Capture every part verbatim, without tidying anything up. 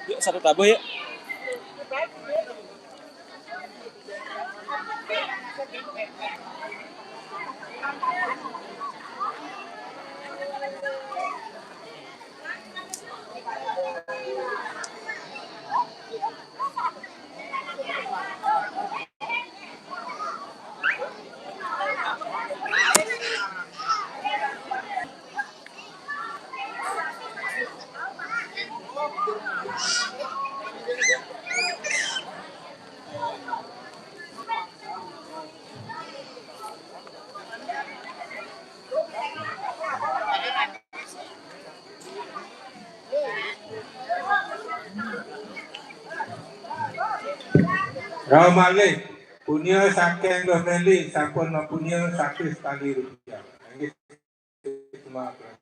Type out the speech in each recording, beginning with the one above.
Yuk, satu tabuh yuk. Rauh malih, punia saking Gus Meli sampun mapunia satus kali rupiah. Inggih, terima kasih.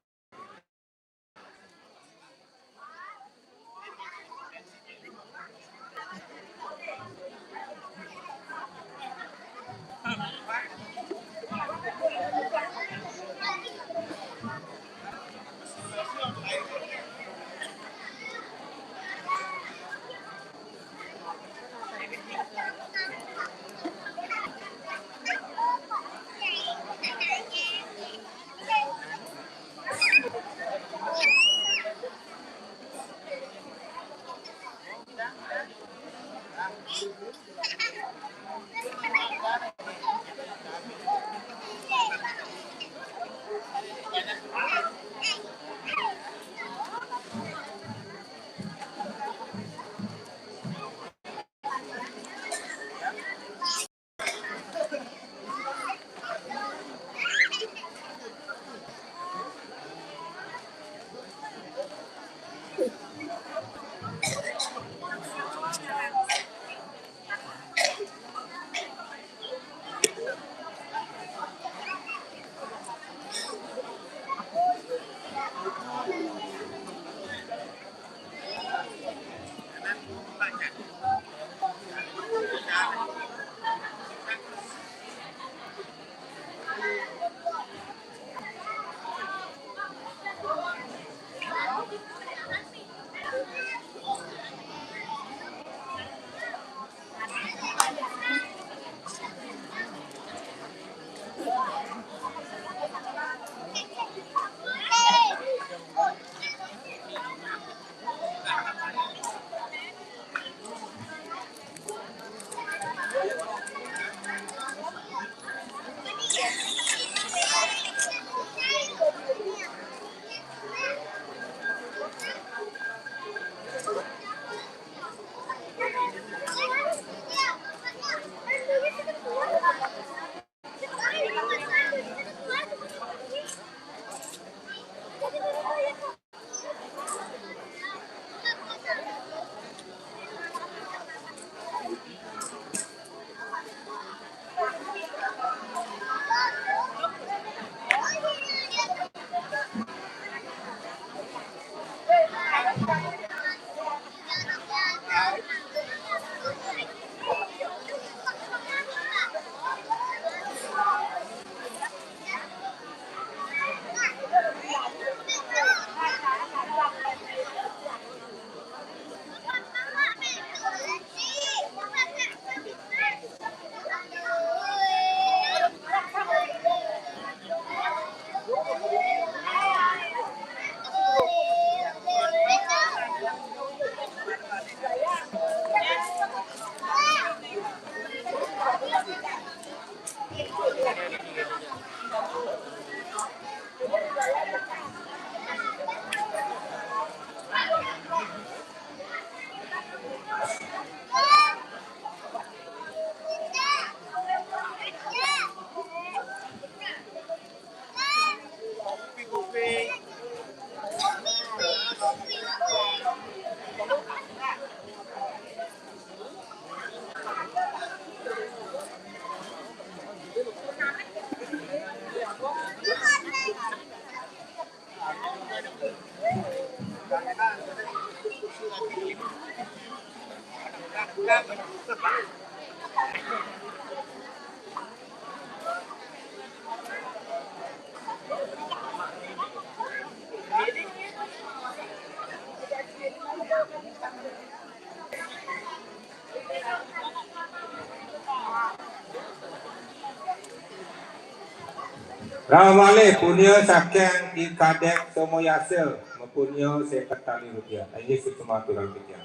Rauh malih punia saking Ki Kadek Somayasa, mapunia seket tali rupiah. Inggih, suksma aturang titiang.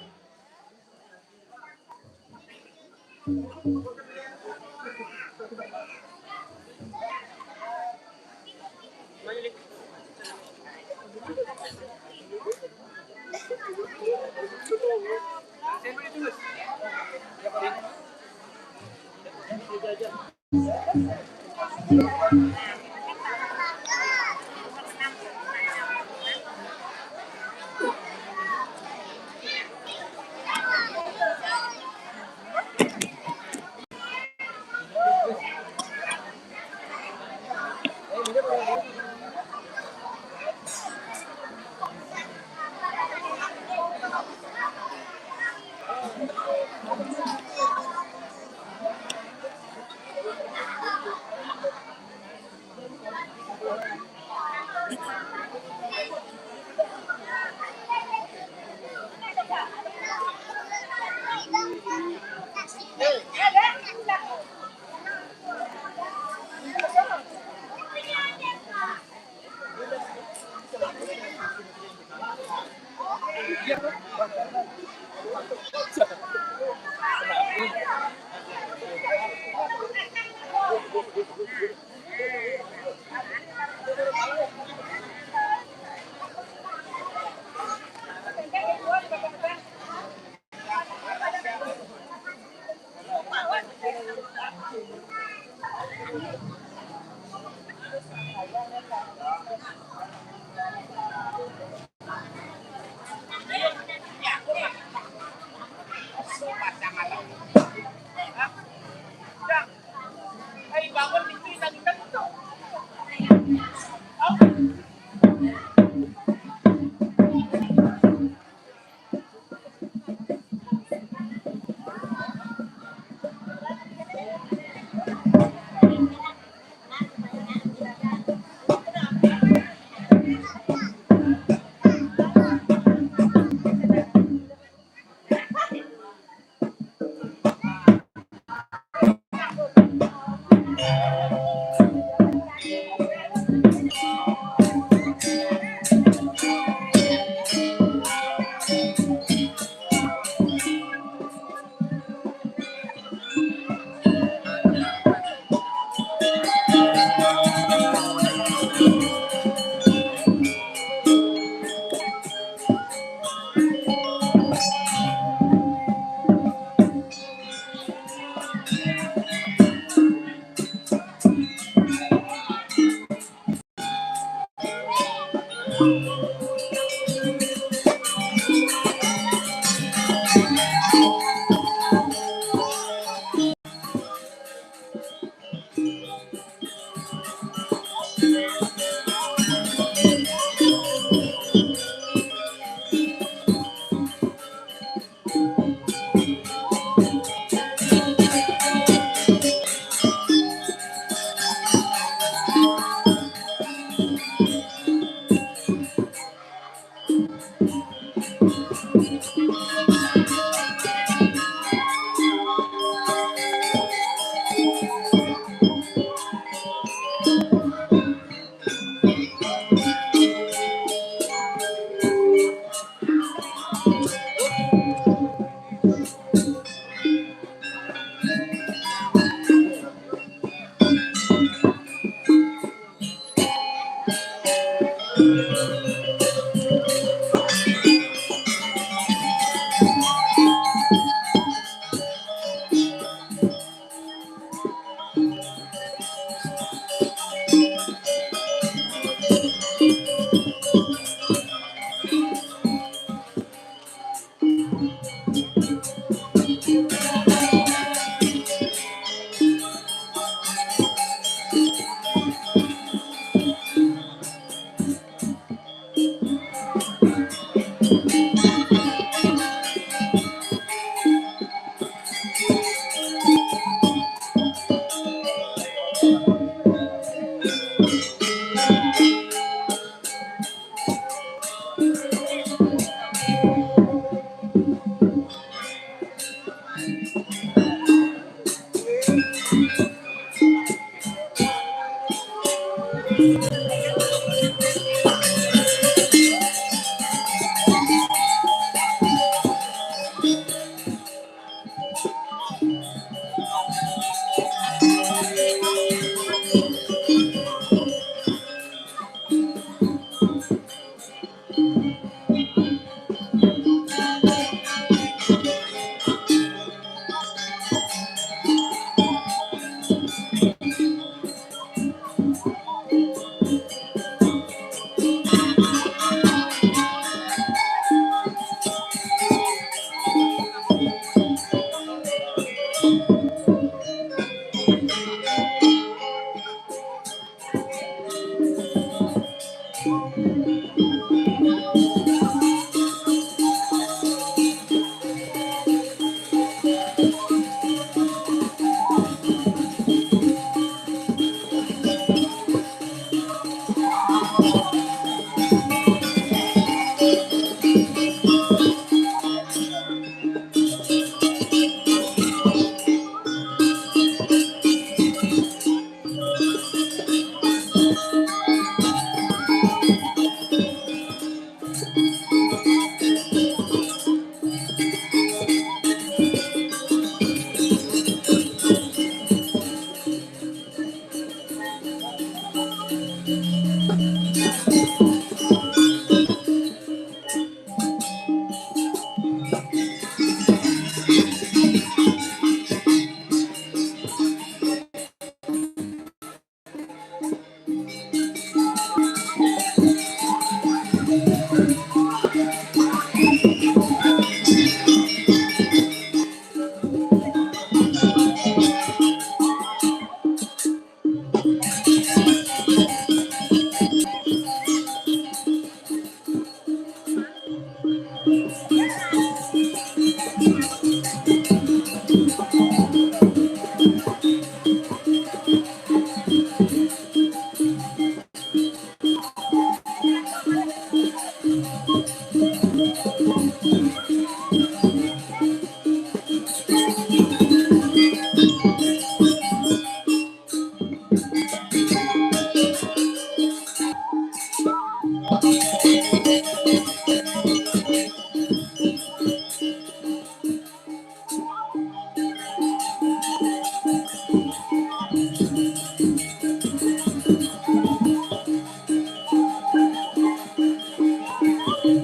Niki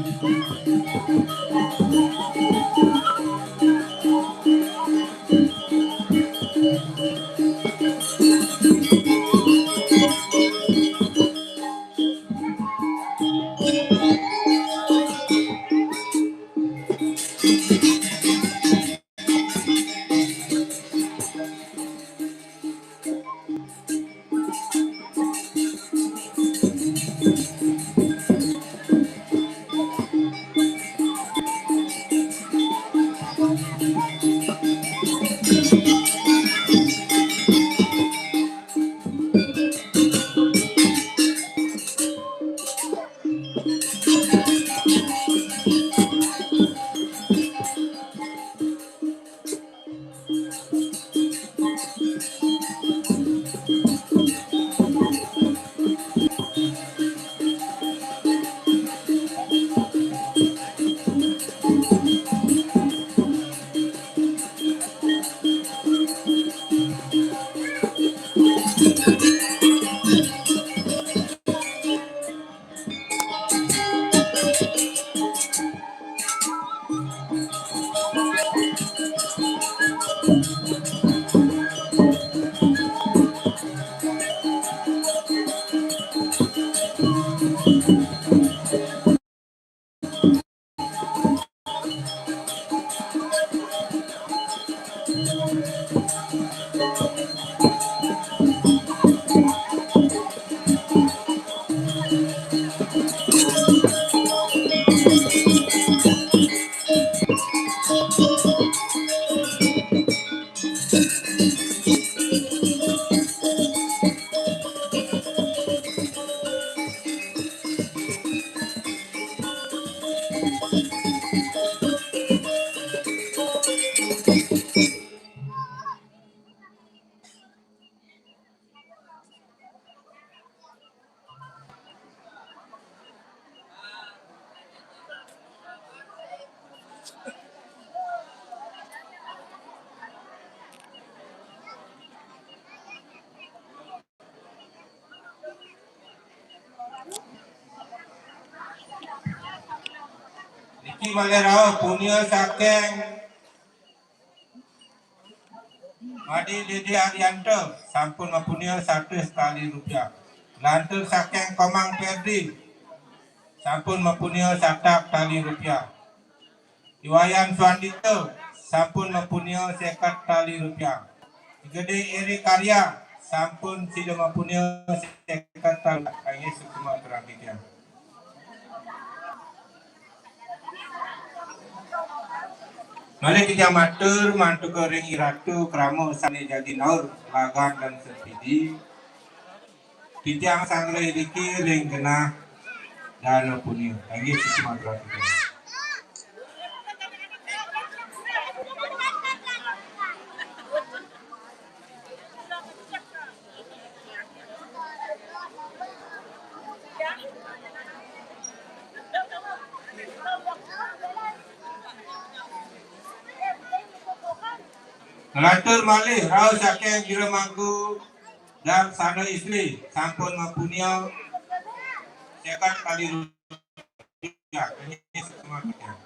malih rauh punia saking Madi Dede Arianto, sampun mapunia satus tali rupiah. Lantur saking Komang Perdi, sampun mapunia satak tali rupiah. Iwayan Suandito, sampun mapunia seket tali rupiah. Gede Eri Karya, sampun sida mapunia seket tali rupiah. Inggih, suksma aturang titiang. Malih titiang matur mantuka ring Iratu krama sane jagi naur lagan dan sempidi. Titiang sanggra iriki ring genah dana punia. Inggih, suksma aturang titiang. Nglantur malih rauh saking Jero Mangku Daksana Istri, sampun mapunia seket tali rupiah. Ini semua kerja.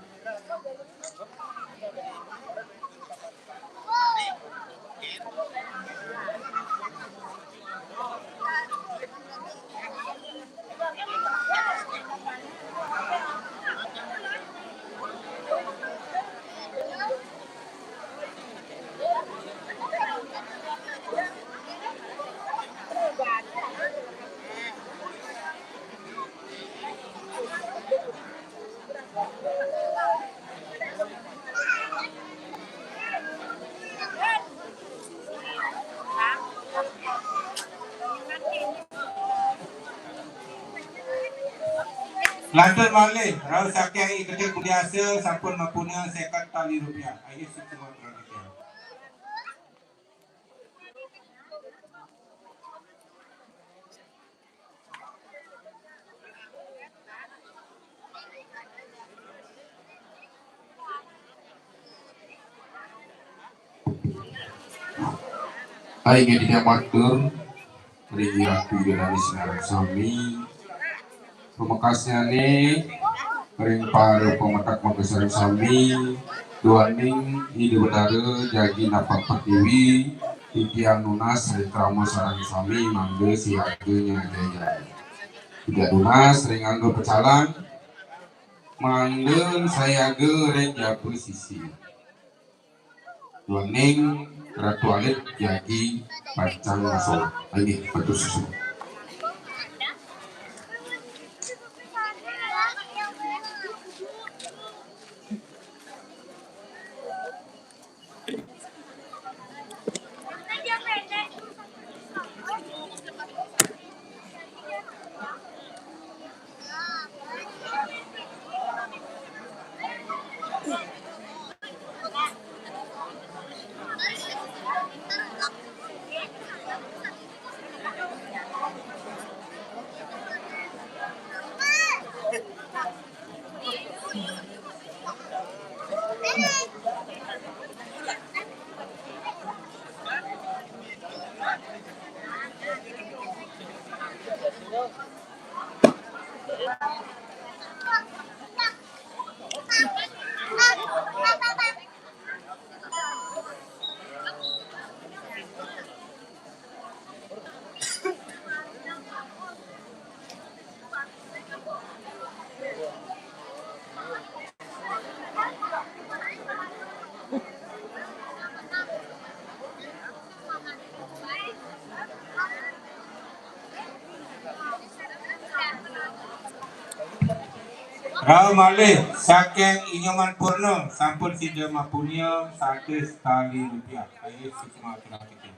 Lantur malih, rauh saking I Kedil Budiasa sampun mapunia seket tali rupiah. Ayu suksma aturang titiang. Inggih titiang matur ring Ratu Ida Dané sinareng sami. Pamekasnyané ring para pametek makasareng sami, duaning Ida Betara jagi napak pertiwi, titiang nunas ring krama sareng sami, mangda siaga nyajayang. Titiang nunas ring angga pecalang, mangda sayaga ring jaba sisia. Duaning Ratu Alit jagi pacang masolah. Inggih, matur suksma. Rauh malih saking I Nyoman Purna sampun sida mapunia satus tali rupiah. Ayo, suksma aturake.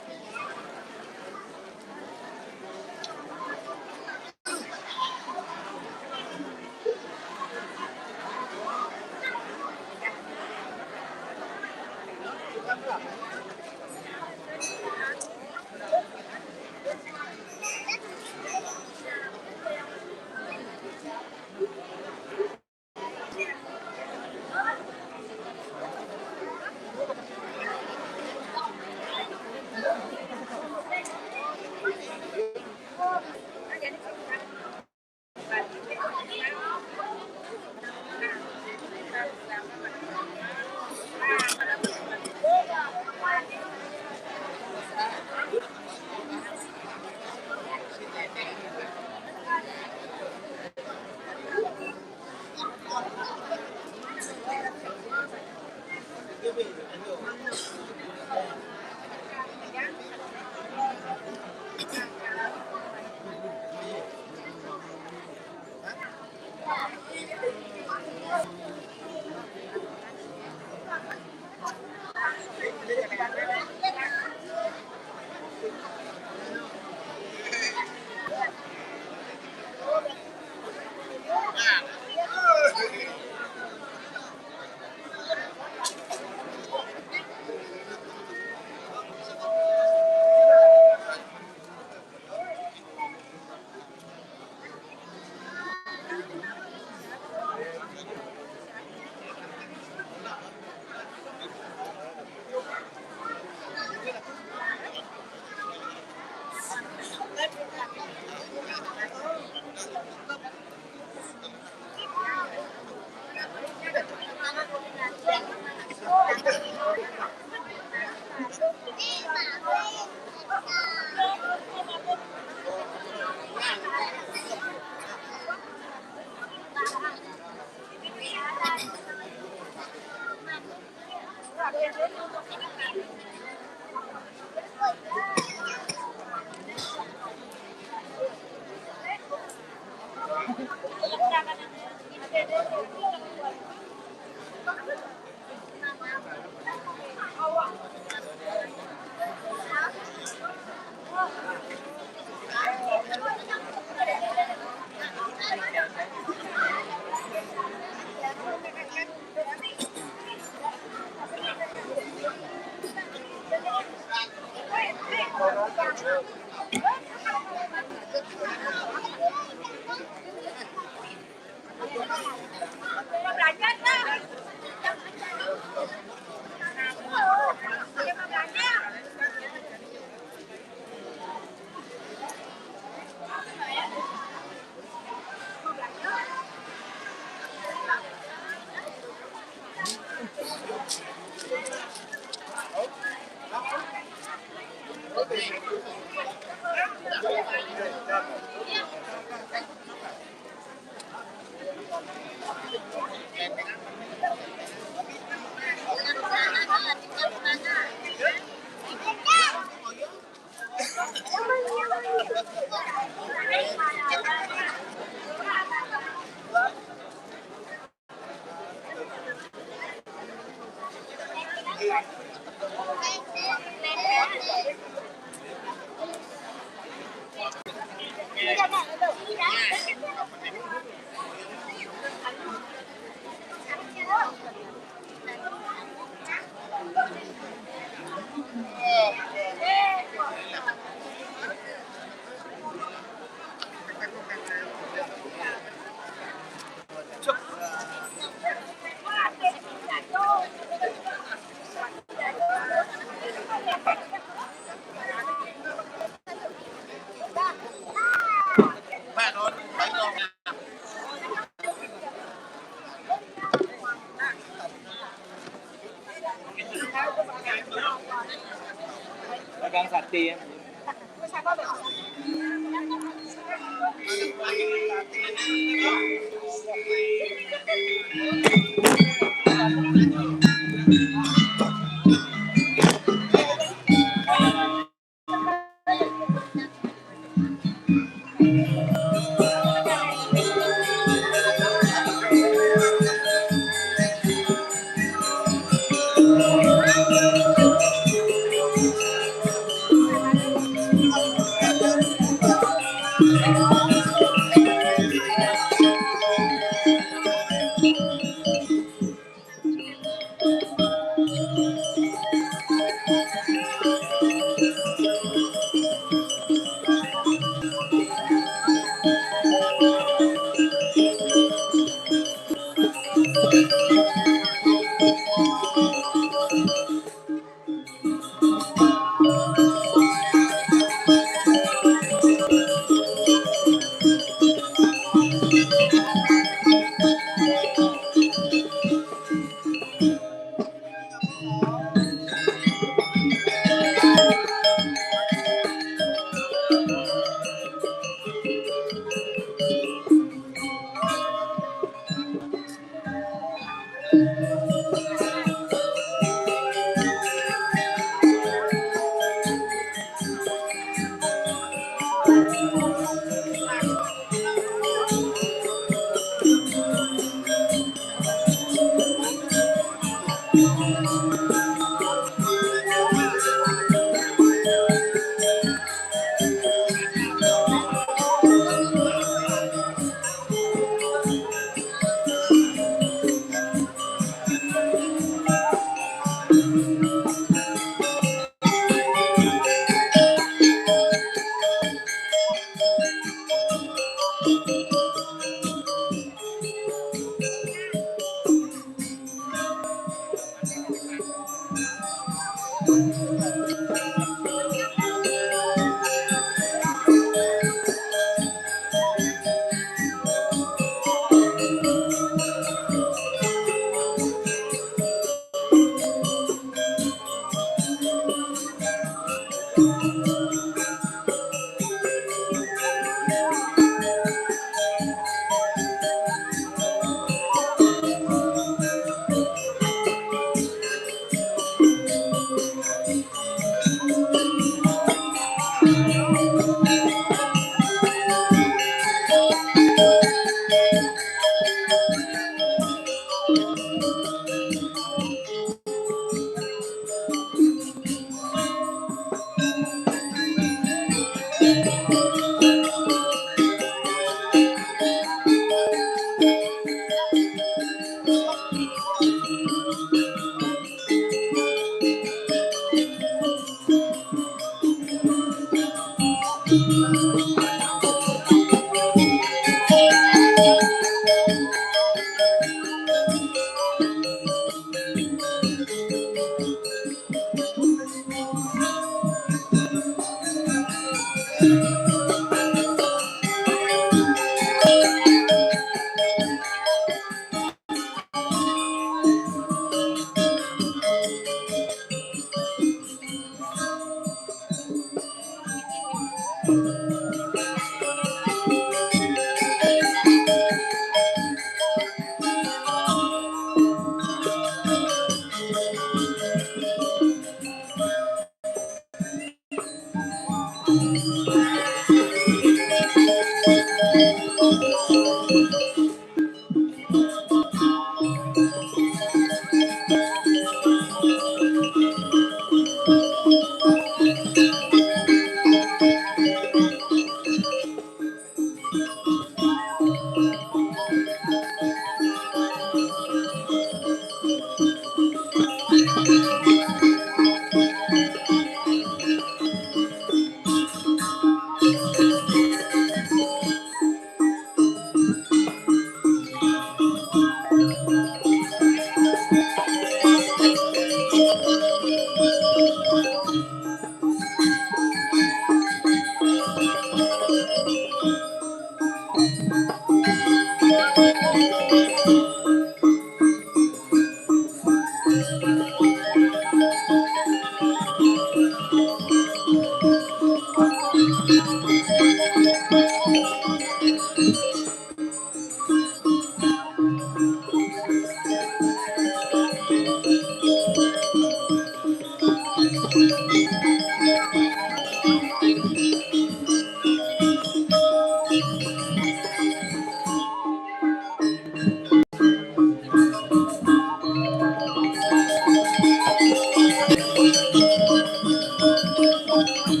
Udah,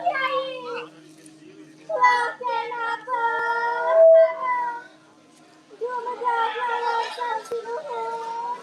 Yai. Lah, kenapa? Dumedak lawan sang sinuhun.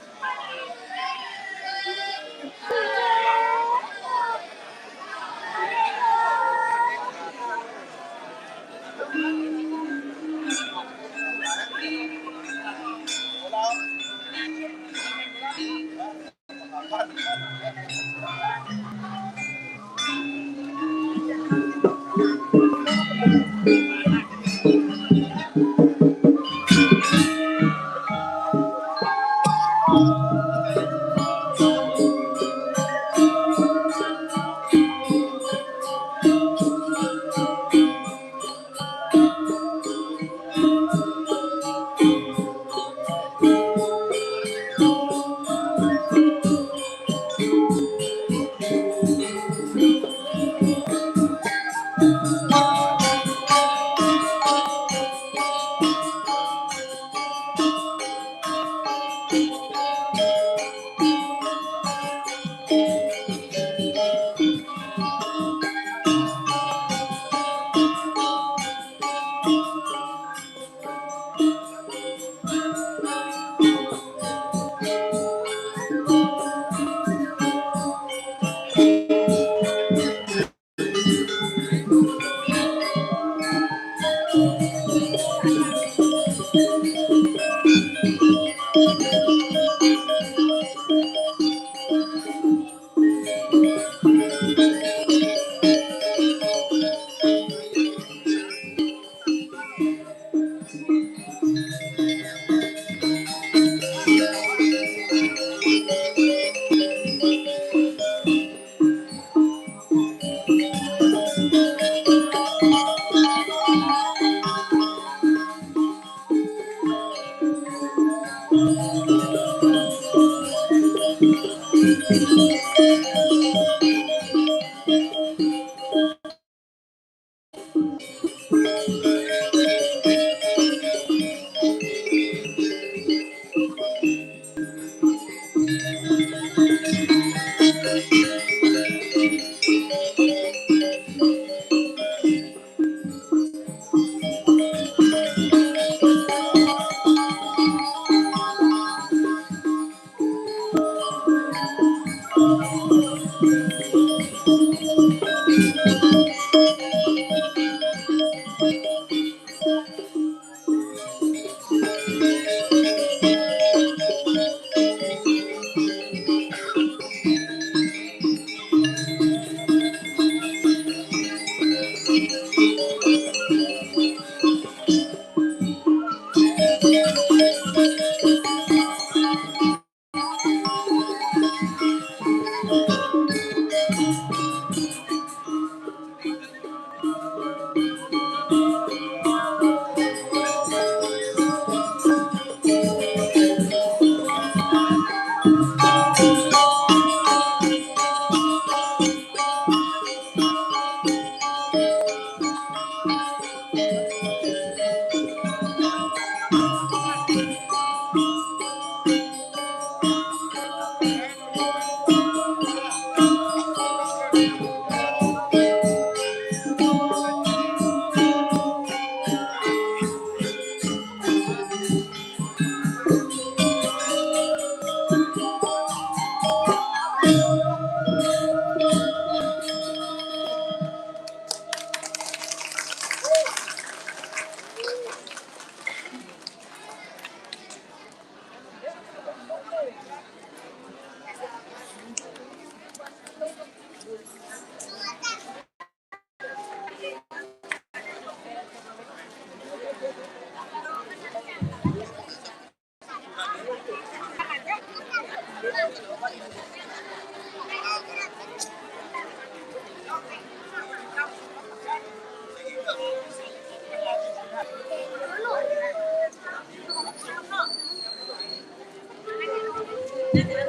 Kena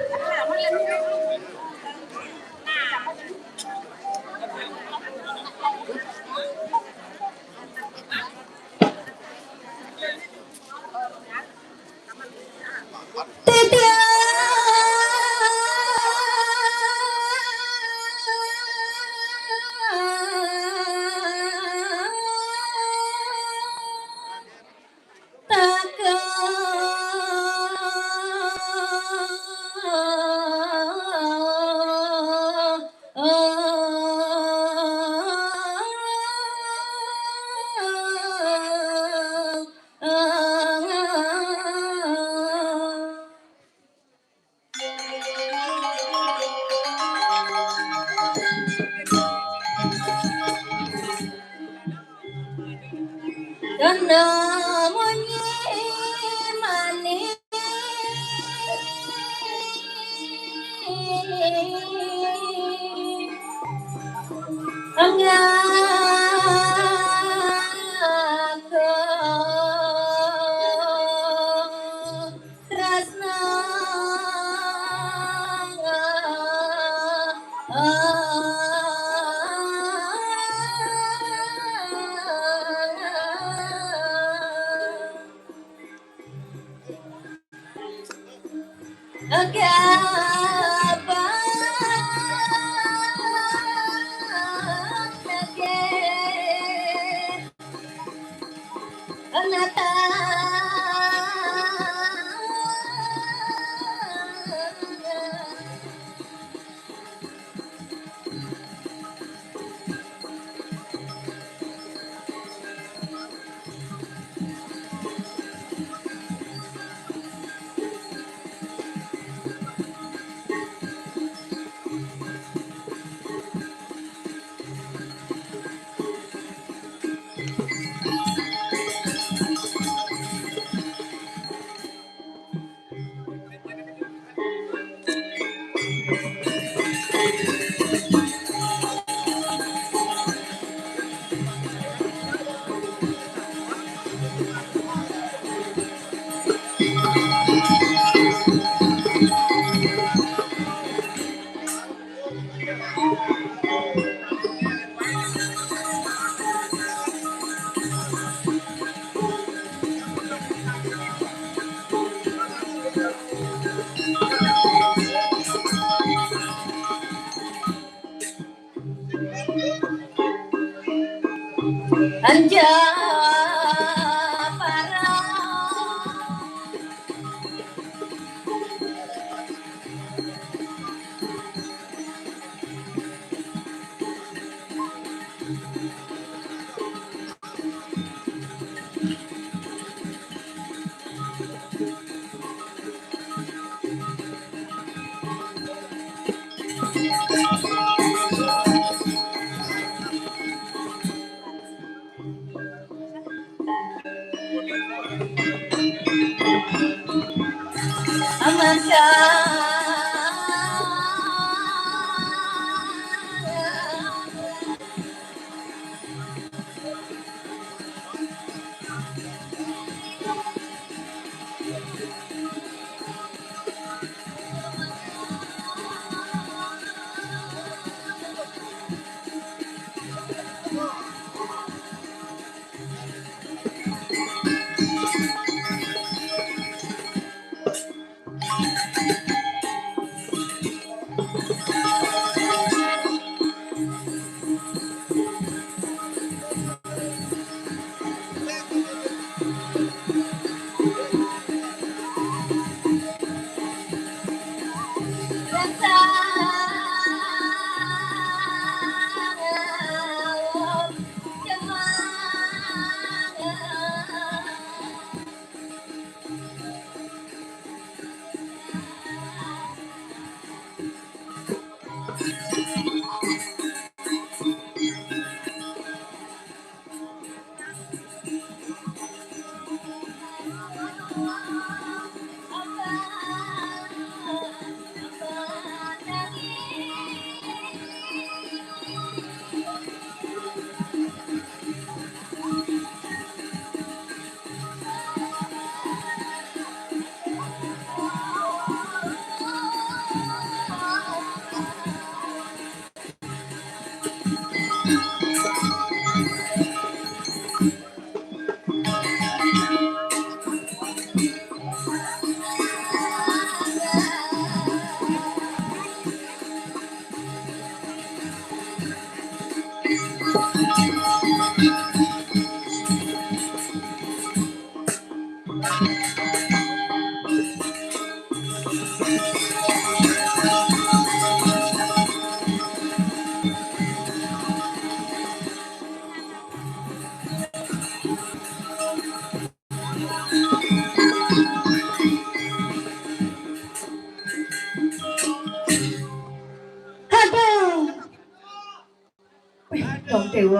munyi manis Anja para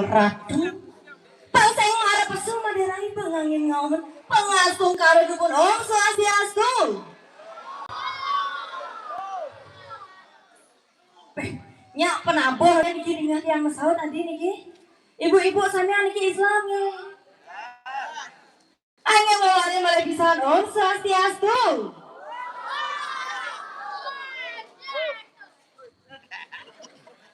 Ratu. Pang sayan mara pesu Madé Rai pang nganggén ngaum. Pang astungkara dumun. Om Swastiastu. Béh, nyak penabuh niki ningeh tiang masaut adi niki. Ibu-ibu sami niki Islam nggih. Nggih mawali malih pisan. Om Swastiastu.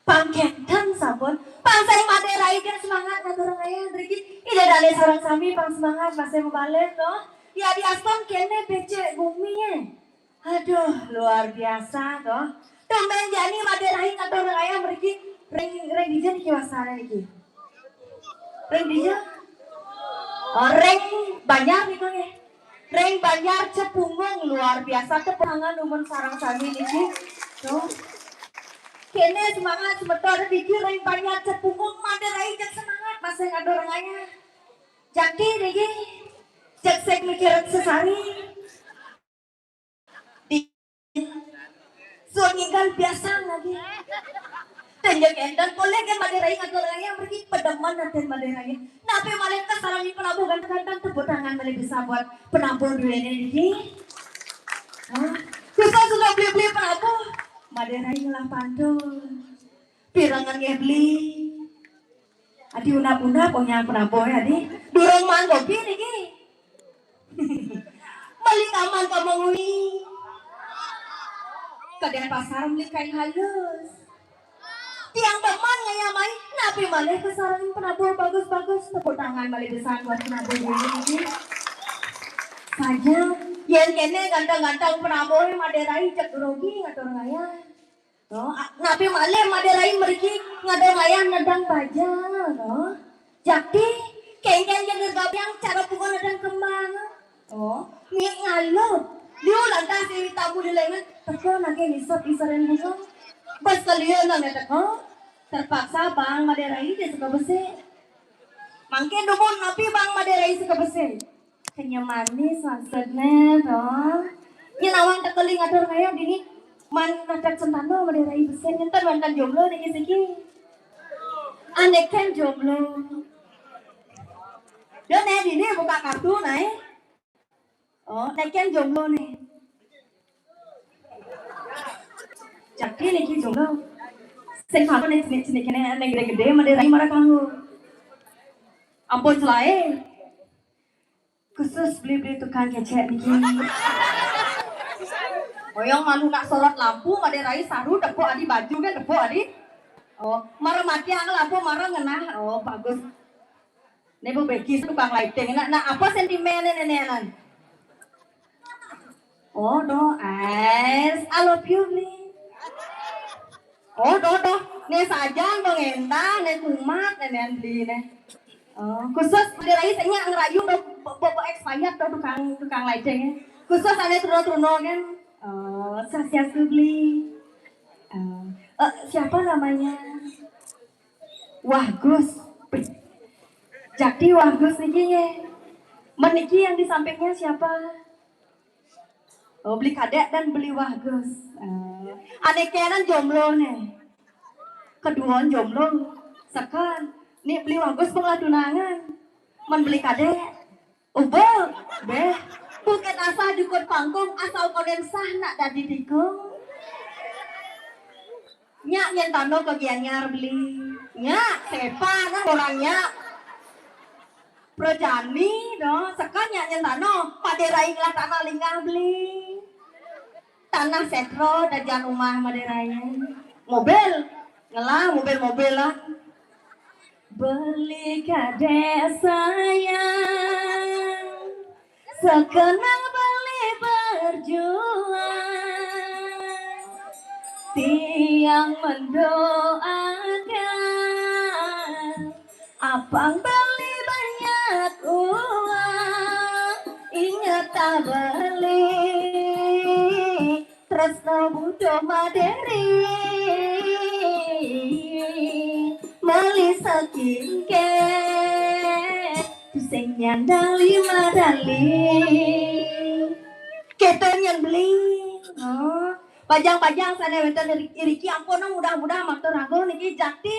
Pang kénten sampun. Pang sayan Madé Rai kan semangat ngaturang ayah mriki. Ida dané sareng sami pang semangat masih mabalih to. Ya diastun kéné becik gumi ya. Aduh, luar biasa to. Tumbén jani Madé Rai ngaturang ayah mriki. Ring ring dija niki wastané niki. Ring dija? Oh, ring Banjar niku nggih. Ring Banjar Cepunggung luar biasa tepuk tangan dumun sareng sami niki. Tuh. Kéné semangat semeton niki ring Banjar Cepunggung Madé Rai jeg semangat masih ngaturang ayah. Jaki niki. Jeg sing mikir sesari. Di Sun ingkang biasa lagi. Tenjek enten polih kan Madé Rai ngaturang ayah mriki pedemen aten Madé Rai. Napi malih kasarengin penabuh ganteng-ganteng tepuk tangan malih pisan buat penabuh duéné niki. Hah? Khusus untuk beli-beli penabuh. Madé Rai ngelah pantun. Pirengan nggih beli. Adi unap-unap onyang penabuh ya adi. Durung maan kopi niki. Beli kaman ka Mengwi. Kadén pasar beli kain halus. Tiang demen ngayah mai, napi malih kasarengin penabuh bagus-bagus. Tepuk tangan malih pisan buat penabuh niki. Saja, yén kéné ganteng-ganteng penabuh Madé Rai cek grogi ngaturang ayah. Oh, a- napi malih Madé Rai mriki ngaturang ayah nedang baja, no. Jati, kéngkén jani gabyang cara pukul nedang kembang. Oh, miik ngalup. Liu lantas di tamu di lengan, teka nagih ngisep iseren bunga. Bes kalian nang teka. Terpaksa bang Madé Rai di suka besi. Mangkin dumun napi bang Madé Rai suka besi. Kenyem manis maksudné to. Nyén awang teka uli ngaturang ayah dini man nadak sentana Madé Rai besin nyén ten wénten jomblo niki siki. Ané kén jomblo. Yo né dini buka kartu naé. Oh, né kén jomblo né. Jaki niki jomblo. Sing apa né cinik-cinik kéné né gedé-gedé Madé Rai mara kanggo. Ampun selaé. Khusus beli-beli tukang kecek niki. Oyong malu nak sorot lampu, Madé Rai saru, tepuk adi baju kan, tepuk adi. Oh, mara mati ang lampu, mara ngenah. Oh, bagus. Né bu beki tukang lighting. Nak, nak apa sentimen né nénénan? Oh, doh, ais, I love you, beli. Oh, doh, doh. Né sajan, doh ngentah, né kumat, né, né beli, né. Oh, khusus Madé Rai sing nyak ngerayu, doh, bo, bo, bo expired, doh, tukang, tukang ledeng, ya. Khusus ané truna-truna, kan. Oh, Swastiastu, beli. Oh, eh, siapa namanya? Wah, Gus. Jakti Wah Gus niki, ya. Men niki yang di sampingnya siapa? Oh, beli kadék dan beli Wah Gus. Eh, ané kénan jomblo né. Kedua jomblo. Sekan. Né beli Wah Gus pang la tunangan. Men beli kadék. Uba. Béh. Bukit asah jukut pangkung asal konen sah nak dadi tikung. Nyak nyén tano ka Gianyar beli. Nyak, sepa nah orang nyak. Prajani, no, sekan nyak nyén tano, Madé Rai ngelah tanah linggah beli. Tanah sétra dajan umah Madé Rai. Mobil, ngelah mobil-mobil lah. Beli kadék sayang, sekenang beli berjuang. Tiang mendoakan, apang beli banyak uang. Ingat tak beli, tresna butuh Madé Rai. Meli saking ké, sing nyandali madali. Kéto nyén beli. Oh. Pajang-pajang sané wénten iri-, iriki ampun mudah-mudah matur agung niki jakti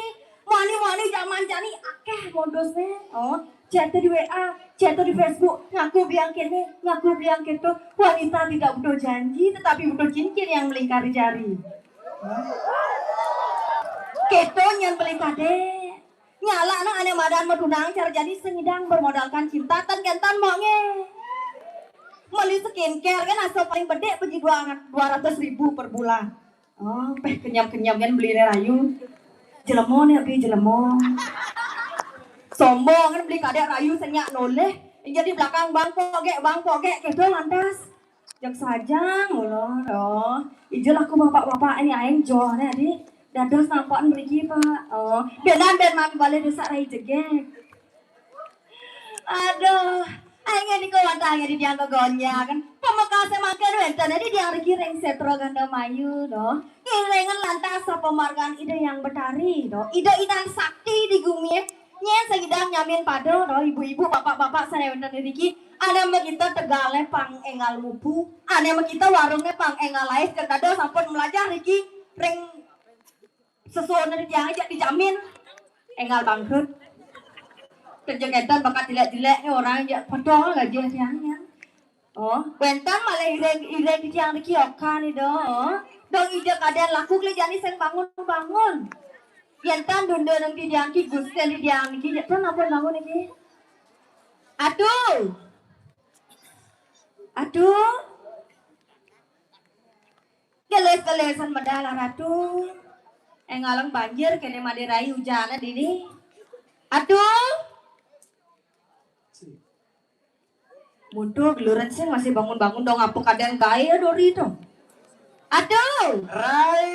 Wani-wani zaman jani akéh modusné. Oh, chat di W A, chat di Facebook, ngaku beli yang kéné, ngaku beli yang kéto. Wanita tidak butuh janji, tetapi butuh cincin yang melingkar di jari. Kéto nyén beli kadék. Nyalahna ané madan matunangan cara jani sing nyidang bermodalkan cinta tan kéntan monyét. Meli skincare kan asa paling gedé puji dua, dua ratus ribu per bulan. Oh, péh kenyam-kenyam kan beliné rayu. Jelema né abi jelema. Sombong kan beli kadék rayu sing nyak noléh. Jadi belakang bangkok gé, bangkok gé, kéto lantas. Jak sajang, ulah, oh. Ijol aku bapak-bapak ini aing joh né, Adi. Dados nampakan mriki, Pak. Oh, bénan bén mami balih désak rai jegég. Aduh, aing nika wantah di tiang kegonjang kan. Pamekasé mangkin wénten di tiang riki ring sétra Gandamayu, doh. Ngiringan lantas sapamargan Ida Hyang Betari, doh. Ida Inang Sakti di gumi, nyén sing nyidang nyamin pada, doh, ibu-ibu, bapak-bapak sané wénten riki. Ané makita tegalé pang énggal mupu, ané makita warungé pang énggal laris, kan dados sampun melajah riki ring sesuunan tiang jak dijamin énggal bangkrut. Kerja kénten bakat jelek-jelek orang jak potong gaji tiangnya. Oh, wénten malih iring-iring di tiang riki okan nih, doh. Dong ija kadén laku kali jani sing bangun-bangun. Yén tan dunda nang di tiang ki gusten di tiang niki, jak tan ampun bangun niki. Aduh. Aduh. Gelis-gelisan medal Ratu. Éh, ngalang banjir kéné madi rai ujané dini. Aduh. Muntu geluran sing masih bangun-bangun dong apa kadén gaé dori to. Aduh. Rai.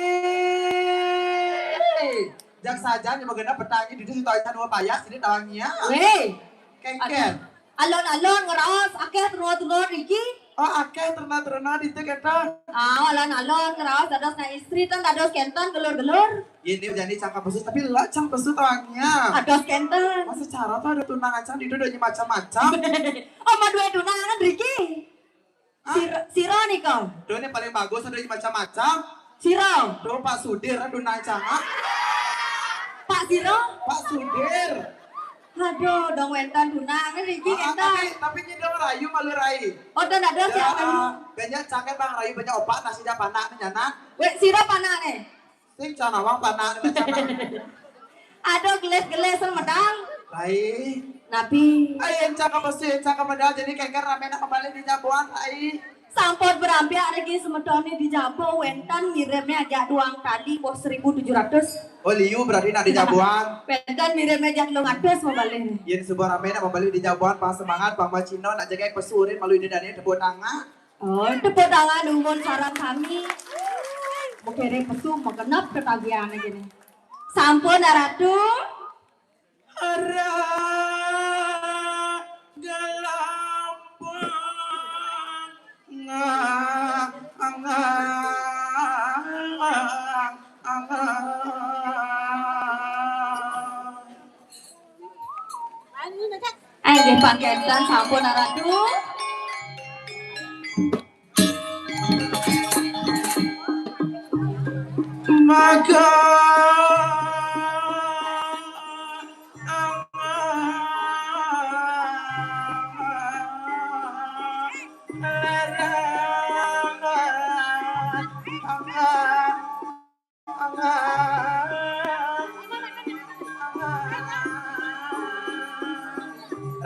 Jak saja nyoba genep petangnya di situ aja dua payas ini tawangnya. Wéh. Kéngkén. Aduh. Alon-alon ngeraos akéh terna-terna riki. Oh, akéh terna-terna ditu kéto. Ah, alon-alon ngeraos dados na istri tan dados kénten gelur-gelur. Ini jani cangkap pesu tapi lo cang pesu tawangnya. Dados kénten. Masa cara tuh ada tunangan cang ditu ada macam-macam. Oh, mah dua tunangan riki. Hah? Sira, sira nika. Duh, ini paling bagus ada macam-macam. Sira. Duh, Pak Sudir, aduh nang cangak. Pak sira? Pak Sudir. Aduh, dong wénten tunangan riki. Ah, ah, kénten. Tapi, tapi ini dong rayu malu rai. Oh, dan ada ya, siapa? Banyak cangkeh bang rayu banyak opak nasi dah panak nih anak. Wéh, sira panak nih. Sing cana wang panak ni macam. Aduh, gelis-gelis medal. Baik. Napi? Ayo, cakap pasti, cakap medal. Jadi kéngkén ramé nak kembali di Jabuan, ai. Sampun berambiak lagi semeton ni di Jabo, wénten ngirimnya ajak duang tali, boh seribu tujuh ratus. Oh, liu berarti nak di Jabuan. Wénten ngirimnya ajak telung atus mau balik. Yén sebuah ramé nak kembali di Jabuan, pas semangat, Bang Macino, nak jaga pesurin malu ide dan tepuk tangan. Oh, tepuk tangan dumun sareng sami. Mengkiré pesu menggenep ketagihan lagi nih. Sampun, Ratu. Arah gelampang. Ngang, ngang, ngang. Inggih, pangkénten sampun, Ratu. Maka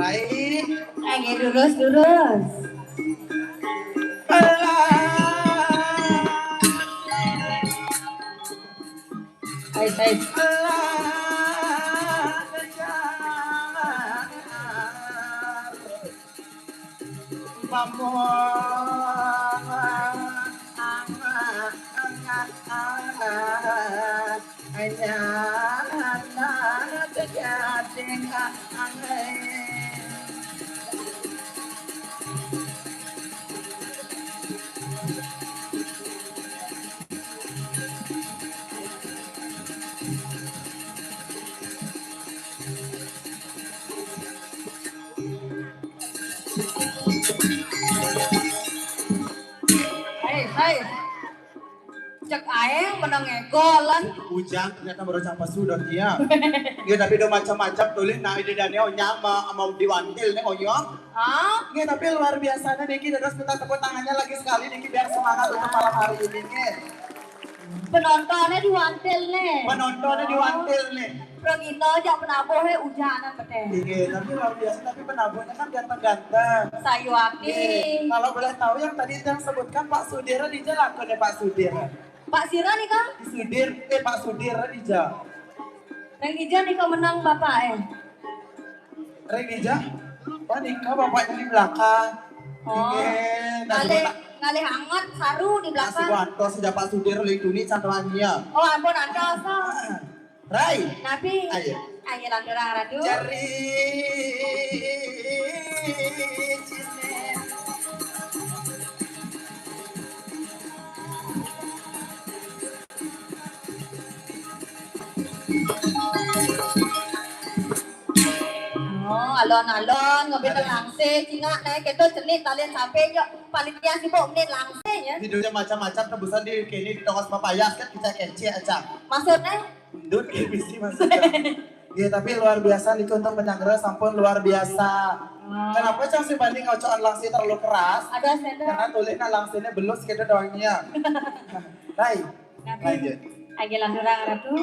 Rai. Lagi durus-durus. Ais, ais. Hai, hai. Cek ai Eng, menang egolan. Ujang ternyata baru cang pesu dah dia. Nggih, tapi udah macam-macam tulis, nah, ide dane onyama sama diwantil nih onyong. Hah? Nggih, tapi luar biasanya niki, terus kita tepuk tangannya lagi sekali niki biar semangat untuk malam hari ini nggih. Penontonnya diwantil nih. Penontonnya diwantil nih. Pragina aja penabuh he ujanan beteh. Iya, tapi luar biasa, tapi penabuhnya kan ganteng-ganteng. Sayu api. Iya. Kalau boleh tahu yang tadi yang sebutkan Pak Sudir di jalan, Pak Sudir. Pak Sira nih, Kang? Di Sudir, eh, Pak Sudir di jalan. Yang hijau nih, Kang, menang Bapak, eh. Rek Dija, wah nikah bapaknya di belakang. Oh. Nggih, nasi ngalih, ngalih hangat, saru di belakang. Nasi gua antos sejak Pak Sudir lagi tuni cantolannya. Oh, ampun, antos, oh. Rai. Napi? Ayo. Ayo, lanturang, Ratu. Cari. Oh, alon-alon ngebit langsé, cingak naik itu cenik talian sampai yuk panitia sibuk menit langsé ya. Videonya macam-macam tebusan di kini di tongos papayas kan kita kece aja. Maksudnya? Ndut ke bisi maksudnya. Ya tapi luar biasa nih untuk penyanggra sampun luar biasa. Kenapa cang si banding ngocokan langsé terlalu keras? Ada sendok. Karena tulisnya langsenya belus gitu doangnya. Hai. Tapi lanjut. Agelan durang Ratu.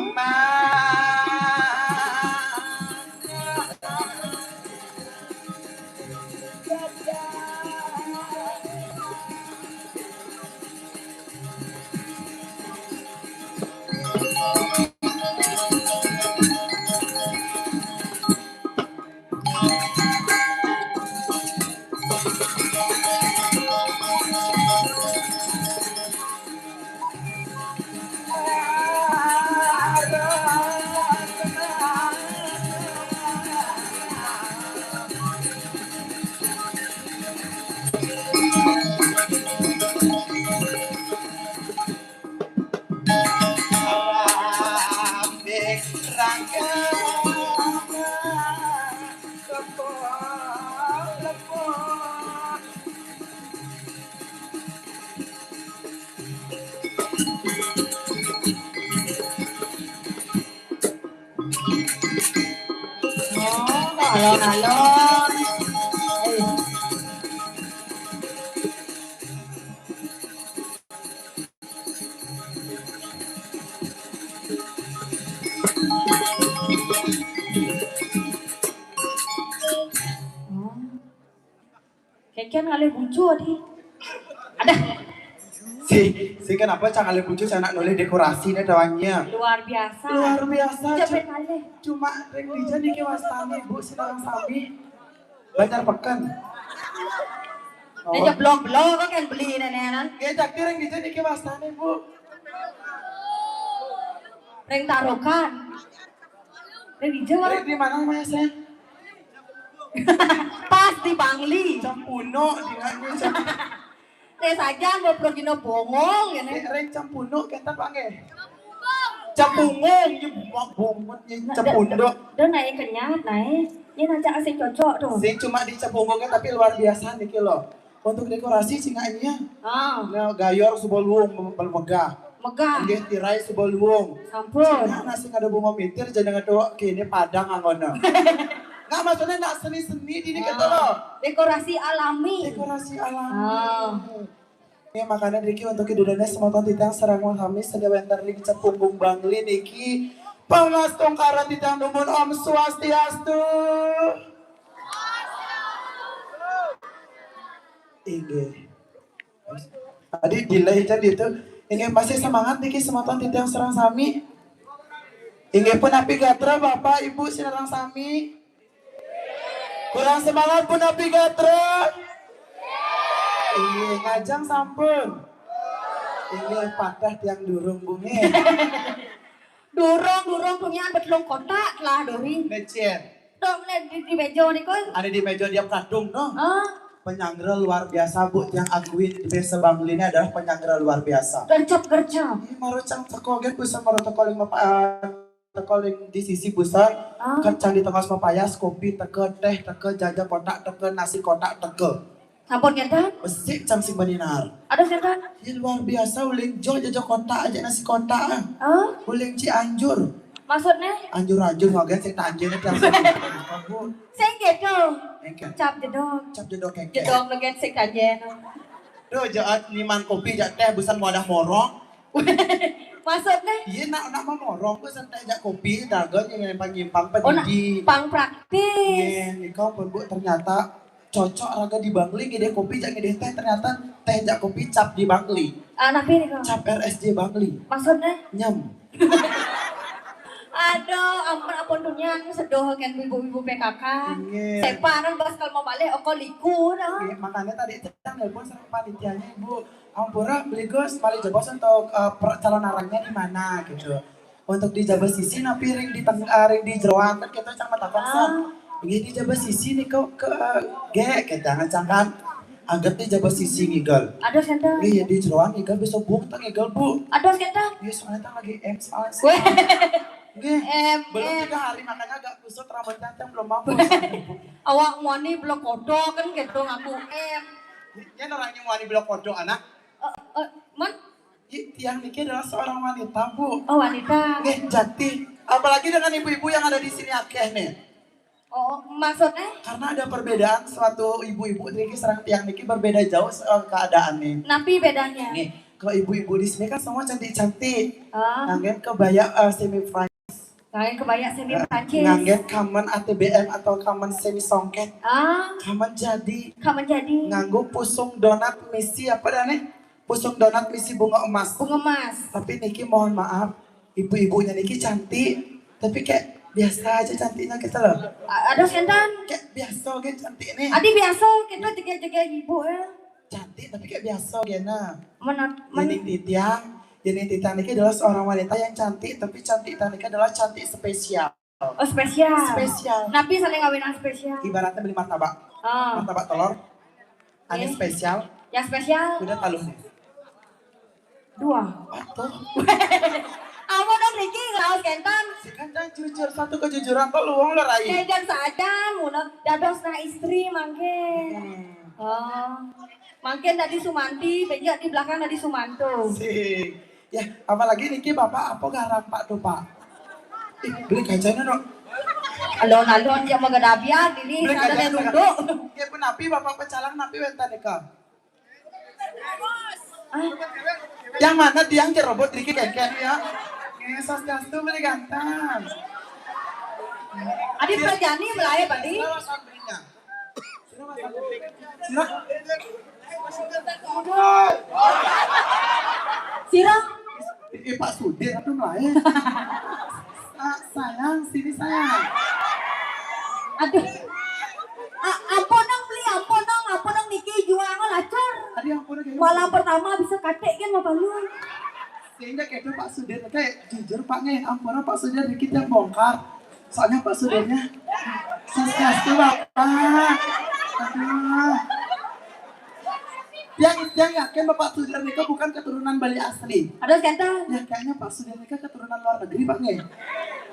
Oh, alon-alon. Eh. Kekian ngalih bucu adi. Ada. Si, si kenapa cang ngalih bucu cang nak nulis dekorasi nih tawangnya. Luar biasa. Luar biasa. Jepit cu- ngalih. Cuma ring dija niki wastane Bu sinareng sami. Banjar Peken. Oh. Aja blog-blog kan beli nenenan. Ya cakti ring dija niki wastane Bu. Ring Tarukan. Ring dija. Ring di mana namanya saya? Pas di Bangli. Cempuno di mana? Teh sajan mau pergi no bongol ya nih. Ring Cempuno kita panggil. Cempungung, ya buak bungut ya Cempundo. Dah naik kenyat naik. Ini nanti asik cocok tuh. Sing cuma di Cempungung tapi luar biasa nih kilo. Untuk dekorasi singanya. Ah. Nah, gayor suba luung bel megah. Megah. Nggih tirai suba luung. Sampun. Nah, nasi kada bunga mitir jadi ngedo kini padang anggona. Nggak maksudnya nggak seni-seni dini kita loh. Dekorasi alami. Dekorasi alami. Ah. Ya, makanya Riki untuk idudana semoton titang sareng kami sedaya wonten ring Cempungung Bangli niki. Pangastungkara titang dumun Om Swastiastu. Inggih. Tadi delay tadi itu. Inggih masih semangat niki semoton titang sareng sami. Inggih punapi gatra Bapak Ibu sinareng sami. Kurang semangat punapi gatra? Inggih, ngajeng sampun. Inggih, patah tiang durung bungi. Durung, durung, bungian betelung kotak lah, Dori. Lecet. Dong, le, di, di meja ni, Kul. Ada di meja dia kadung, no? Ah. Penyanggra luar biasa, Bu, yang akuin di Desa Bangli ini adalah penyanggra luar biasa. Gercep, gercep. Ini maru cang teko, gen, bisa maru teko lima, eh, teko ring di sisi busan, ah. Kacang di tengah papayas, kopi teka, teh teka, jaja kotak teka, nasi kotak teka. Sampun kénten? Besik cang sing baninar. Aduh kénten. Ya luar biasa, uling jo jajo kota aja nasi kota. Oh, Uling Cianjur. Maksudnya? Anjur-anjur magen sing tanjena tiang sing Bu. Sing gitu. Engke. Cap jedok. Cap jedok engke. Jedok legen sing tanjena. Duh, jaat niman kopi jak teh busan wadah morong. Maksudnya? Iya nak nak mah morong busan teh jak kopi dagang yang nyimpang-nyimpang Oh, nak pedidi. Pang praktis. Iya, nika pun Bu ternyata cocok raga di Bangli ngidih kopi jak ngidih teh, ternyata teh jak kopi cap di Bangli. Ah, napi nih kau? Cap R S J Bangli. Maksudnya? Nyam. Aduh, ampun ampun dunia nih sedoh kan ibu-ibu P K K. Iya. Separan bos kalau mau balik oko likur ah. Iya, makanya tadi cang nelpon sama panitianya, Bu. Ampura beli gus balik jebos untuk eh, per- calon arangnya di mana gitu. Untuk di Jabasisi napi ring di teng eh, ring di jeroan kan kita cang matakon Ah. Sab. Iya di Jabasisi nih kok ke eh, ge kita ngacang kan. Agak di Jabasisi ngigel. Aduh kénten. Iya di jeroan ngigel bisa bung tak ngigel Bu. Aduh kénten. Iya soalnya tak lagi M soalnya. Weh. Nggih. M Belum M. Tiga hari makanya agak kusut rambut cacing belum mampu. Awak muani belok kodok kan gitu ngaku M. Ini orangnya muani belok kodok anak. Eh, eh, man? Ih, tiang niki adalah seorang wanita, Bu. Oh, wanita. Nggih, jati. Apalagi dengan ibu-ibu yang ada di sini akeh nih. Oh, maksudnya? Karena ada perbedaan suatu ibu-ibu niki sareng tiang niki berbeda jauh eh, keadaan nih. Napi bedanya? Nih, kalau ibu-ibu di sini kan semua cantik-cantik. Ah, Nganggen kebaya eh, semi French. Nganggen kebaya semi Prancis. Nganggen kamen A T B M atau kamen semi songket. Ah, Kamen jadi kamen jadi. Nganggo pusung donat misi apa dah nih? Pusung donat misi bunga emas. Bunga emas. Tapi niki mohon maaf, ibu-ibunya niki cantik, tapi kayak biasa aja cantiknya gitu loh. A- Aduh kénten. Kayak biasa aja cantik nih. Adi biasa kita jaga-jaga ibu ya. Cantik tapi kayak biasa aja nah. Menat Jadi titiang, jadi titiang niki adalah seorang wanita yang cantik, tapi cantik titiang niki adalah cantik spesial. Oh, spesial. Spesial. Napi saling ngawinang spesial. Ibaratnya beli martabak, Ah, martabak telur, hanya Oke. Spesial, Yang spesial udah taluhnya. Dua. Atuh. Apa dong Riki ngelaos kénten? Sih kan jangan jujur, satu kejujuran kok luang lo rai. Kénten saja, munut dados nah istri mangke. Hmm. Oh. Mangke tadi Sumanti, bejak di belakang tadi Sumanto. Sih. Ya, apalagi niki bapak apa garang pak tuh pak. Ih, beli kacanya no. Alon-alon dia mau gadabian ini Beli ada kacanya yang nunduk. Ya pun napi bapak pecalang napi wénten nika. Ah, Yang mana tiang jerobot dikit kengkeng ya. Ngesas gastu beli ganteng. Adi Perjani mulai tadi. Sira wasan belinya. Sira wasan belinya. Sira. Sira. Eh Pak Sudir itu mulai. Ah, sayang, sini sayang. Aduh. A- ampun dong beli, ampun dong, ampun dong niki juang lacur. Tadi ampun kayak Malam pertama bisa katik kan bapak lu. Sehingga kayak Pak Sudir kayak jujur Pak nih, ampun Pak Sudir dikit yang bongkar. Soalnya Pak Sudirnya sukses tuh Bapak. Aduh. Yang yang yakin Bapak Sudir itu bukan keturunan Bali asli. Ada kénten. Ya kayaknya Pak Sudir itu keturunan luar negeri Pak nih.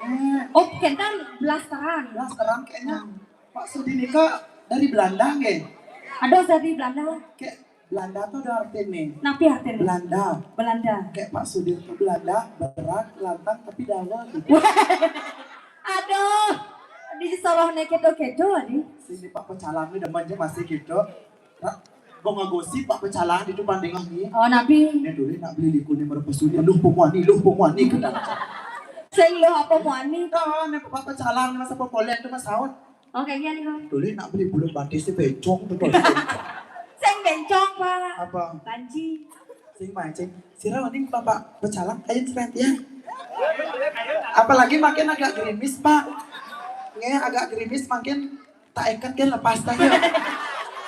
Eh, Oh, kénten blasteran. Blasteran kayaknya Pak Sudir itu dari Belanda nih. Ada dari Belanda. Kayak Belanda tuh ada artinya nih. Napi artinya? Belanda. Belanda. Kayak Pak Sudir tuh Belanda, berat, lantang tapi dawa gitu. Aduh. Di soroh nih kedo-kedo adi. Sini Pak Pecalang ini demen aja masih gitu. Ra- Gua nggak gosip Pak Pecalang di depan dengah nih. Oh, napi. Ini dulu nak beli liku nih merepesuni. Luh pemuani, luh pemuani kena. Sing lu apa muani? Tahu nih Pak Pecalang nih masa popolen tuh mas saut. Oh, kayak gini kok. Dulu nak beli bulu batis di bencong tuh. Sing bencong, Pak. Apa? Banci. Sing mancing. Sira mending Bapak Pecalang kain seret ya. Apalagi makin agak gerimis Pak. Nge agak gerimis makin tak ikat kan lepas tanya.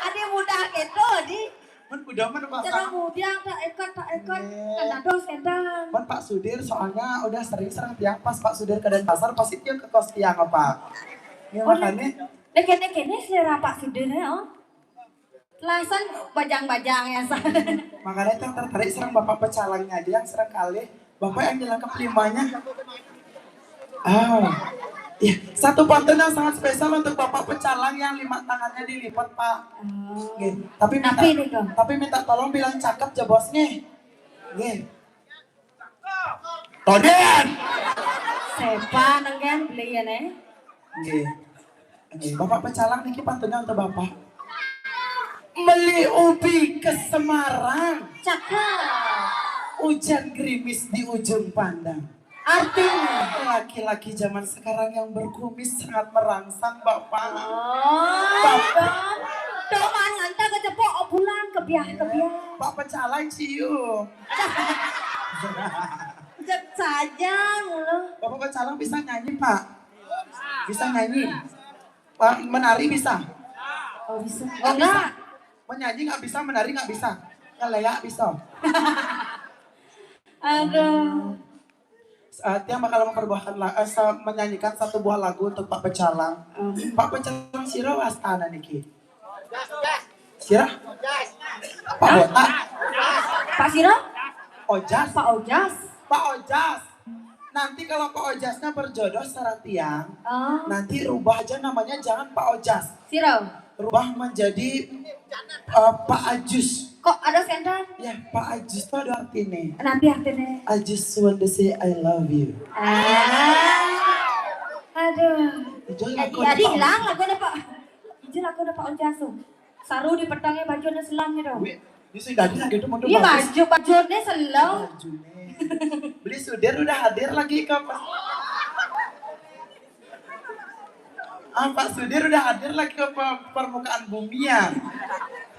Ada mudah gitu, di. Men udah men lepas Cara tangan. mudiang tak ikat, tak ikat. Iya. Kan dados kénten. Men Pak Sudir soalnya udah sering-sering tiang pas Pak Sudir ke Denpasar pasti tiang ke kos tiang apa. Ya Oh, makanya Dek kene-kene selera Pak Sudir ya, oh. Lasan bajang-bajang ya sa. Makanya yang tertarik serang Bapak Pecalangnya aja yang serang kali. Bapak yang jalan ke pelimanya. Ah. Ya, satu pantun yang sangat spesial untuk Bapak Pecalang yang lima tangannya dilipat, Pak. Oh. Nggih, tapi minta, tapi minta tolong bilang cakep ya, Bos, nggih. Nggih. Toden. Sepa nengken beli ya, Neng. Nggih. Nggih, Bapak Pecalang niki pantunnya untuk Bapak. Meli ubi ke Semarang. Cakep. Hujan gerimis di ujung pandang. Artinya? Laki-laki zaman sekarang yang berkumis sangat merangsang, Bapak. Oh, Bapak. Dong, dong, mantap kecepok, oh, bulan, kebiah, kebiah. Pak Pecalang cium. Cek saja, ngono. Bapak Pecalang bisa nyanyi, Pak? Bisa nyanyi? Pak, menari bisa? Oh, bisa. Nggak bisa. Menyanyi nggak bisa, menari nggak bisa. Ngeleak bisa. Aduh. Eh, tiang bakal memperbuahkan la- eh, sa- menyanyikan satu buah lagu untuk Pak Pecalang. Hmm. Pak Pecalang sira wastana niki. Sira? Pak Botak. Pak sira? Ojas. Pak Ojas. Pak Ojas. Nanti kalau Pak Ojasnya berjodoh sama tiang, oh, nanti rubah aja namanya, jangan Pak Ojas. Sira? Rubah menjadi eh, Pak Ajus. Kok ada sendal? Ya, Pak Ajus itu ada artinya. Nanti artinya. I just want to say I love you. Ah. Aduh. Jadi, jadi hilang lagu apa? Ijil aku ada Pak Ojas tuh. Saru di petangnya bajunya selam gitu. Wih, ini sih tadi lagi itu mau. Iya, baju bajunya selam. Bajunya. Beli Sudir udah hadir lagi ke apa? Ah, Pak Sudir udah hadir lagi ke pe- permukaan bumi ya.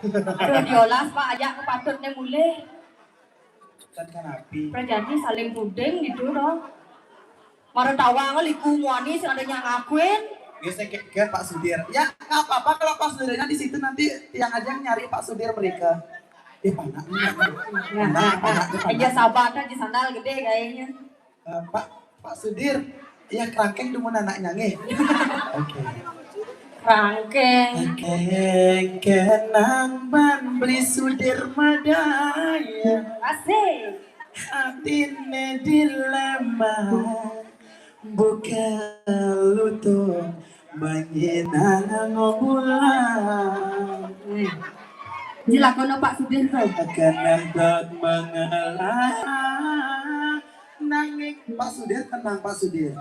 Aduh, diolas Pak, ajak ke patutnya mulai. Kan kan api. Perjani saling tuding gitu dong. Mara tawang liku muani sing ada yang ngakuin. Nggih, sing ke, ke Pak Sudir. Ya, nggak apa-apa kalau Pak Sudirnya di situ, nanti tiang aja yang nyari Pak Sudir mereka. Eh, panak nih. Nah, panak, panak, panak. Iya, sabar aja, sandal gede kayaknya. Eh, Pak, Pak Sudir, ya kerangkeng dumun anaknya nggih. Oke. Kerangkeng. Kerangkeng kenang ban beli Sudir madaya. Asik. Atine dilema buka lutung menyenang bulan. Eh, ini lagunya Pak Sudir tuh. Akan nampak mengalah. Nanging Pak Sudir, tenang Pak Sudir.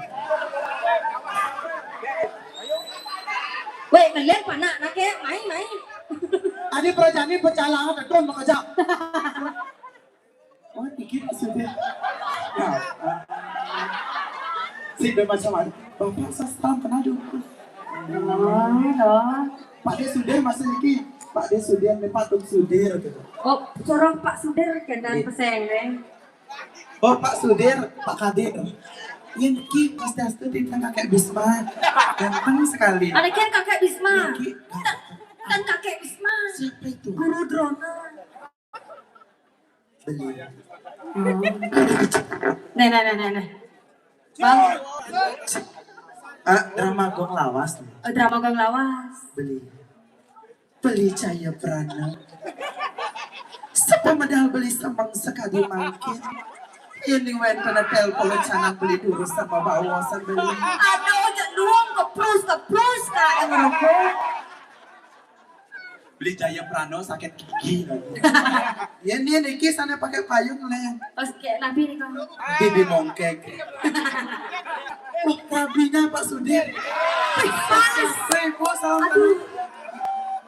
Weh, ngelir Pak nak, nak ya, main, main. Adi Prajani pecah lawan, betul makajak. Oh, iki Pak Sudir. Nah, ah. Sing macam mana? Bapak sastra kenal dulu. Oh, loh. Pak De Sudir masih iki. Pak De Sudir, nih Pak Tum Sudir gitu. Oh, sorong Pak Sudir kendang peseng, neng. Oh, Pak Sudir, Pak Kadir. Ini ki pasti astu di kakek Bisma. Ganteng sekali. Ada kan kakek Bisma? Ini ki kan kakek Bisma. Siapa itu? Guru Drona. Beli. Oh. Nah, nah, nah, nah, nah. Bang. Ah, drama gong lawas nih. Oh, drama gong lawas. Beli. Beli Cahaya Prana. Sepemedal beli semeng sekali mangkin. Ini wen kena telepon canang beli durus sama bawasan beli. Aduh, cek duang keprus keprus kak yang merokok. Beli Jaya Prano sakit gigi. Ya ini niki sana pakai payung leh. Pas kayak nabi nih kamu. Bibi mongkek. Oh, rabinya Pak Sudir. Ibu salam kenal.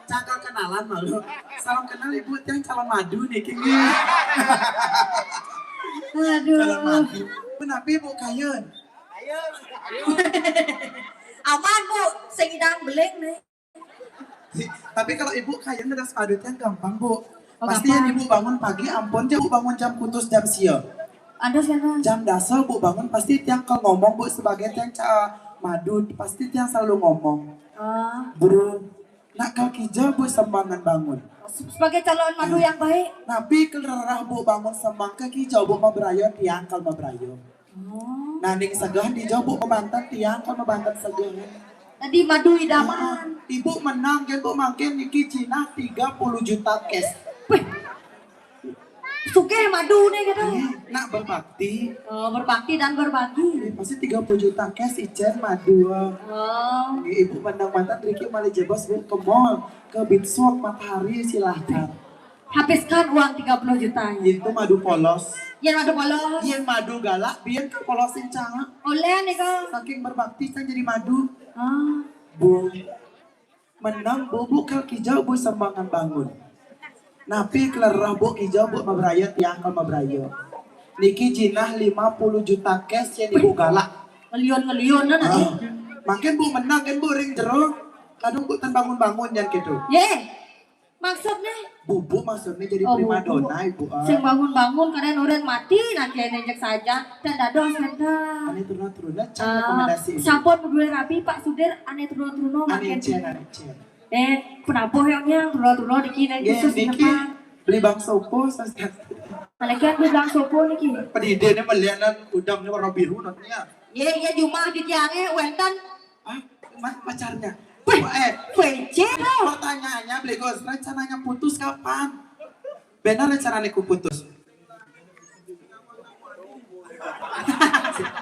Cakal kenalan malu. Salam kenal Ibu, tiang calon madu nih kini. Aduh. Calon madu. Kenapa Ibu kayun? Aman Bu, sing idang beling nih. Tapi kalau Ibu kayun ada sepadu tiang gampang Bu. Oh, pasti yang Ibu bangun pagi, ampun aja Bu bangun jam kutus jam sio. Ada siapa? Jam dasar Bu bangun pasti tiang kalau ngomong Bu sebagai tiang ca madu pasti tiang selalu ngomong. Ah. Bro, nak kal kijau Bu semangan bangun. Sebagai calon madu yang baik. Nabi kelerah Bu bangun semang ke kijau Bu maberayo tiang kal maberayo. Oh. Nah, ning segah dijau Bu pembantan tiang kal pembantan segah. Tadi madu idaman. Ibu menang kan Bu mangkin niki Cina tiga puluh juta cash. Wih. Sugih madu nih gitu. Iya, nak berbakti. Oh, berbakti dan berbagi. Iya, pasti tiga puluh juta cash icén madu. Oh. Iya, ibu pandang mata riki malih jebos bu ke mall, ke Beach Walk, Matahari, silahkan. Habiskan uang tiga puluh juta. Itu madu polos. Yang madu polos. Yang madu galak, biar ke polos yang cangak. Oleh nih kau. Saking berbakti saya jadi madu. Oh. Bu. Menang bubuk kal kijau bu sembangan bangun. Napi kelerah buk kijau buk mabraya tiang kal mabraya. Niki jinah lima puluh juta cash yang ibu galak. Ngelion-ngelion kan ah. Makin bu menang kan bu ring jero. Kadung bu tan bangun-bangun yang gitu. Ye. Maksudnya? Bubuk maksudnya jadi oh, primadona ibu. Ah. Sing bangun-bangun kadang orang mati nah kene jek saja dan dados enten. Ane teruna-teruna can ah, rekomendasi. Sampun berdua rapi Pak Sudir ane teruna-teruna makin. Ane cen, ane cen. Eh, kenapa ya nya teruna-teruna dikine khusus niki beli bang sopo saja. Kalian beli bang sopo niki. Pedidene melianan udangnya warna biru nantinya. Iya, iya cuma di tiangnya wenten. Ah, pacarnya. Wih, eh, P C loh. Pertanyaannya, Blegos, rencananya putus kapan? Benar rencananya ku putus.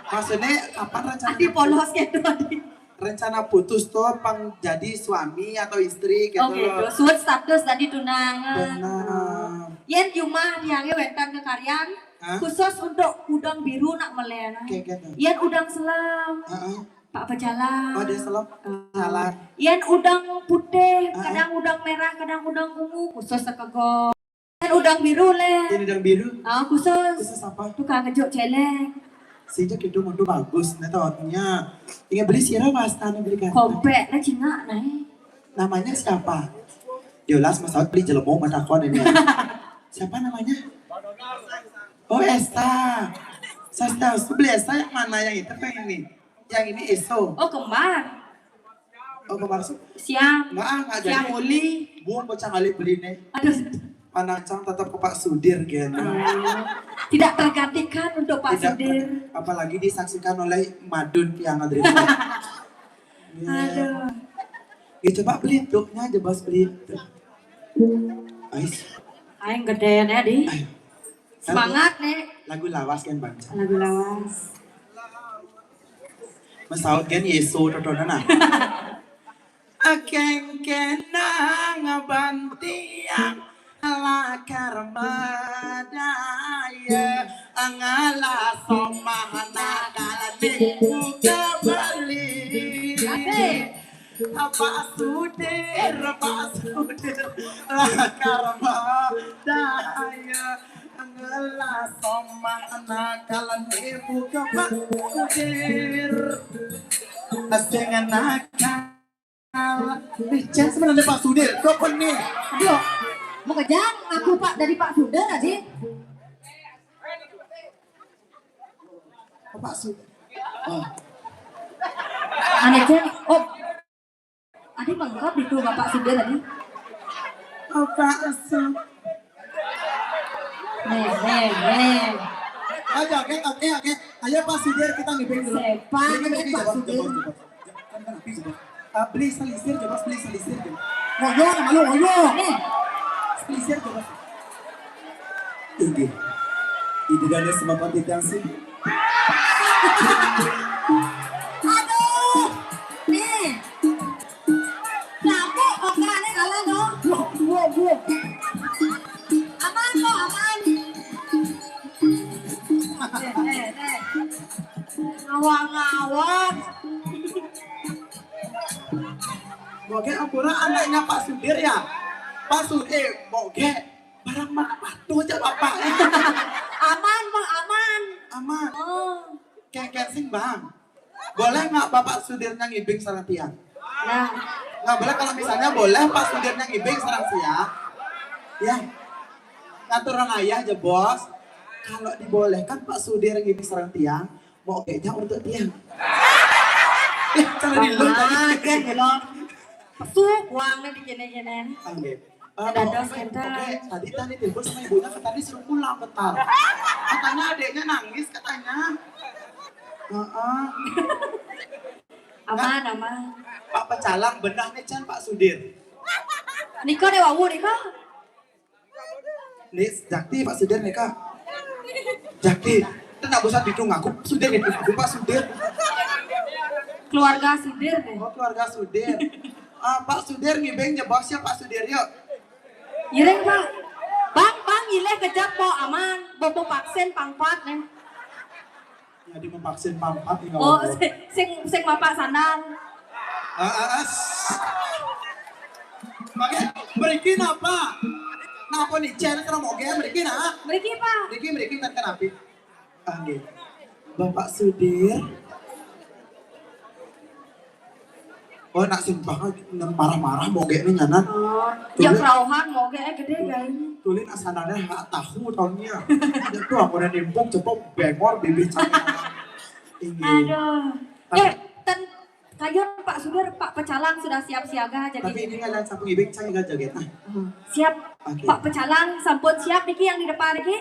Maksudnya kapan rencana? Adi polos gitu adi. Rencana putus tuh pang jadi suami atau istri gitu. Oke, okay, sudah status tadi tunangan. Benar. Yen cuma diange wetan ke karyan, khusus untuk udang biru nak melen. Oke, okay, gitu. Yen udang selam. Uh -uh. Pak Pejalan. Oh, dia selok. Uh, Jalan. Yan udang putih, uh, kadang udang merah, kadang udang ungu, khusus sekego. Yan udang biru le. Yan udang biru. Ah, khusus. Khusus apa? Tukang ngejuk celeng. Sejak itu mundur bagus, nih tahunya. Ingat beli sirah mas, tanya beli kan. Kompek, nah cingak, nah. Namanya siapa? Jelas mas beli jelemo matakon ini. Siapa namanya? Oh Esta. Sasta, beli Esta yang mana yang itu pengen nih? Yang ini Eso. Oh kembar. Oh kembar. Siang. Enggak, enggak jadi. Siang uli. Buang bocah kali beli nih. Aduh. Panacang tetap ke Pak Sudir gitu. Tidak tergantikan untuk Pak Tidak, Sudir. Apalagi disaksikan oleh Madun yang ada di. Aduh. Ya coba beli tuh, aja bos beli tuh. Ais. Aing gede nih di. Ayo. Semangat nih. Lagu lawas kan baca. Lagu lawas. Mesaut kan Yesu totona nah. Akeng kenang bantiang lakar madaya ngala somah nakal minggu kebeli. Apa sudir, apa sudir lakar madaya. Ngelas omah nakalan ibu ke Pak Sudir. Sing nakal. Eh, Jen sebenarnya Pak Sudir. Kok pening? Aduh, mau kejang aku Pak dari Pak Sudir tadi. Oh, Pak Sudir. Oh. Aneh Jen. Oh. Adi bengkok itu Bapak Sudir tadi. Bapak Su. Nih, nih, nih. Oke, oke, oke, oke. Ayo Pak Sudir kita ngibing dulu. Sepan ini Pak Sudir. Uh, beli selisir coba, beli selisir coba. Ngoyo, malu ngoyo. Nih. Selisir coba. Tinggi. Ini dari semua kompetisi. Aduh. Nih. Laku oke ane kalah no. Wo wo wo. Aman kok aman. Eh eh eh. Ngawang-ngawang. Boge ampura anaknya Pak Sudir ya. Pak Sudir, boge. Barang mana patuh aja bapak. Aman bang aman. Aman. Oh. Kengkeng sing bang. Boleh nggak bapak sudirnya ngibing sarang tiang? Nah. Nggak boleh kalau misalnya boleh pak sudirnya ngibing sarang siang. Ya. Ngaturan ayah aja bos. Kalau dibolehkan pak sudir ngibing sarang tiang, mau kayaknya untuk tiang. Eh, kalau di lu tadi. Kan, you know. Su, buangnya di kene-kene. Oke. Dados enten. Oke, tadi tadi telepon sama ibunya katanya suruh pulang bentar. Katanya adiknya nangis katanya. Heeh. Aman, aman. Pak Pecalang benah nih Chan Pak Sudir. Niko deh wawu niko. Nih, Jakti, Pak Sudir nih, Kak. Jakti, tenang, bosan didung aku, Sudir didung aku, Pak Sudir. Keluarga Sudir deh. Oh, keluarga Sudir. Ah, Pak Sudir ngibing jebos ya, Pak Sudir, yuk. Iring, Pak. Bang, Bang, ileh kejap, po aman, bobo vaksin pangpat nih. Jadi mevaksin pangpat nih. Oh, sing, sing, sing mapak sandal. Ah, ah, ah. Makanya, mriki napa? Napa nih, cek kena moge, mriki nah? Mriki, Pak. Mriki, mriki, kan kenapi? Ah, nggih. Bapak Sudir. Oh, nak sing banget, marah-marah moge nih nyanan. Oh, ya, tuli, kerauhan moge, eh, gede, guys. Tuli nak sanane hak tahu tahunnya. Itu aku udah nimpung, cepok bengor, bibir cakep. Ini. Aduh. Tapi eh, ten, kayun Pak Sudir, Pak Pecalang sudah siap siaga, jadi tapi ini ada sapu ngibing, saya nggak joget. Ah. Hmm. Siap. Oke. Pak Pecalang, sampun siap, niki yang di depan, niki?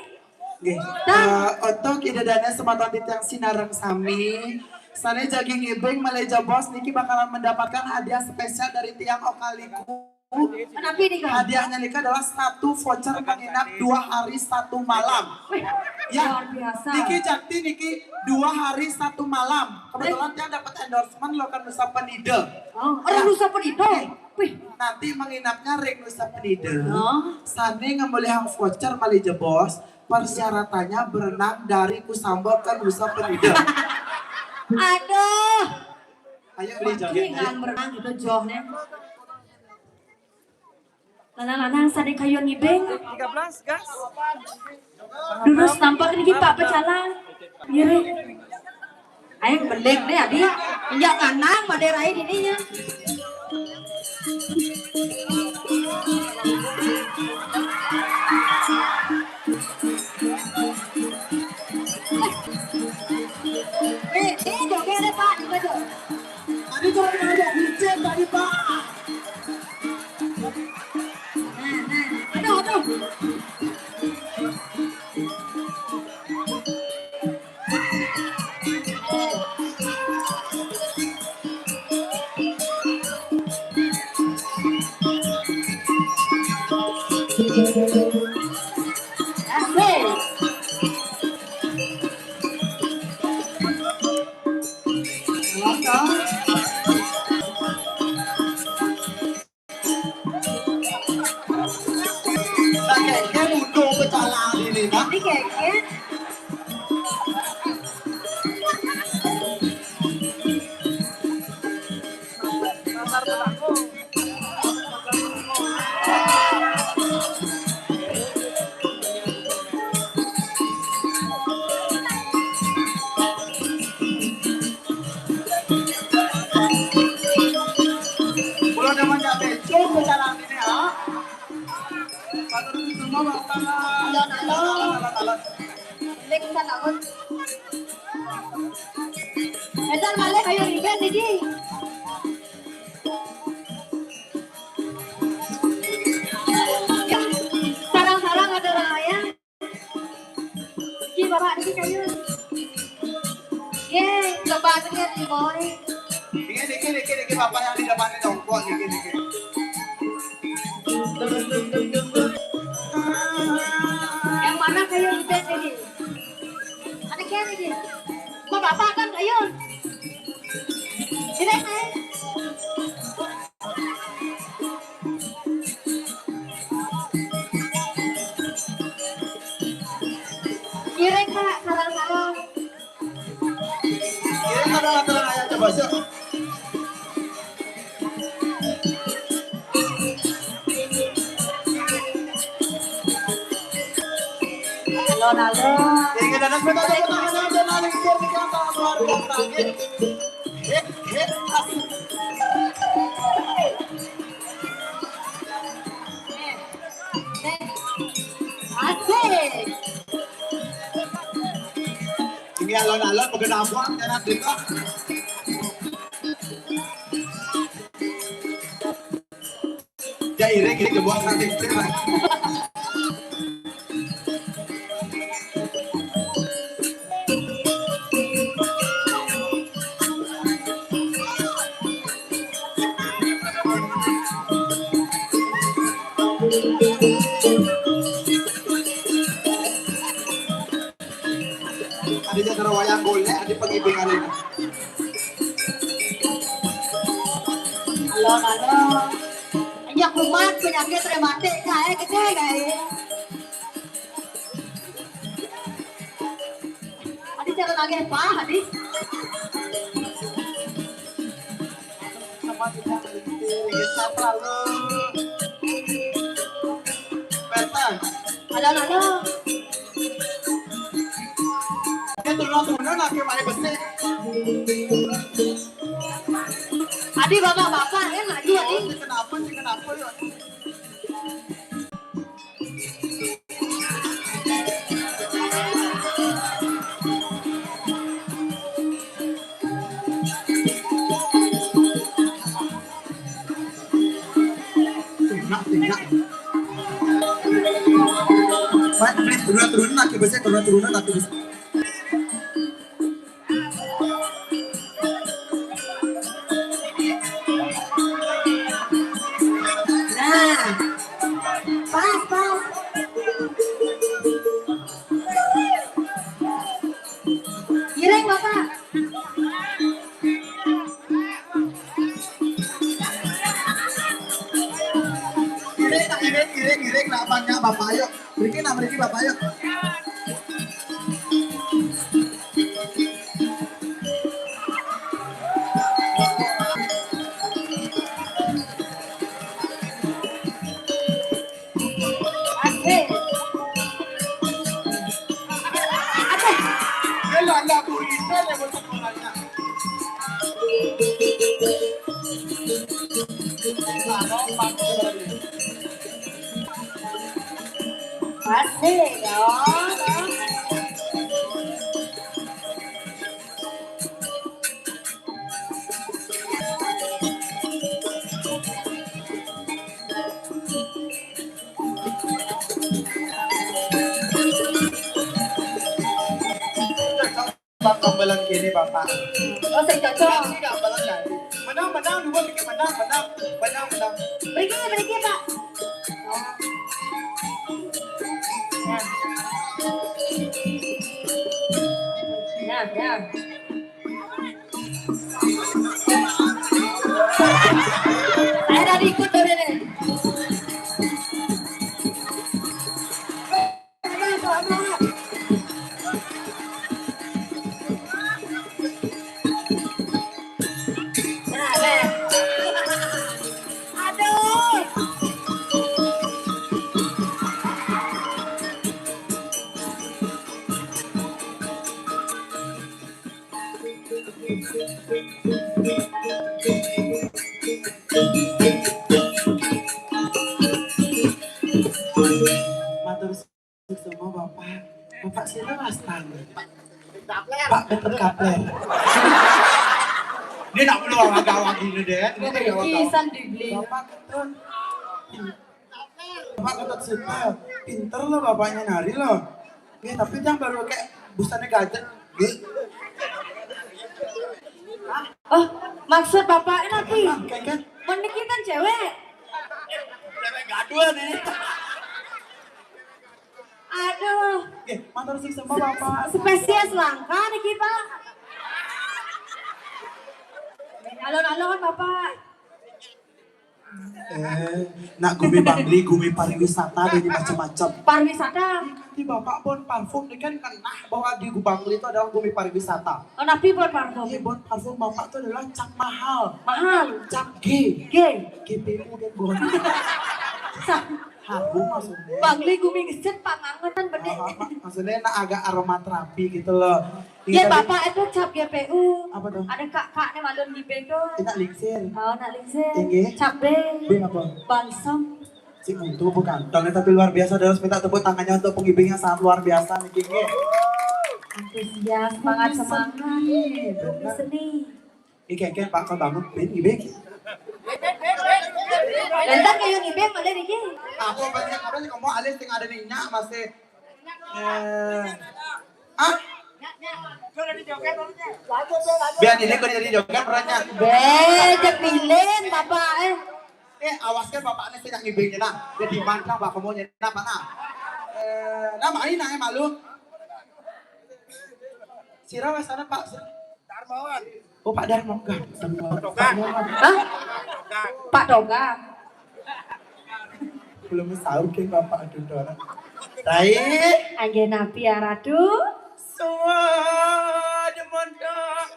Nggih. Dah. Eh, untuk ida dane semeton titiang sinareng sami, sane jagi ngibing malih jebos niki bakalan mendapatkan hadiah spesial dari tiang Okaliku. Kenapi nih, Kang? Hadiahnya nih adalah satu voucher menginap dua hari satu malam. Wih, ya, luar biasa. Niki Jakti niki dua hari satu malam. Kebetulan eh, tiang dapat endorsement Lokan Nusa Penida. Oh, orang ya. Nusa Penida. Eh, wih. Nanti menginapnya ring Nusa Penida. Oh. Sane ngambilihang voucher malih jebos. Persyaratannya berenang dari Kusamba ke Nusa Penida. Aduh. Ayo beli joget. Ngan berenang gitu joh nih. Lanang-lanang sane kayun ngibing. Tiga belas, gas. Durus tampak niki Pak Pecalang. Ngiring. Aing belik deh, Adi. Injak kanang pada rai dininya. Eh, eh, joget deh, Pak, joget, joget. Tadi tuh ada hujan tadi, Pak. Nah, nah, aduh, aduh. Asik. Nah, Keke udah berjalan ini, nah. Ini Keke. Kalau ada banyak becok, berjalan ini, ha? Kalau di rumah, Bapak, alon-alon. Alon-alon. Lek kan, alon. Edan balik, ayo, ribet, Didi. Sarang-sarang ada orang lain. Ki, Bapak, niki kayu. Ye, coba dengar nih, boy. Niki, niki, niki, niki, Bapak yang di depan ini jongkok, niki, niki. Yang mana kayu ubed ini? Ada kayu ini. Kok Bapak kan kayu? Ini, eh. Kiring, Kak, sarang-sarang. Kiring, sarang-sarang, ayo coba, yuk. Halo, halo. Kiring, ada sepeda, sepeda, sepeda, sepeda, sepeda, sepeda, luar biasa, gitu. Hit, hit, asik. Asik. Ini alon-alon, bukan abuang, jangan dengar. Ya, iring, iring, buat nanti. Kumat penyakit rematik kae kece kae. Adi cara nangis pah adi. Sama kita, kita selalu. Petan. Halo, halo. Ini turun-turun lagi mari besi. Adi bapak-bapak ya maju adi. Oh, sing kenapa, sing kenapa ya? Enak, enak. Mat, beli turun-turun lagi besi, turun-turun lagi besi. Nah, pas, pas. Giring, Bapak. Giring, giring, giring, giring, nak banyak Bapak, ayo. Mriki, nak mriki, Bapak, ayo. Asik. Aduh. Dia lah, lah, tuh, Risa, dia macam mana? Asik, ya. Bang, gambelan kene, Bapak. Oh, sing cocok. Ini gambelan ya. Menang, menang, dua bikin menang, menang, menang, menang. Berikutnya, berikutnya, Pak. Nah, nah. Saya tadi ikut dari ini. Aduh. Matur suksma, Bapak. Bapak sira wastane? Pak Peter Kapler. Dia nak perlu awak-awak gini deh. Ini dia awak-awak. Kisan dibeli. Bapak Ketut. Bapak Ketut Suta. Pinter loh bapaknya nari loh. Nggih, tapi yang baru kayak busane gajah. Nggih. Oh, maksud Bapak ini nanti. Ah, kayak kan? Meniki kan cewek. Cewek gaduh nih. Aduh. Nggih, matur suksma Bapak. Spesies langka niki, Pak. Alon-alon, Bapak. Eh, nak gumi Bangli, gumi pariwisata, ini macam-macam. Pariwisata. Ini kanti Bapak Bon Parfum, ini kan kenah bahwa di Bangli itu adalah gumi pariwisata. Oh, napi Bon Parfum? Iya, Bon Parfum Bapak itu adalah cap mahal. Mahal. Cap G. G. G P U kan, Bon. Sa- Harum maksudnya. Bangli gumi gesit, Pak, ngangenan bener. Ah, ah, mak-, maksudnya nak agak aromaterapi gitu loh. Iya, Bapak itu cap G P U. Apa tuh? Ada kak-kak nih malu ngibing tuh. Kita lingsir. Oh, nak lingsir. Inggih. Cap B. B apa? Balsam. Si Untu bukan. Tapi luar biasa, harus minta tepuk tangannya untuk pengibing yang sangat luar biasa nih, King. Antusias, semangat, semangat. Bumi seni. Iki kayak Pak Kol bangun, ben ngibing. Lantas kayak ngibing malah niki. Aku banyak orang ngomong alis sing ada minyak masih. Eh. Ah? Biar ini kok jadi joget perannya. Be, jepilin, Bapak, eh. Eh, awas kan bapaknya sing ngibingnya, nah. Jadi mantap, Pak, kamu nyenak, Pak, nah. Eh, nah, main, nah, eh, malu. Sira wastane, Pak? Darmawan. Oh, Pak Darmawan. Ganteng banget. Pak Darmawan. Hah? Pak Toga. Belum sahur ke Bapak Dudono. Rai. Anggih napi ya Ratu? Suwun mondok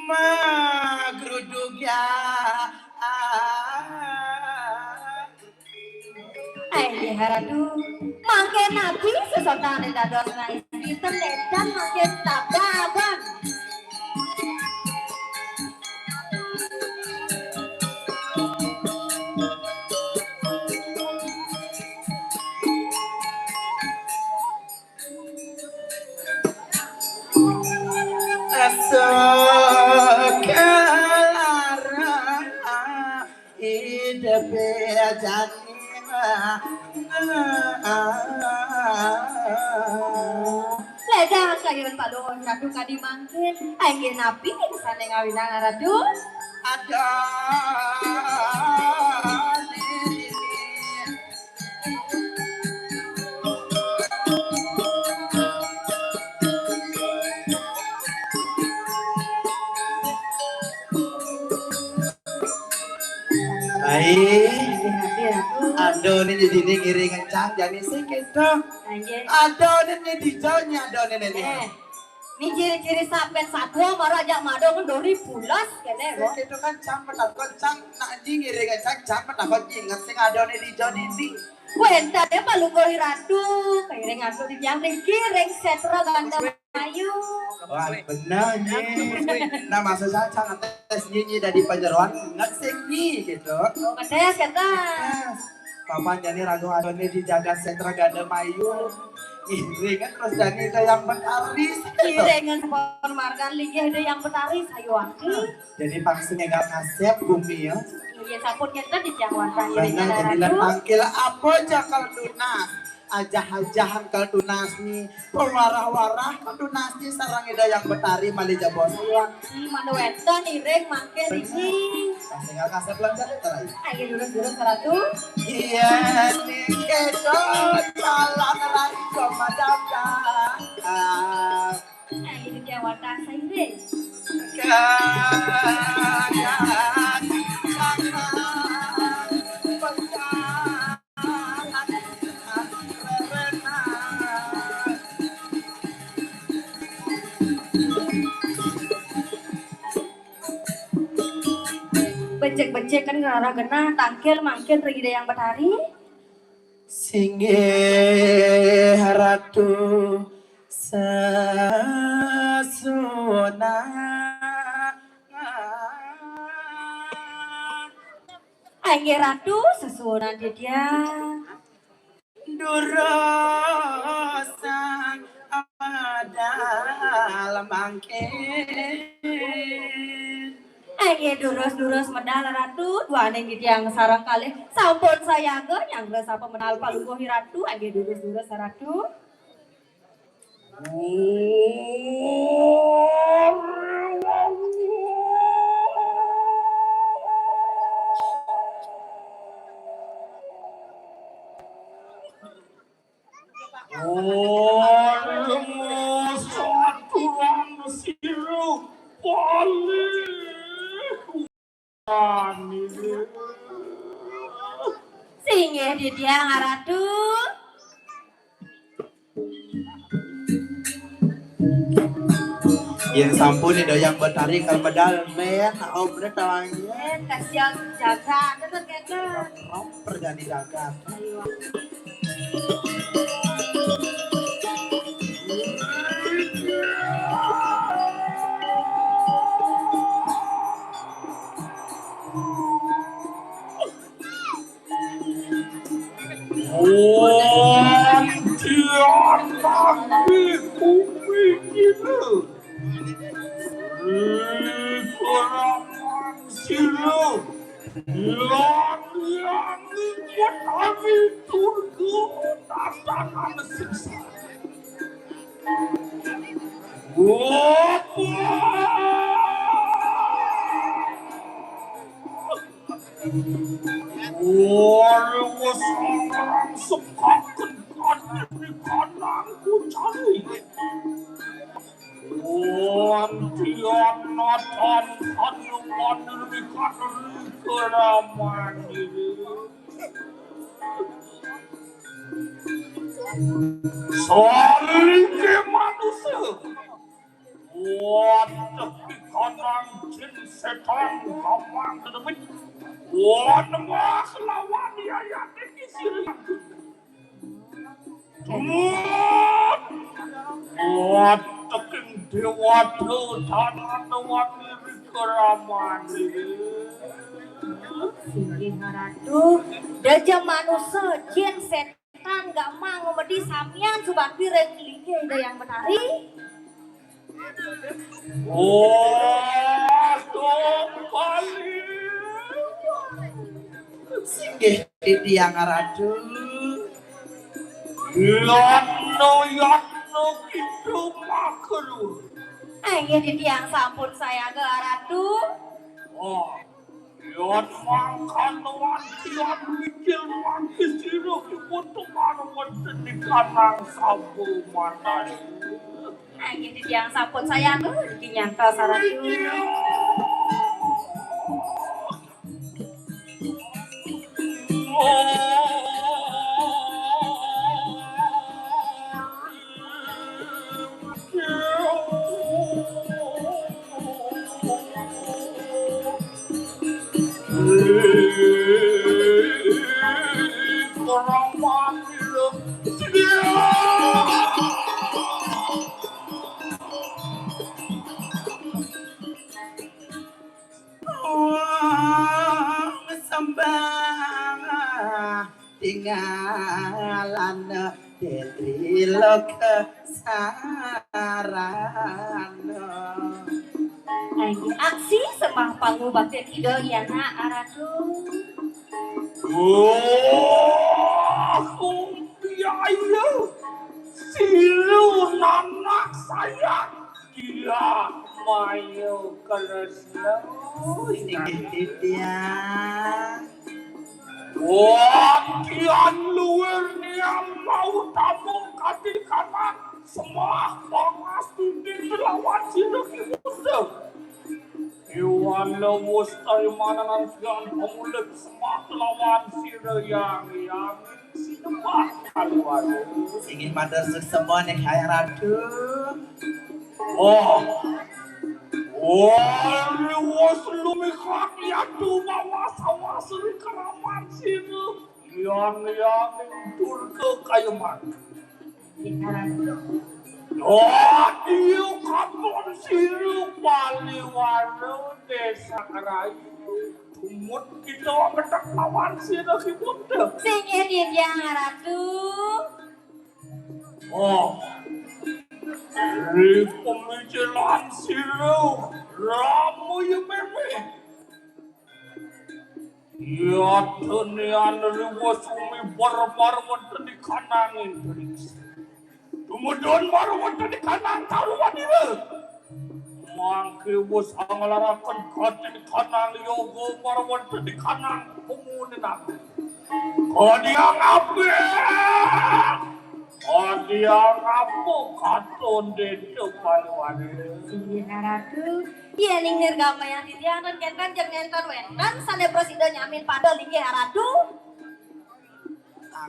magrudug ya. Anggih Ratu. Mangke napi sesotan dados rais iten edan mangke tababang. Asa kalara idep jani. Ledang kayun paduhun Ratu kadi mangkin. Inggih napi sane ngawinang Ratu? Ada. Baik. Adone jadi ini ngiring kencang jani sih gitu. Adone ini dijauhnya adone ini. Eh, ini ciri-ciri sampean satwa mara ajak madu kendori pulas kene, Bu. Sing gitu kan cang petakon cang nak ji ngiring cang cang petakon inget sing adone dijauh ini. Wentane palungguh Ratu, kairing Ratu di tiang niki ring setra gandam ayu. Wah, bener nyi. Nah, maksud saya cang ngetes nyi, nyi dari Panjeroan nget sing nyi gitu. Oh, ngetes kata. Papan jani ragu adone di jagat setra gandam ayu. Ngiring kan terus jani ada yang betaris gitu. Ngiring kan sepon margan linggih ada yang betaris ayu aki. Jadi pangsi ngegal ngasep bumi ya. Iya, sampun ngenten di tiang wantah. Bener, jadi lan tangkil apa aja kalau tunas. Ajah-ajahan kalau tunas nih. Pewarah-warah kalau tunas nih sarang ida yang betari malih jabos. Iya, si mana wenten iring mangke niki. Pangsi ngegal ngasep lan jatuh terai. Ayo dulu dulu seratu. Iya, nih kedo jalan rai komadam. Ah. Nah, ini dia wadah sairing. Becek-becek kan ngarah genah tangkil mangkin ring Ida Yang Betari. Singgih Ratu sesuunan. Inggih Ratu sesuunan titiang. Durus sang medal mangkin. Inggih durus-durus medal Ratu, duaning titiang sareng kalih sampun sayaga nyanggra sapa medal palungguh Ratu, inggih durus-durus Ratu. Satuan sira paling Singgih titiang Ratu. Yen sampun Ida Yang Betari kal medal men, om ne tawang yen. Kasihan jagat, tetep keke. Perjani jagat. Ayo. Wong dianaki bumi kidul. Ing keraman sira lan yang nyekani turga tatanan siksa. Wah, wis ngarang sekaken kadene kanangku cari. Wong tiang natan kanuman wikan ri keraman ini. Salike manusa. Waduh, ikanang jin setan gamang kedemit. Wan mas lawan yayate kisir. Tumut. Waduh, ing dewata tanah wani keramani. Singgih Ratu, daja manusa, jin setan gamang ngemedi samian subakti ring linggih Ida Hyang Betari. Oh, Bali. Singgih titiang Ratu. Yatno, yatno kita makalu. Inggih titiang sampun sayaga Ratu. Oh. Yan mangkanoan tiang mijil mangke sira kipun tumar wonten di kanang sabo manah. Inggih titiang sampun sayaga, niki nyangka saratu. Sembah tinggalan Detri Loka Sarana. Aksi sembah pangubaktin Ida Hyang Ratu. Oh, biaya. Silu nanak saya. Dia mayu Kresna. Inggih titiang. Wah, tiang luir niang mau tabung kati kanan. Semah pangas tindih lawan sira kibunda. Iwan lewus taimanan tiang pamulih semah lawan sira yang yang. Singgih matur suksma ning Hyang Ratu. Oh. Oh, luwes lumikat yatu mawas-awas ri keraman sira. Yang yang durga kayeman. Oh, iya katon sira Paliwara desa Rai. Tumut kita metek lawan sira kibunda. Singgih titiang Ratu. Oh. Ri pemikiran sira ramu ya meme. Ya tenian riwa sumi barbar wonten di kanangin. Tumudun baru wonten di kanang karuan ira. Mangke wus anglaraken kati di kanang yoga baru wonten di kanang pumunin aku. Kadiang apik. Kadiang apa katon dente paluane. Singgih Ratu, yening nirgamayang titiang ten kenten jeg nenten wenten sane prasida nyamin pada linggih Ratu.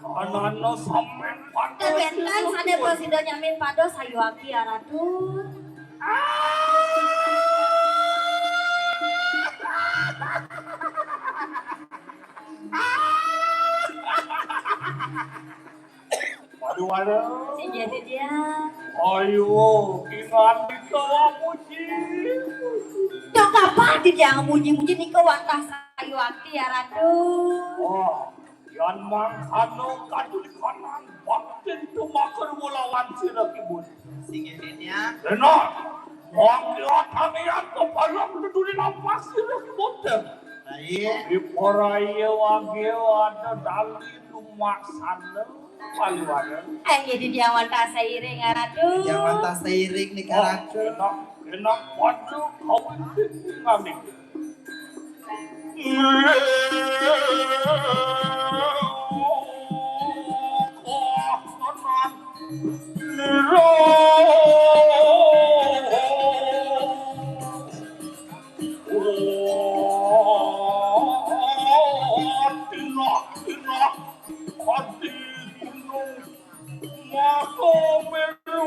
Anana samen pada. Ten wenten sane prasida nyamin pada sayuwakti Ratu. Aduh, aduh. Singgih titiang. Ayo, ingandika muji. Dong kapan titiang muji-muji nika wantah sayuwakti Ratu. Oh, yan mangkana katulikanang baktin tumaker wulawan sira kibun. Singgih titiang. Enak. Mangke atamian kepalang deduri lampah sira kibun. Baik. Diporaya wage ada dali lumaksana. Paliwara. Inggih titiang wantah sairing, Ratu. Titiang wantah sairing nika, Ratu. Enak, enak pada kawin nami. Ati gunung. Komeru.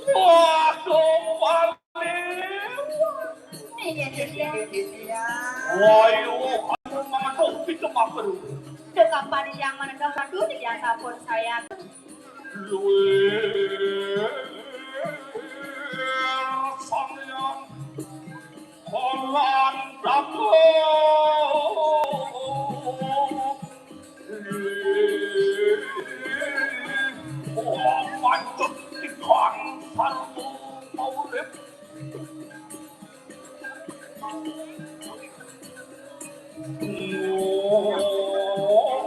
Wah, kembali. Iya, iya. Wayo, anu mangetuh kita makan. Dek apa di yang mana dong? Aduh, di yang sampun saya. Luwih sang yang kolan dapur. Wah, pancet tigang sarwa maurip.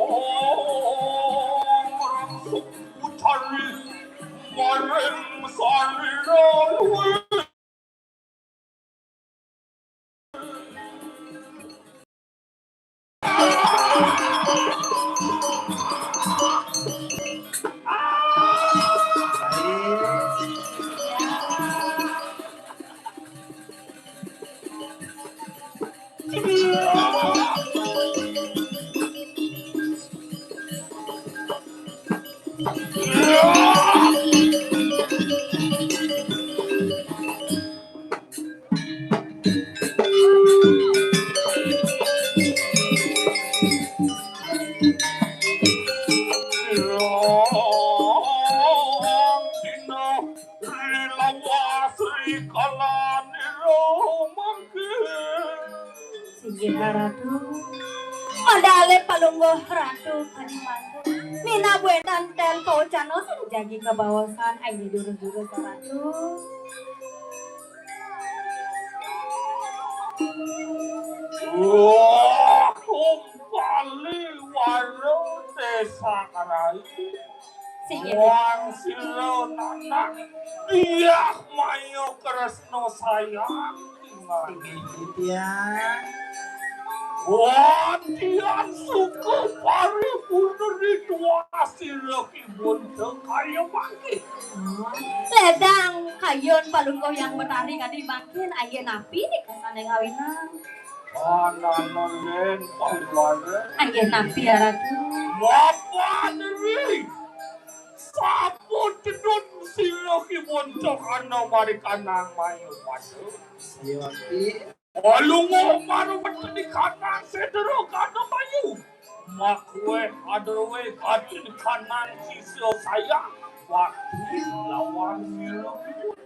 Wah, rangsuk ucari maring salira luwih. Singgih Ratu. Madale palungguh Ratu kadi mangke. Minab wenten ten paucana sane jagi kabaosan, ayo durus-durus Ratu. Wah, kumpali wara desa karai. Singgih. Wang sira nanak diah maya kresna sayang. Singgih, Titiang. Wantian suka paripurna ritual sira kibun kaya mangke. Ledang kayun palungguh Hyang Betari kadi mangkin, ayo napi nika sane ngawinan? Anana yen pawara. Ayo napi ya Ratu? Mapan ri. Sampun tedun sira kibun cok ana marikanang mayu pada. Iya, Ki. Palungguh maru meteni kanang sedera kana mayu. Makwe adewe katin kanang sisa sayang. Wakti lawan sira kibun.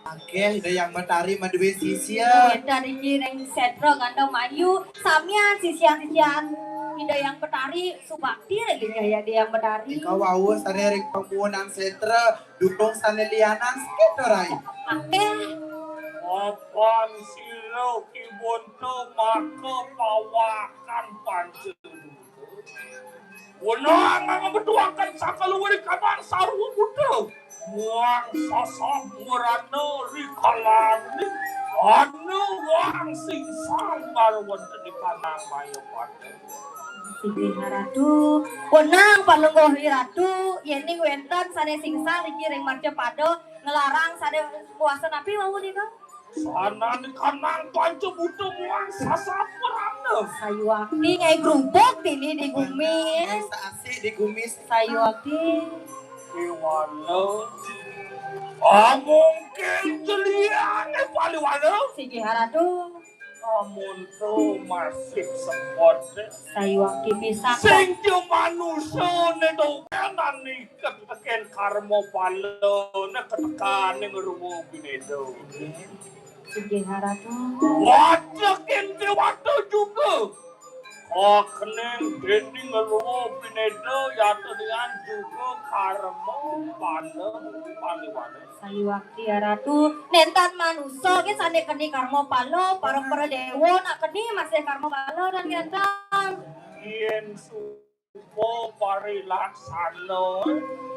Akeh Ida Hyang Betari madué sisia. Wénten inggih ring sétra Gandamayu, samian sisian-sisian Ida Hyang Betari subakti ring Ida Hyang Betari. Nika wau sané ring pamuunan sétra, durung sané lianan sakéto, Rai. Akeh. Mapan sira kibunta maka pawakan panca. Wenang ngametuaken sakaluwih kabar sarwa buta. Muang sasab werana rikalani. Anu wang singsang marwenten di kanang maya pada. Singgih Ratu, wenang palungguh Ratu, yéning wénten sané singsang niki ring marca pada nglarang sané kuasa napi wau nika? Sanan kanang panca buta muang sasab werana. Sayuwakti ngaé grubug dini di gumi. Ngaé saasik di gumi. Sayuwakti. Kéwala. Amung kén jeliané paliwala. Singgih Ratu. Amun to masih sepot. Sayuwakti pisan. Sing ja manusané dokanan nika tekén karma pala, nek ketekaning ruwa bineda. Singgih Ratu. Watekin déwata juga. Kakening dening ruwa bineda yatinian juga karma pala paliwala. Sayuwakti ya Ratu, nénten manusa nggih sané keni karma pala, para, para déwa nak keni masih karma pala dan kénten. Yén suba parilaksana,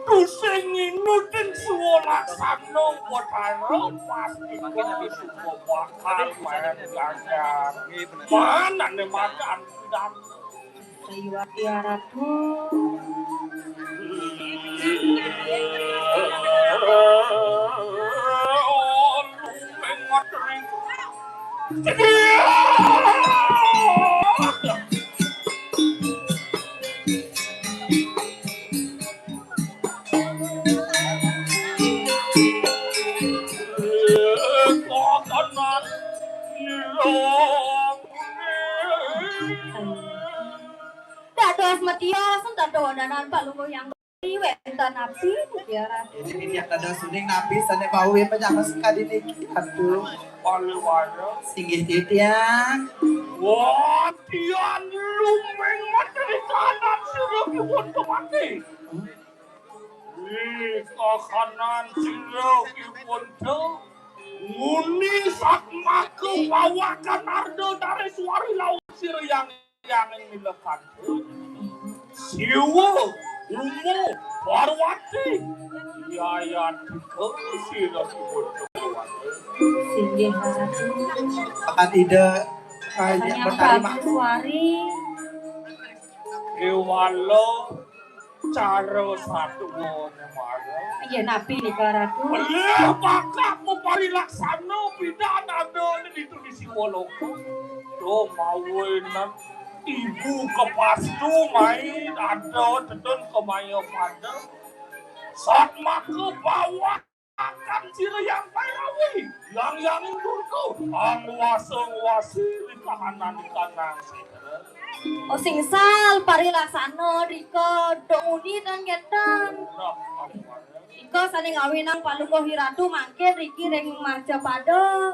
tusing nginutin suwalaksana Betara, pasti suba bakal main ganjar. Manané makan pidan. Sayuwakti ya Ratu. Dados metios, dados wontenan Palungguh Hyang Wénten napi niki, Ratu? Ini niki ada suning napi sané bau ya, pejabat sekali niki, Ratu. Palungguh. Singgih titiang. Wah, tiang lumengot di kanan sira kibun temati. Di kahanan sira kibun te nguni satmaka pawakan arda dari suari lawan sira yang Yang ing nilekanta Siwa, Uma, Parwati, Yayatika sira kibun Parwati. Singgih Ratu. Akan Ida, eh, Rasanya yang bertari, Mak. Bagus, Wari. Kewala cara satua nemara. Iya, napi nika, Ratu? Belih bakak maparilaksana pidan ada ditu di Siwaloka. Duh, mawinan ibu kapastu mai ada tedun kemaya pada. Satmaka pawakan sira yang pairawi, yang yang durga, angwasa ngwasi di kahanan di kanang sira. Oh, singsal parilaksana rika dong uni dan gendan. Nah, apa? Ika sané ngawinang Palungguh Iratu mangkin riki ring marcapada.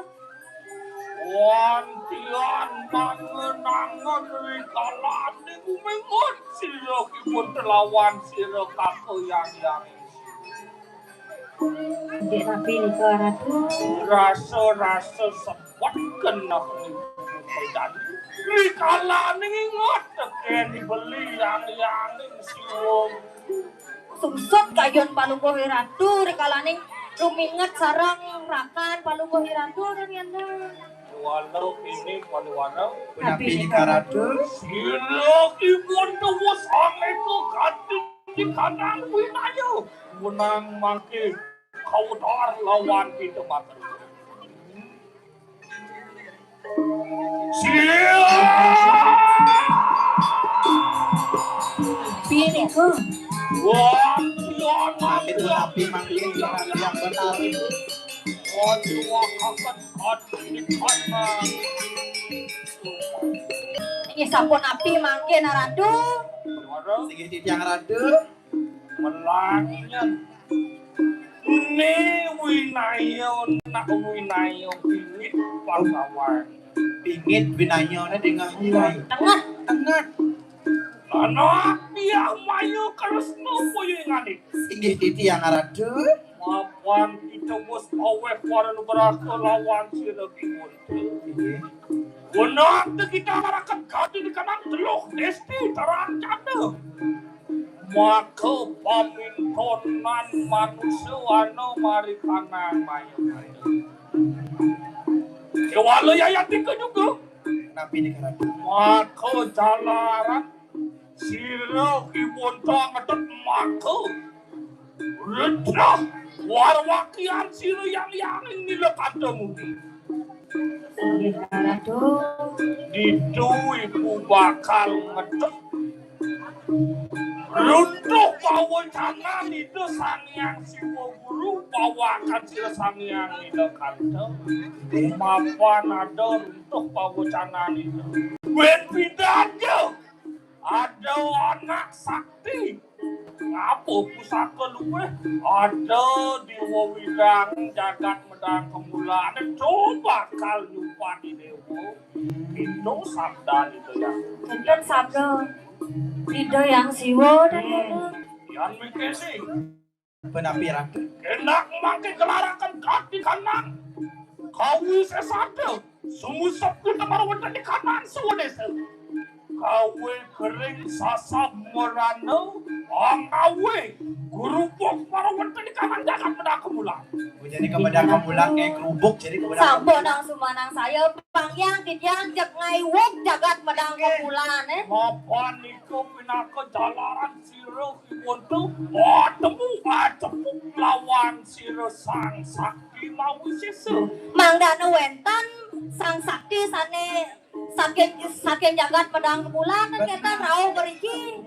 Wantian mangenangan rikalané gumengot sira kibun telawan sira kaka yang yang. Dek napi nika, Ratu? Rasa-rasa sebet keneh ning. Rikalané nginget tekén beli yang yang ning siwung. Sungsut kayun Palungguh Iratu rikalaning ruminget sareng rakan Palungguh Iratu dan yanda. Walau ini Palungguh. Napi nika, Ratu? Sira kibun tewus anéka kanti di kanang winaya. Wenang mangke kawedar lawan kita mater. Siap! Pinika. Wah, wah, itu napi mangke yang bertaring. Waduh, wah, akan, akan, akan. Inggih sampun napi mangke, Naratu? Singgih titiang Ratu. Melangnya. Né winaya nak winaya pingit pasawan. Pingit winaya né dingeh nilai. Tengah. Tengah. Anak dia maya kresna puyungané. Singgih titiang Ratu. Mapan kita wis aweh para nugrah kelawan sira kibun. Inggih. Wenang kita marakat kadi di kanang teluh desti terang canda. Maka pamintonan manusia ana mari kanang maya. Kewala yayatika juga. Napi nika, Ratu? Maka jalaran sira kibun tangetet maka Rudra warwakian sira yang yang nila kata mudi. Inggih, Ratu. Ditu ibu bakal ngetuk. Runtuh pawacanan Ida Sang Hyang Siwa Guru, pawakan sira Sang Hyang Nila Kanta. Mapan ada runtuh pawacanan Ida. Wit pidada. Ada anak sakti. Ngapa pusaka luwih? Ada dewa widang jagat medang kemulane to bakal nyupati dewa. Itu sabdan itu ya. Enten sabda Ida Yang Siwa dan Hmm. Ida. Yan mikir sih. Penapi, Ratu? Enak mangke gelaraken kati kanang. Kawi sesada, sumusep kita marang wonten di kanang suwa desa. Kawi kering sasab merana, angawi gurupuk marang wonten di kanang jagat medang kemulan. Oh, jadi ke medang kemulan kayak kerubuk, jadi ke medang Sampun nang sumanang saya, panggiang titiang jeg ngaiwuk jagat medang kemulan, eh. Mapan niku pinaka jalaran sira Wonten, ah, temu, ah, tepuk lawan sira Sang Sakti mawi sesa. Mangdane wenten Sang Sakti sane saking, saking jagat medang kemulan, kan kenten rauh mriki.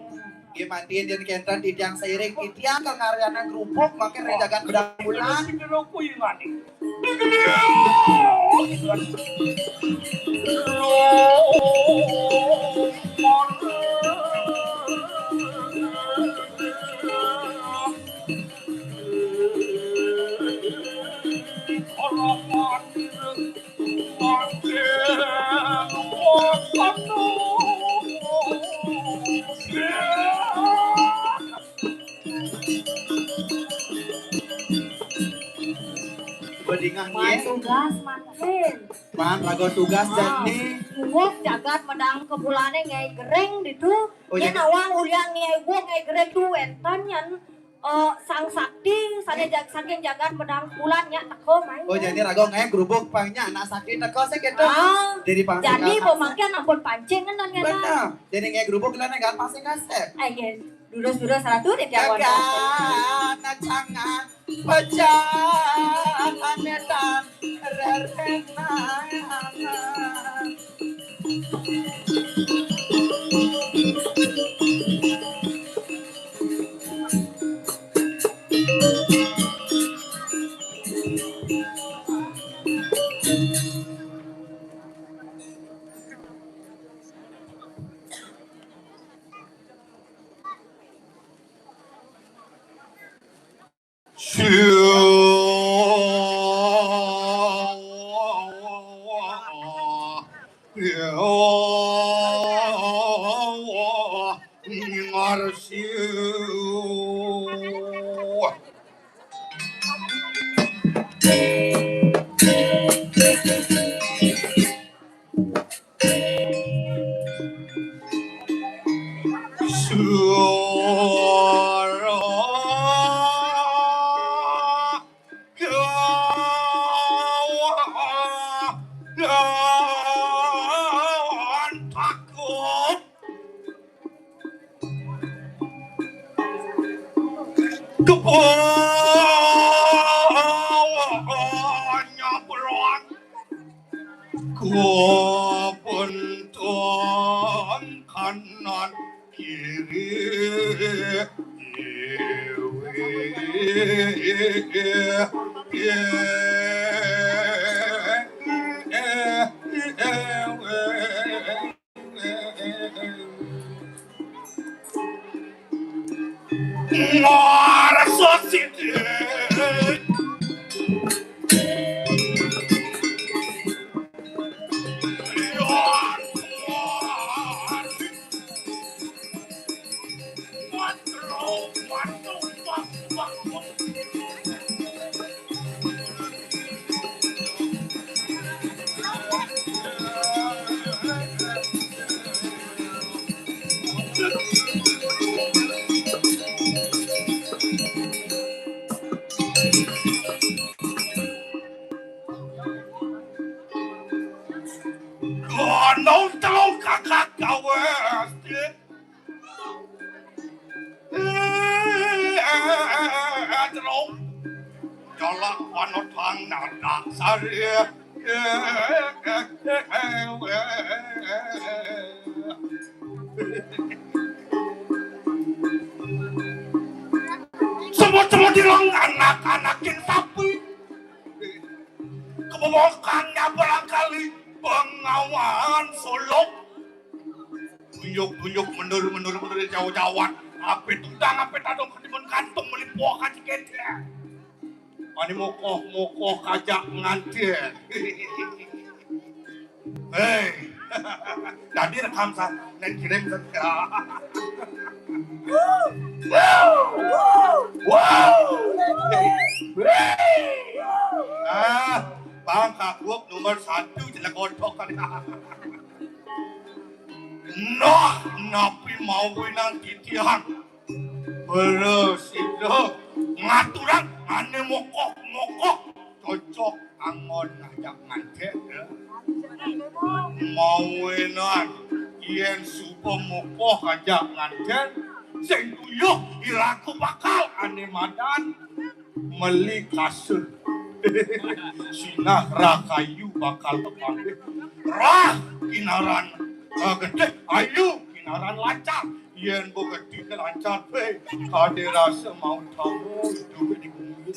Nggih, mangkin yen kenten titiang sairing, titiang kang ngaryana grubuk, mangkin ring jagat medang kemulan. Sing kena kuwi mati. Loh. Tingah, nggih. Tugas mangkin. Man raga tugas. Ah, jani. Uwuk jagat medang kebulané Nyai Gering ditu. Oh, nyén jadi awang ulian Nyai Uwuk, Nyai Gering tu wénten nyén, eh, sang sakti sané jag-, saking jagat medang bulan nya teka mai. Oh, jadi raga ngaé grubug pang nya anak sakti teka sing kéto. Ah, jadi pang jadi sing pemangkin ampun pancing kan, kan. Bener. Jadi ngaé grubug lan ngaé pang sing kasép. Ai, nggih. Durus-durus ratu di tiang. Tekan cangan. Pecah anetan rerenangan. Kepala nyabrang. Kebentuk kanan kiri. Ngarasa sithik. Kono telung kakak gawe. Telung. Jolak panotang nadak sari. Semut-semut hilang anak-anakin sapi. Kebobokangnya barangkali pengawan solok. Tunjuk-tunjuk, mendur-mendur, mendur jauh-jauhan. Ape tudang, ape tadung, ketimun kantung, melipuh kaji kete. Ani mokoh-mokoh kajak nganten. Hei. Tadi rekam sa, nen kirim sa. Wow. Ah, Bang Kakuk nomor satu jelek otok kan. Nah, napi mawinan titiang? Beres itu ngaturang ane mokoh-mokoh cocok anggon ngajak nganten, ya. Mawinan yen suba mokoh ngajak nganten, sing tuyuh iraga bakal ane madan meli kasur. Sinah rakayu bakal kepanggih. Rah kinaran, eh, gedhe, ayu kinaran lancar. Yen bo gedhe ke lancar, weh, kade rasa mau tanggung juga di bumi.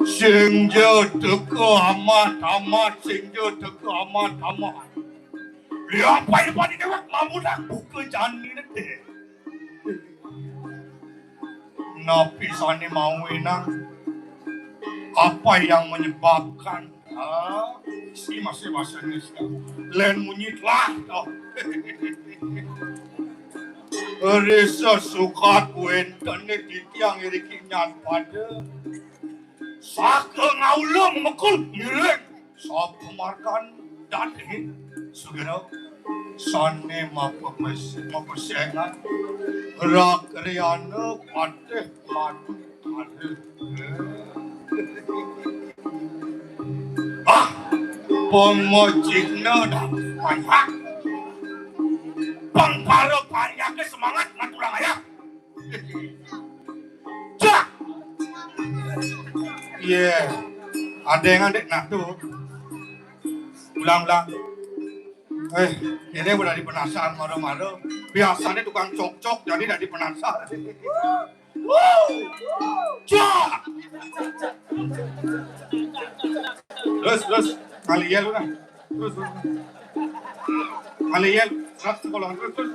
Sing ja teka amat-amat, sing ja teka amat-amat. Liapai padi dewek lamun buka jani nete. Napi sane mawinan? Apa yang menyebabkan? Ah, si masih bahasa Indonesia. Len munyi telah toh. Risa sukat wénten titiang iriki nyan pada. Saking aulung mekul ngiring. Sapamarkan dadi segera sané mapepes-, mapesengan. Rak Riana Patih Madu Tara. Ah, pemojikna dah banyak. Pang para panyaké semangat ngatulang ayah. Cak! Iya. Ada yang ada nak tu. Ulang-ulang. Eh, ini udah dipenasaran mara-mara. Biasanya tukang cok-cok, jadi udah dipenasaran. Wuh! Cak! Terus, terus. Kali ya lu dah. Terus, terus. Kali ya, serat sekolah. Terus, terus.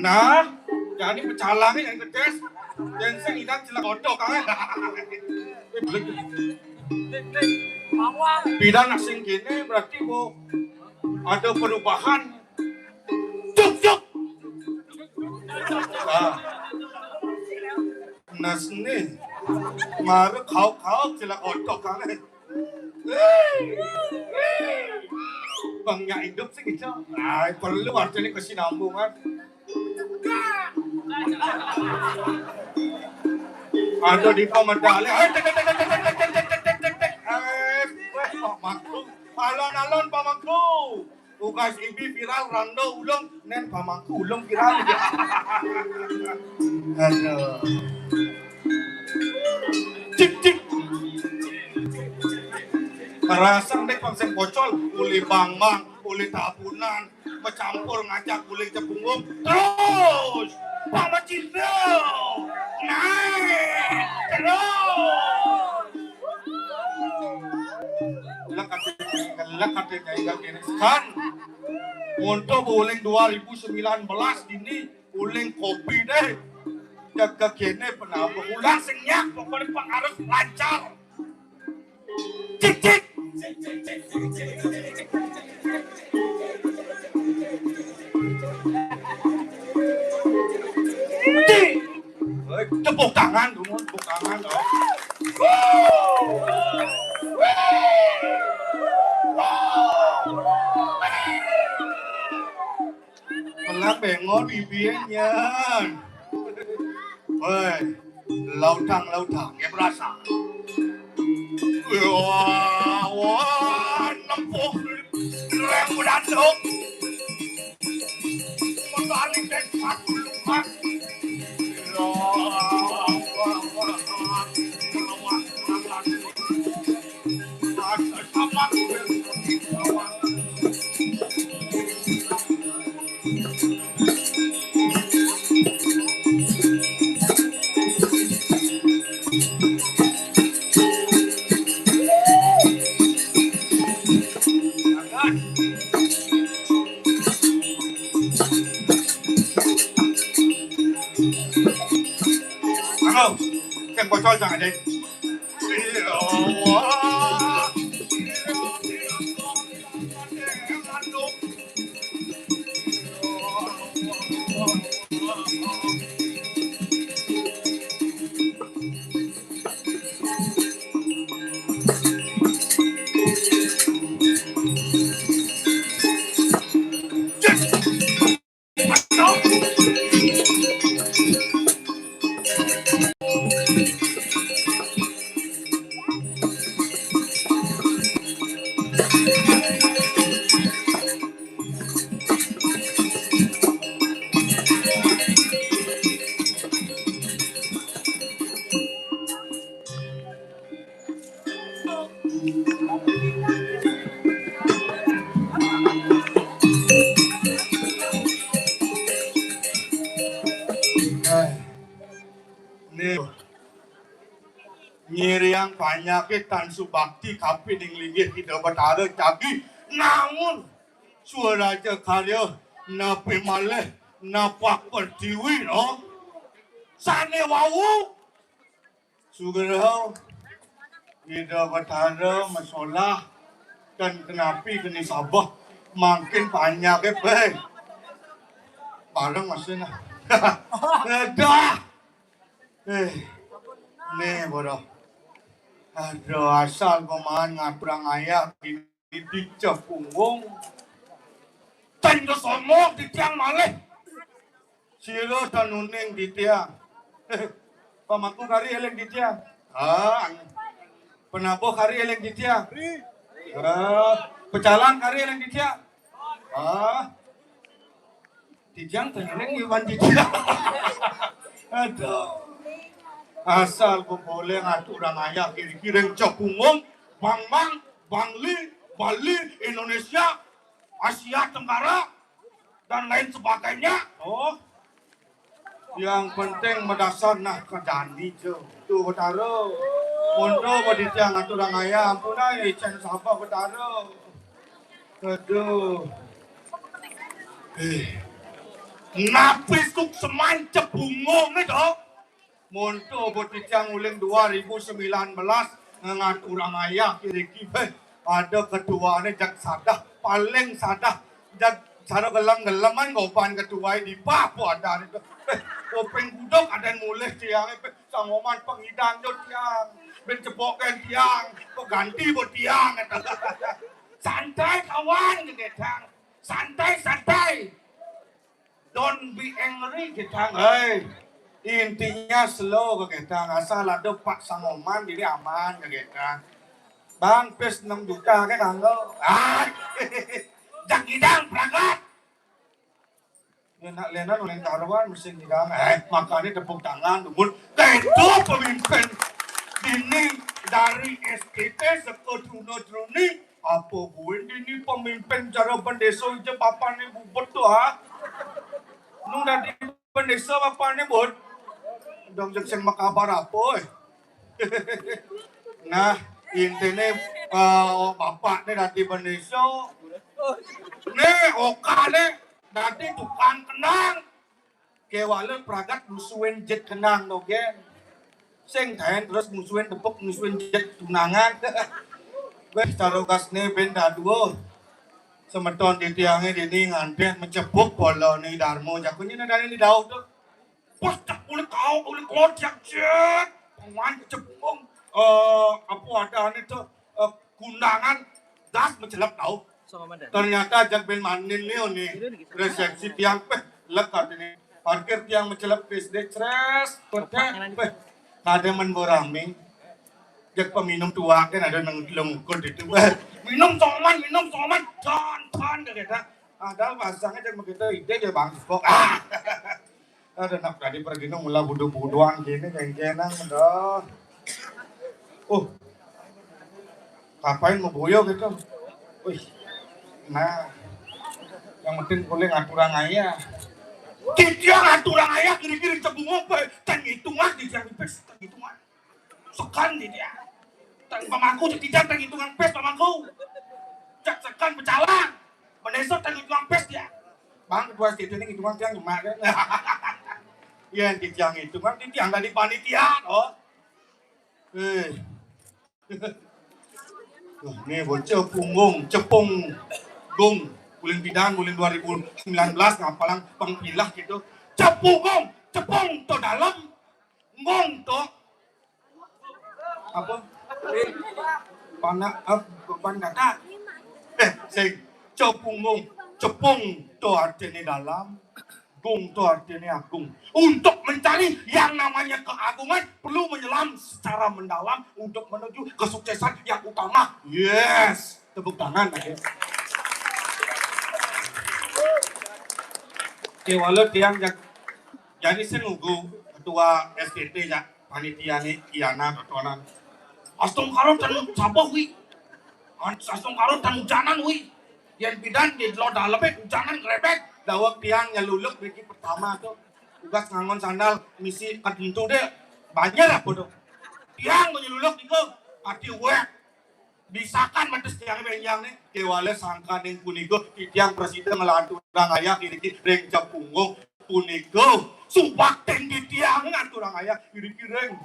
Nah, jadi pecalangnya yang ngetes. Yang sing idan celak odok, kan? Pidan nak sing gini berarti, Bu, ada perubahan. Cuk, cuk. Ah. Nas nih. Mara kau-kau celak odok, kan? Bang, nyak hidup sih gitu. Ay, perlu artinya kesinambungan. Ada di pemedal. Eh, tek, tek, tek. Eh, weh, Pak Mangku. Alon-alon, Pak Mangku. Tugas ibi viral, randa ulung, nén pamangku ulung viral. Aduh. Cik, cik. Rasang dek pang sing pocol, uli bangmang, uli tabunan, macampur ngajak uli cepunggung. Terus, pamacinta. Naik, terus. Gelek ati, gelek ati nyai gak kene. Kan, untuk uling dua ribu sembilan belas dini, uling kopi deh. Jaga kene penambah ulang sing nyak, pokoknya pang harus lancar. Cik, cik. Cik. Hei, tepuk tangan dulu, tepuk tangan dong. Pelan bengol bibirnya, nyan. Woi, lautang, lautang, ya berasa. Wah, wah, nempuh rem udah dong. Matahari kayak satu luas. Ya, wah, wah, wah. Halo, kan bocor jangan deh. Nih, nyiriang panyakit tan subakti kapining linggih Ida Betara jagi nangun swaraja karya napi malih napak pertiwi, no. Sane wau sugra Ida Betara masolah dan kenapi keni sabeh mangkin panjake, beh. Bareng masih nah. Aduh. Eh, nih, bodoh. Aduh, asal paman ngaturang ayah kini di Cepunggung. Tan kesomok di tiang malih. Sira tan uning di tiang. Pamaku kari eling di tiang. Ah, penabuh kari eling di tiang. Ah, pecalang kari eling di tiang. Ah, di tiang tan eling iwan di tiang. Aduh. Asal boleh ngaturang ayah kiri-kiring Cepunggung, Bang Bang, Bangli, Bali, Indonesia, Asia Tenggara, dan lain sebagainya. Oh, yang penting madasar nah kadani je. Tu Betara. Monto badi tiang aturang ayah, ampun ai, icen sapa Betara. Aduh. Eh. Napi sukseman Cepunggung ni to? Monto boti tiang uling dua ribu sembilan belas ngaturang ayah kiri-kiri. Ada ketuane jak sadah, paling sadah. Jak cara gelem-geleman gopan ketuai di papo ada itu. Eh, kopeng gudok ada mulih tiang, eh, sangoman pengidang jo tiang. Ben cepokan tiang, peganti bo tiang. Santai kawan, kata tiang. Santai, santai. Don't be angry, kita. Hei, intinya slow ke kita. Asal ada Pak Sangoman, jadi aman ke kita. Bang, pes enam juta ke kanggo. Ah, jak gidang, berangkat. Dia nak lenan oleh karuan, mesti gidang. Eh, makanya tepuk tangan, dumun. Itu pemimpin. Ini dari S T T, seko Truno Truni. Apa buin dini pemimpin cara bendesa je bapane bubut tu, ha? Nu dadi bendesa bapane, Bud? Dong jeg sing makabar apa, eh? Nah, intine, eh, bapak ni dadi bendesa. Ni, oka ni dadi tukang kenang. Kewala pragat musuhin jet kenang dogen. Sing taen terus musuhin tepuk, musuhin jet tunangan. Weh, tarugas ni ben dadua. Semeton di tiange dini nganten mencepuk pola ni Darmo. Jaku ni nadane ni dauh tu. Pas tak boleh kau, boleh kau tiang jet. Paman kecepung. Eh, apa ada ni tu? Eh, kundangan das mencelep dauh. Ternyata jak ben manin ni, ni. Resepsi tiang peh lek katene. Parkir tiang mencelep bis dek, cres, kotak, peh. Kada men borame. Jak peminum tuak kan ada nang lengkut itu. Peh. Minum soman, minum soman. Tan, tan, dia kata. Ada pasangnya jak begitu, ide dia bang sepok. Ah. Ada nak tadi pergi nang mula budu-buduan kini kengkenang dah. Oh. Kapain mau boyo gitu. Wih. Nah. Yang penting boleh ngaturang ayah. Titiang ngaturang ayah kiri-kiri cebungok, Pak. Tan hitungan titiang pes, tan hitungan. Sekan titiang. Tan pamangku titiang tan hitungan pes pamangku. Jak sekan pecalang. Meneso tan hitungan pes dia. Bang, dua situ ni hitungan tiang nyemak kan. Ya, titiang hitungan titiang dari panitia, oh. Eh. Wah, ni bocah punggung, cepung gung. Bulan pidan, bulan dua ribu sembilan belas, ngapalang pengpilah gitu. Cepunggung, cepung to dalam, gung to apa? Pana, eh, beban data. Eh, sing, cepunggung, cepung to artine dalam, gung to artine agung. Untuk mencari yang namanya keagungan, perlu menyelam secara mendalam untuk menuju kesuksesan yang utama. Yes. Tepuk tangan, Pak. Oke, walau tiang jak-, jadi saya nunggu ketua S T T ya, panitia ni, Iana, ketuanan. Astungkara tan sabah wi. An-, astungkara tan hujanan wi. Yang pidan di lo dalam hujanan grebek. Dawak tiang nyeluluk bagi pertama tu. Tugas ngangon sandal, misi ketentu deh. Banyak apa tu? Tiang menyeluluk itu, hati wek. Bisakan metes tiang benjang ni. Kewala sangkaning punika, titiang prasida nglanturang ayah iriki ring Cepunggung punika. Subakting titiang ngaturang ayah iriki ring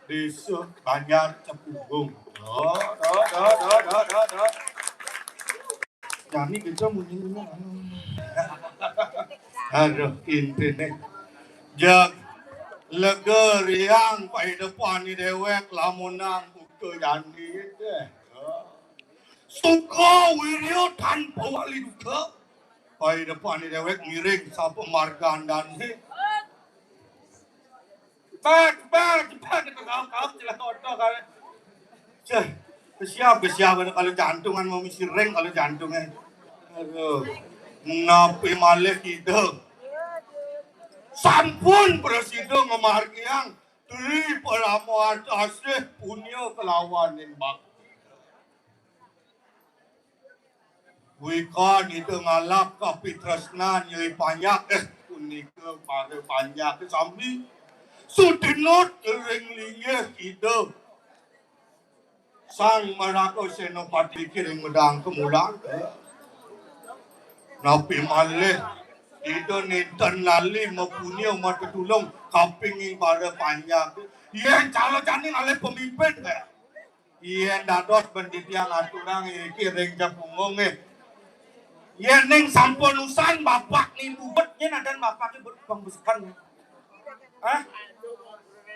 Desa Banjar Cepunggung. Do, do, do, do, do, do, do. Jani kita munyi ini anu. Aduh, intinya. Jag lega riang pai depan ni dewek lamun nang buka jani deh. Suka wirya tanpa wali duka. Pai depan ni dewek ngiring sapa margandan ni. Cepat, cepat, cepat, kita kau-kau jelas otak kan. Ceh, siap, siap kalau jantungan mau misi ring kalau jantungnya. Aduh. Napi malih kita? Sampun prasida ngemargiang Tri Parama Asih punya kelawan nimbak. Wikan ida ngalap kapitresnan yai panjak, eh, punika para panjak sami. Sudinut ring linggih ida. Sang Maraga Senapati kiring medang kemulan. Napi malih ida nénten lali mapunia matetulung kaping ing para panjak. Yén calon jani ngalih pemimpin, yén dados bendit yang aturang iki ring jepunggung, eh. Yén ning sampun usan bapak ni bubut, yén adan bapak ni bubut pang besekan. Hah?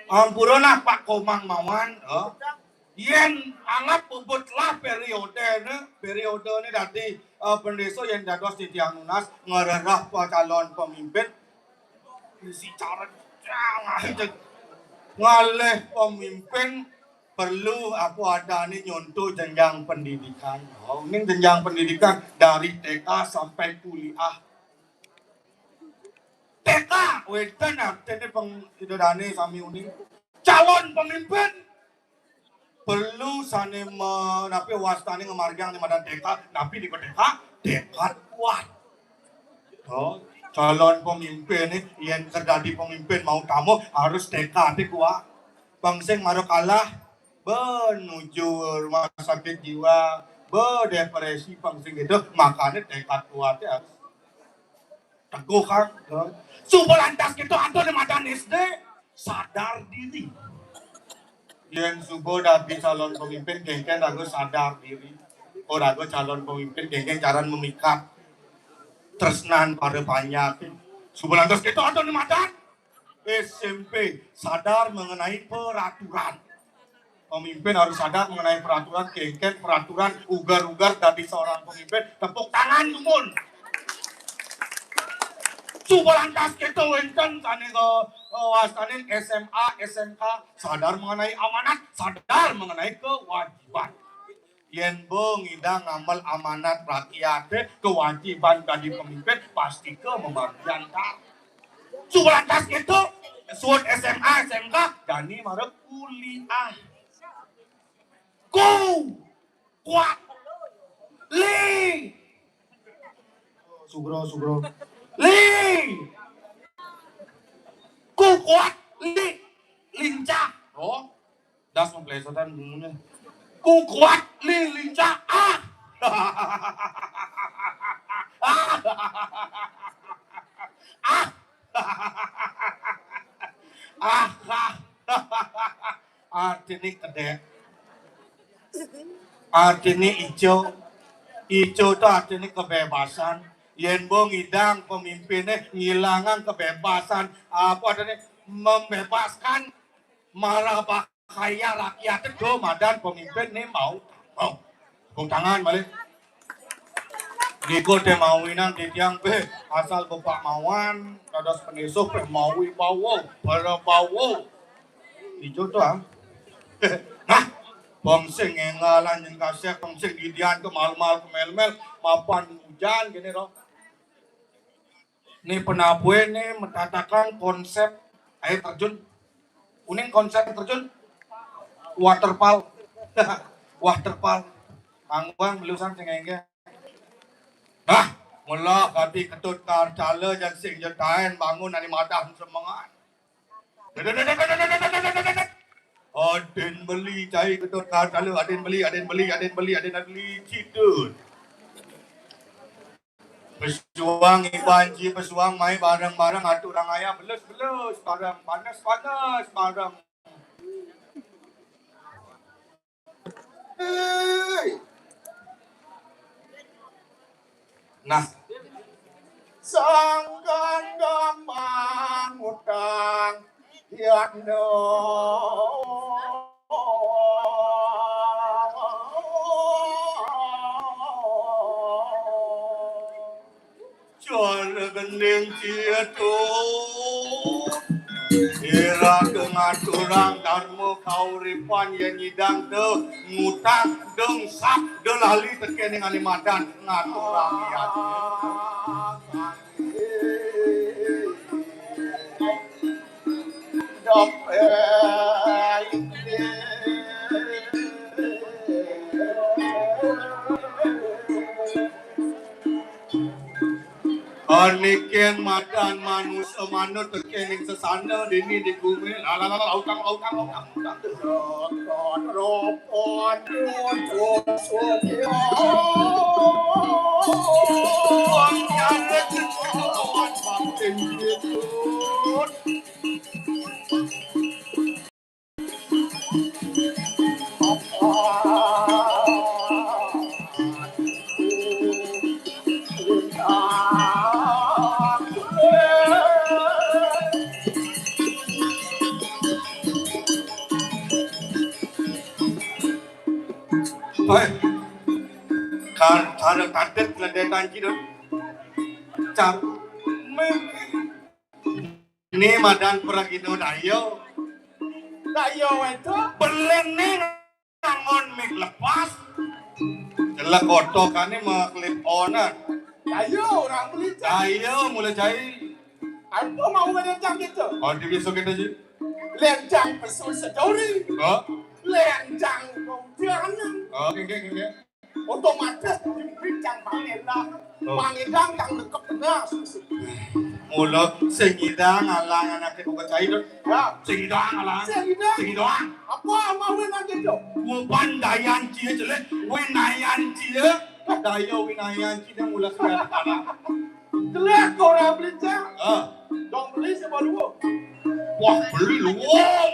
Ampura nah Pak Komang Mawan, oh. Yén anggap bubut lah periode ne, periode ne dadi, eh, pendesa yén dados titiang nunas ngrereh pa calon pemimpin. Isi cara ngalih pemimpin perlu apa adané nyonto jenjang pendidikan. Oh, ini jenjang pendidikan dari T K sampai kuliah. T K, wénten artiné peng-, ida dané sami uning. Calon pemimpin perlu sané me-, napi wastané ngamargiang né madan T K, napi nika T K? Tekad kuat. Oh, calon pemimpin né, yén keur dadi pemimpin mau tamuh harus tekad kuat. Pang sing mara kalah, bé nuju rumah sakit jiwa, bé depresi pang sing gitu, makané tekad kuatnya harus teguh kan. Suba lantas gitu, aduh, di madan S D, sadar diri. Yén suba dadi calon pemimpin, kéngkén raga sadar diri. Oh, raga calon pemimpin, kéngkén caran mamikat tresnan para panjak. Suba lantas gitu, aduh, di madan S M P, sadar mengenai peraturan. Pemimpin harus sadar mengenai peraturan, kéngkén peraturan, uger-uger dadi seorang pemimpin, tepuk tangan, dumun. Suba lantas kita wénten sané ke, eh, wastanin S M A, S M K, sadar mengenai amanat, sadar mengenai kewajiban. Yén ba ngidang ngamel amanat rakyat, kewajiban dadi pemimpin, pasti ke membagian tar. Suba lantas gitu, suud S M A, S M K, jani mara kuliah. Ku, kuat, li. Sugro, sugro. Li. Ku kuat, li, lincah. Oh. Das memplesetan bungunya. Ku kuat li lincah. Ah. Ah. Ah. Ah. Artiné kedék. Artiné ijo. Ijo to artiné kebebasan. Yén ba ngidang pemimpiné ngilangang kebebasan, apa artiné membebaskan marah kaya rakyat do madan pemimpin né mau. Oh, tepuk tangan malih. Niku té mawinan titiang bé asal Bapak Mawan, dados pendesa bé mawi bawa, para bawa. Ijo to, ah. Nah, bang sing énggalan jeng kasek, bang sing didian kemal-mal, kemel-mel, mapan ujan gini loh. Né penabuh né matatakan konsep air terjun. Uning konsep terjun? Waterfall. Waterfall. Angguang belusan sing enggak. Nah, mula kati Ketut Karcala jang sing jetaen bangun ani madah semengan. Adén beli cai Ketut Karcala, adén beli, adén beli, adén beli, adén beli, citut. Pesuang iban ji pesuang mai bareng-bareng aturang ayam belus-belus bareng, panas-panas bareng. Hei. Nah, sangkan gampang utang yatno. Cara gending cia tu. Ira ke ngaturang dharma kauripan ya nyidang de ngutang deng sap de lali teken ning ane madan ngaturang ya. Aniken madan manusa manut teken ing sesana dini di gumi. La, la, la, la, utang, utang, utang, utang. Ropon, ropon, ropon, ropon, Hei, kar, kar, kadet ledetan kidul. Car, me-, Ni madan pragina dayo. Dayo itu. Belen ni ngangon mik lepas. Jelek otok ane maklip onan. Dayo orang beli cang. Dayo mula cai. Apa mau ada cang gitu? Oh, di besok kita ji. Lencang pesul seduri. Oh. Lencang kau jangan. Oh, oke, oke, oke. Otomatis dibincang Bang Endang. Oh. Bang Endang yang lengkap benar. Mula sing idang alang anake buka cai tu. Ya. Sing idang alang. Sing idang. Sing idang. Apa mau nanti tu? Kuban dayan cia jelek, winayan cia. Daya winayan cia mula sekali alang. Jelek kau orang beli cang. Ah. Dong beli sebab dua. Wah, beli luang.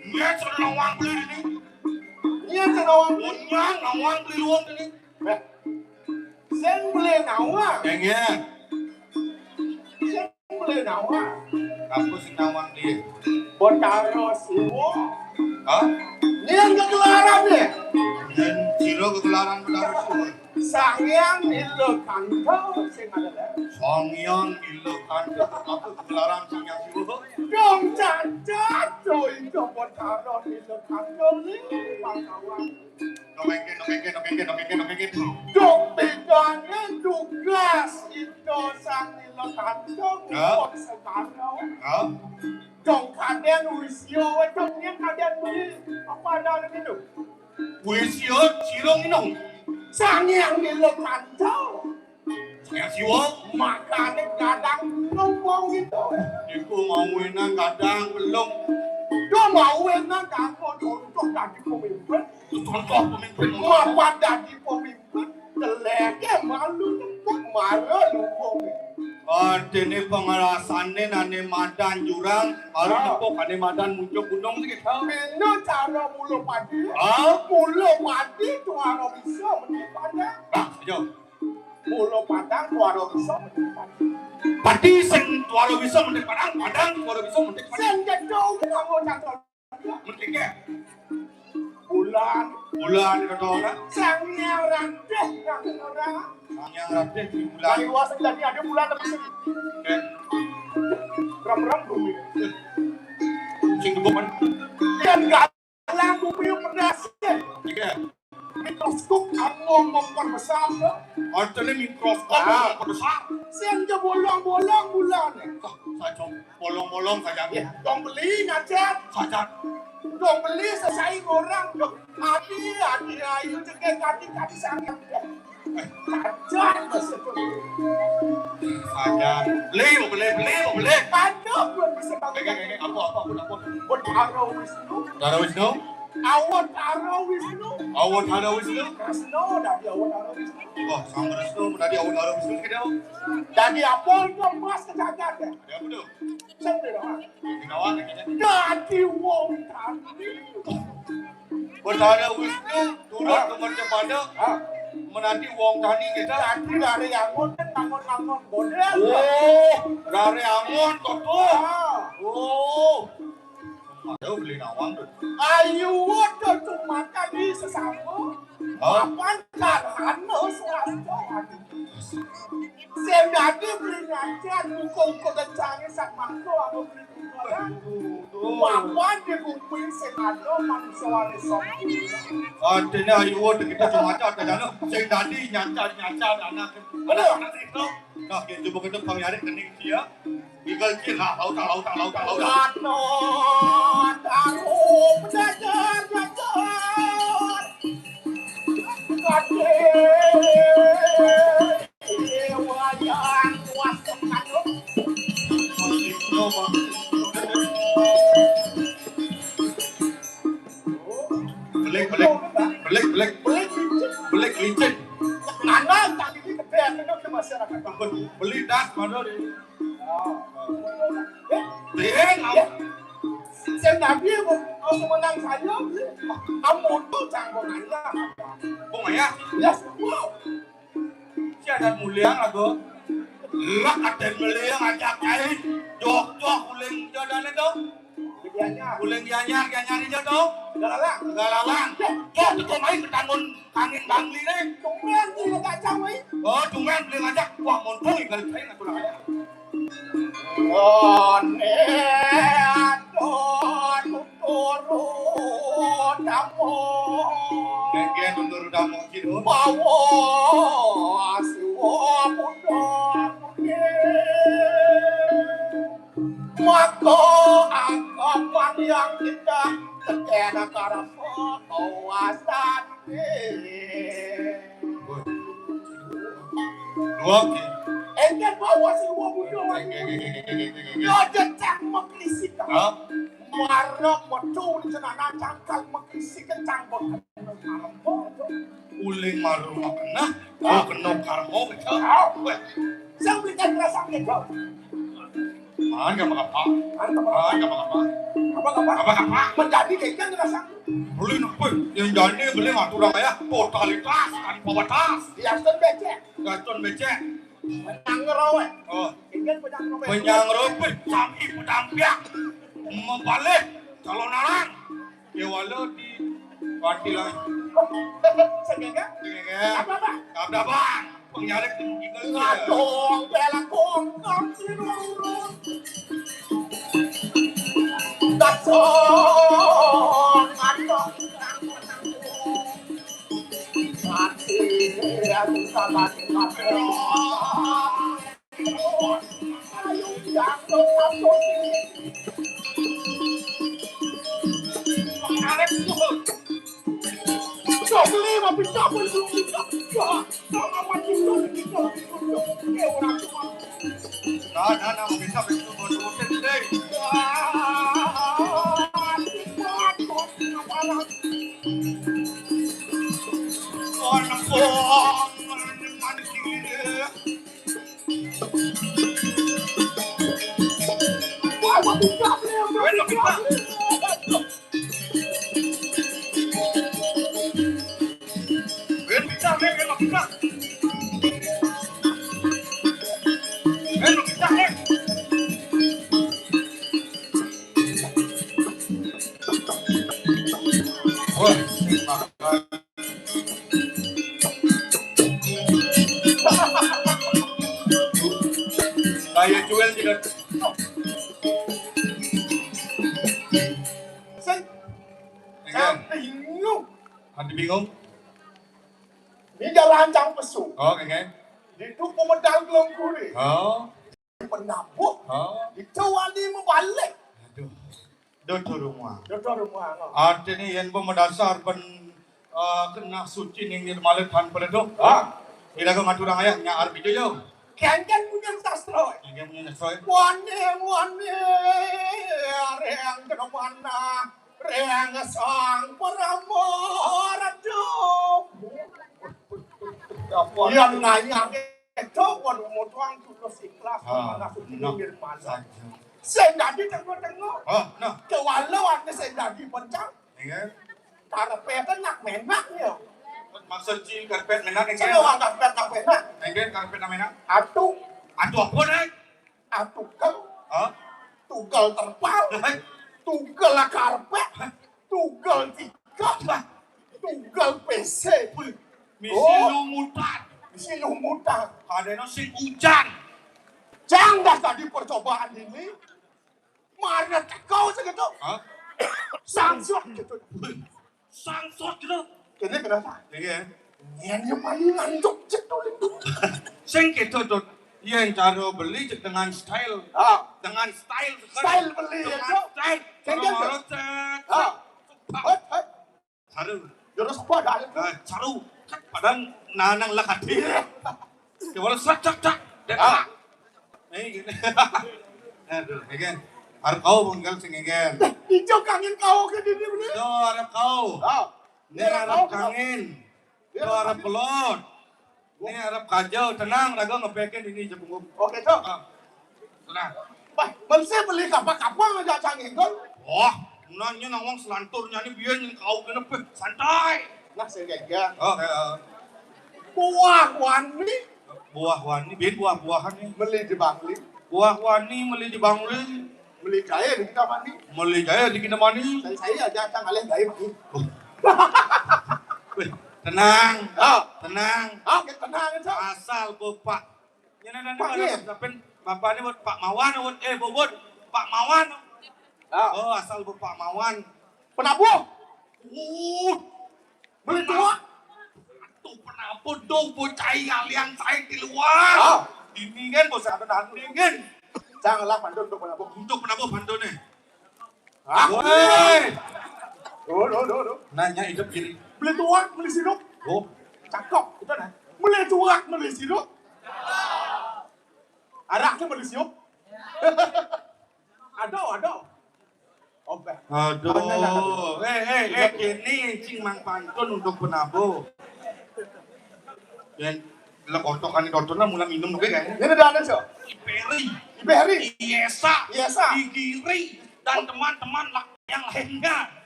Iya, cenawang beli ini. Iya, cenawang beli. Punya nawang beli luang ini. Eh, sing beli nawang. Iya. Sing beli nawang. Apa sing nawang dia? Betara Siwa. Hah? Ini yang kegelaran dia. Dan sira kegelaran Betara Siwa. Sang Hyang Nilakanta sing ada. Sang Hyang Nilakanta. Apa kegelaran Sang Hyang Siwa? Dong cacat, coy, coba karo Nilakanta ni, Bang Kawan. Nokengke, nokengke, nokengke, nokengke, nokengke. Dong bedane tugas itu Sang Nilakanta. Hah? Ngumpul segara. Hah? Dong kaden wisya, dong ni kaden beli. Apa ada lagi tu? Wis ya, sira nginum. Sang Hyang Nilakanta. Sang Hyang Siwa. Makane gadang ngomong gitu. Iku mau wenang gadang belum. Yo mau wenang kanggo contoh dadi pemimpin. Contoh pemimpin. Mapan dadi pemimpin. Teleke malu nepuk mara luwung. Artine pengerasane nane madan jurang, malu nepuk ane madan muncuk gunung sih kita. Bina cara mula padi. Ah? Mula padi tuara bisa mending padang. Nah, ayo. Mula padang tuara bisa mending padang. Padi sing tuara bisa mending padang, padang tuara bisa mending padang. Sing jedong kamu cakap. Mending ya. Bulan. Bulan kata orang. Sang Hyang Ratih kata orang. Sang Hyang Ratih di bulan. Dari luar sing dadi ada bulan tapi sing. Eh. Ram-ram bumi. Sing gebuk kan. Dan galang bumi pedas. Iya. Mikroskop kamu memperbesar ke? Artinya mikroskop memperbesar. Sing je bolong-bolong bulan. Wah, saya Bolong-bolong saja. Ya, dong beli ngajak. Saja. Dong beli sesai orang. Loh, hati, hati, ayo cekek hati, hati sangat. Saja, saja. Beli, mau beli, beli, mau beli. Aduh, belum bisa bangun. Oke, oke, oke. Apa, apa, apa, apa? Betara Wisnu. Betara Wisnu. Awatara Wisnu. Awatara Wisnu. Kresna dadi Awatara Wisnu. Wah, Sang Kresna dadi Awatara Wisnu kene. Dadi apa itu emas kejagat ya? Ada apa tu? Sampai dah. Dadi wong tadi. Betara Wisnu turun ke mercapada. Ha. Menadi wong tani kita. Dadi raré angon kan angon-angon modél. Oh, raré angon kok tuh. Ah. Oh. Aduh, beli nawang tuh. Ayo, waduh, tuh makan di sesama. Hah? Papan karhana swasta. Sing dadi beli ngajar, buka-buka kencangé sak mangko, aku beli barang. Papan dikumpuli sing ada manusia wali song. Artinya ayo, waduh, kita cuma aja, ada jalan. Sing dadi nyancar-nyancar anak. Bener. Anak itu. Nah, kita coba kita Bang Yarik kening dia. Igal ki lah, lauta, lauta, lauta, lauta. Ano, taruh, belajar, belajar. Kadé, wayang, kuat, kandung. Belik, belik, belik, belik, belik licin. Nana, tak ini kebéak, kena ke masyarakat. Beli das, mana ni? Ding, sing dadi mau semenang saya, amun tuh canggongannya. Bung ya? Ya, wow. Si adat mulia aku. Lah, ada mulia ngajak kain. Jok, jok, uling jodane tuh. Uling Gianyar, Gianyar ini tuh. Galalang. Galalang. Jok, itu main ketanggung kangin bangli nih. Tumben tuh lo kacang, woi. Oh, tumben beli ngajak. Wah, mumpung ikan kain aku lah. One, aduh, tuturu, damu. Genggen tuturu damu, gitu. Bawa, siwa, budak, budak. Maka anggapan yang kita terkena karapa kawasan. Dua ki. Engke bawa si wong muda. Yo jejak mengkrisik. Hah? Marok metu di cenana cangkal mengkrisik cangkol. Uling maru makena, oh kena karmo kita. Weh. Sing belikan rasa kejo. Man, gak apa-apa. Man, gak apa-apa. Apa-apa? Apa-apa? Menjadi kayak kan rasa. Beli nopo? Yang jadi beli ngatur ya. Totalitas tanpa batas. Gaston becek. Gaston becek. Penyang ngerowe. Oh. Ingin penyang ngerowe. Penyang ngerowe, sami pedampiak. Mebalik, calon alang. Kewala di Wanti lah. Sengenge? Sengenge. Apa, apa? Apa, apa? Pengyalik di Mungkin. Ngadong, bela kongkong, sirurut. Gasong, ngadong. Mati, aku tak mati, mati. Wah, Kaya jual tidak. Sing. Bingung. Ada bingung? Ini jalan cang pesu. Oh, oke. Itu pemedal gelem kuri. Oh. Penabuh. Oh. Itu wani mebalik. Aduh. Dudu rumah. Dudu rumah, no. Artinya yang pemedasar pen eh, kena suci ning nirmala tan peleduh. Ah. Ira ngaturang ayah nya arep ijo yo. Kengken punya sastra. Kengken punya sastra. Wane, wane, areng kena mana, reng sang perama raja. Apa? Yang nanya itu waduh mau tuang tulus ikhlas. Ah, mana suci nah. Nirmala. Saja. Sing dadi tengok-tengok. Ah, nah. Kewalawan sing dadi pencang. Iya. Karepe nak menak ya. Maksud ci karpet ménak, éngkén? Sing wah karpet, karpet ménak. Éngkén karpet ménak? Atu. Atu apa, Nak? Atu tugel. Hah? Tugel terpal. Hai. Tugel karpet. Tugel tikar. Tugel P C. Wih, misi lumutan. Misi lumutan. Kadéna sing ujan. Cang, dah tadi percobaan ini. Mara teka sakéto. Hah? Sangsot kéto. Sangsot kéto. Kéné kenapa? Iya. Yén ya paling ngantuk cék to. Sing kéto, Dot. Yén cara beli cék dengan style. Ah. Dengan style. Style beli ya, Dok. Dengan style. Sing kéto. Kalau marot, cék. Ah. Hot, hot. Saru. Jurus apa dah itu? Ah, saru. Kan padahal nanang lah kadé. Iya. Kéwala sat, cak, cak. Dan ah. Eh, gini. Aduh, éngkén. Arep kau bengkel sing éngkén. Ijo kangin kau ké dini bener. Yo, arep kau. Ah. Né arep kau, kangin. Yo, arep pelot. Né arep kaja, tenang, raga ngepékin ini jebungum. Oké, Cok. Ah. Tenang. Bah, mesti beli kapa-kapa ngajak cangin, Cok. Wah, nanya nawang selanturnya nih biar nyén kau kenapa? Santai. Nah, saya gagal. Oké, ah. Buah wani. Buah wani, bin buah-buahan nih. Beli di Bangli. Buah wani, beli di Bangli. Beli jaé di kita mani. Beli jaé di kita mani. Saya, saya aja cang alih jaé mani. Oh. Wéh, tenang. Ah. Tenang. Oké, tenang aja. Asal bapak. Nyén ada Pak, nih, iya. Bapak nih buat Pak Mawan, buat, eh, buat Pak Mawan. Ah. Oh, asal bapak Mawan. Penabuh. Uh. Beli tua. Tuh penabuh dong, bocah yang liang saya di luar. Ah. Ini kan bos ada nanti kan. Janganlah pantun untuk penabuh. Untuk penabuh pantun nih. Ah. Woi. Duh, duh, duh, duh. Nanya hidup gini. Beli tuak, beli sirup. Oh. Cakep, itu nah. Beli tuak, beli sirup. Araknya beli sirup. Aduh, aduh. Oke. Aduh. Aduh. Eh, eh, eh, ini cing mang pantun untuk penabuh. Yén lek otokan itu otokan mulai minum oké kan? Ini ada ada, Cok. Iperi. Iperi. Iesa. Iesa. Igiri. Dan teman-teman lah yang lainnya.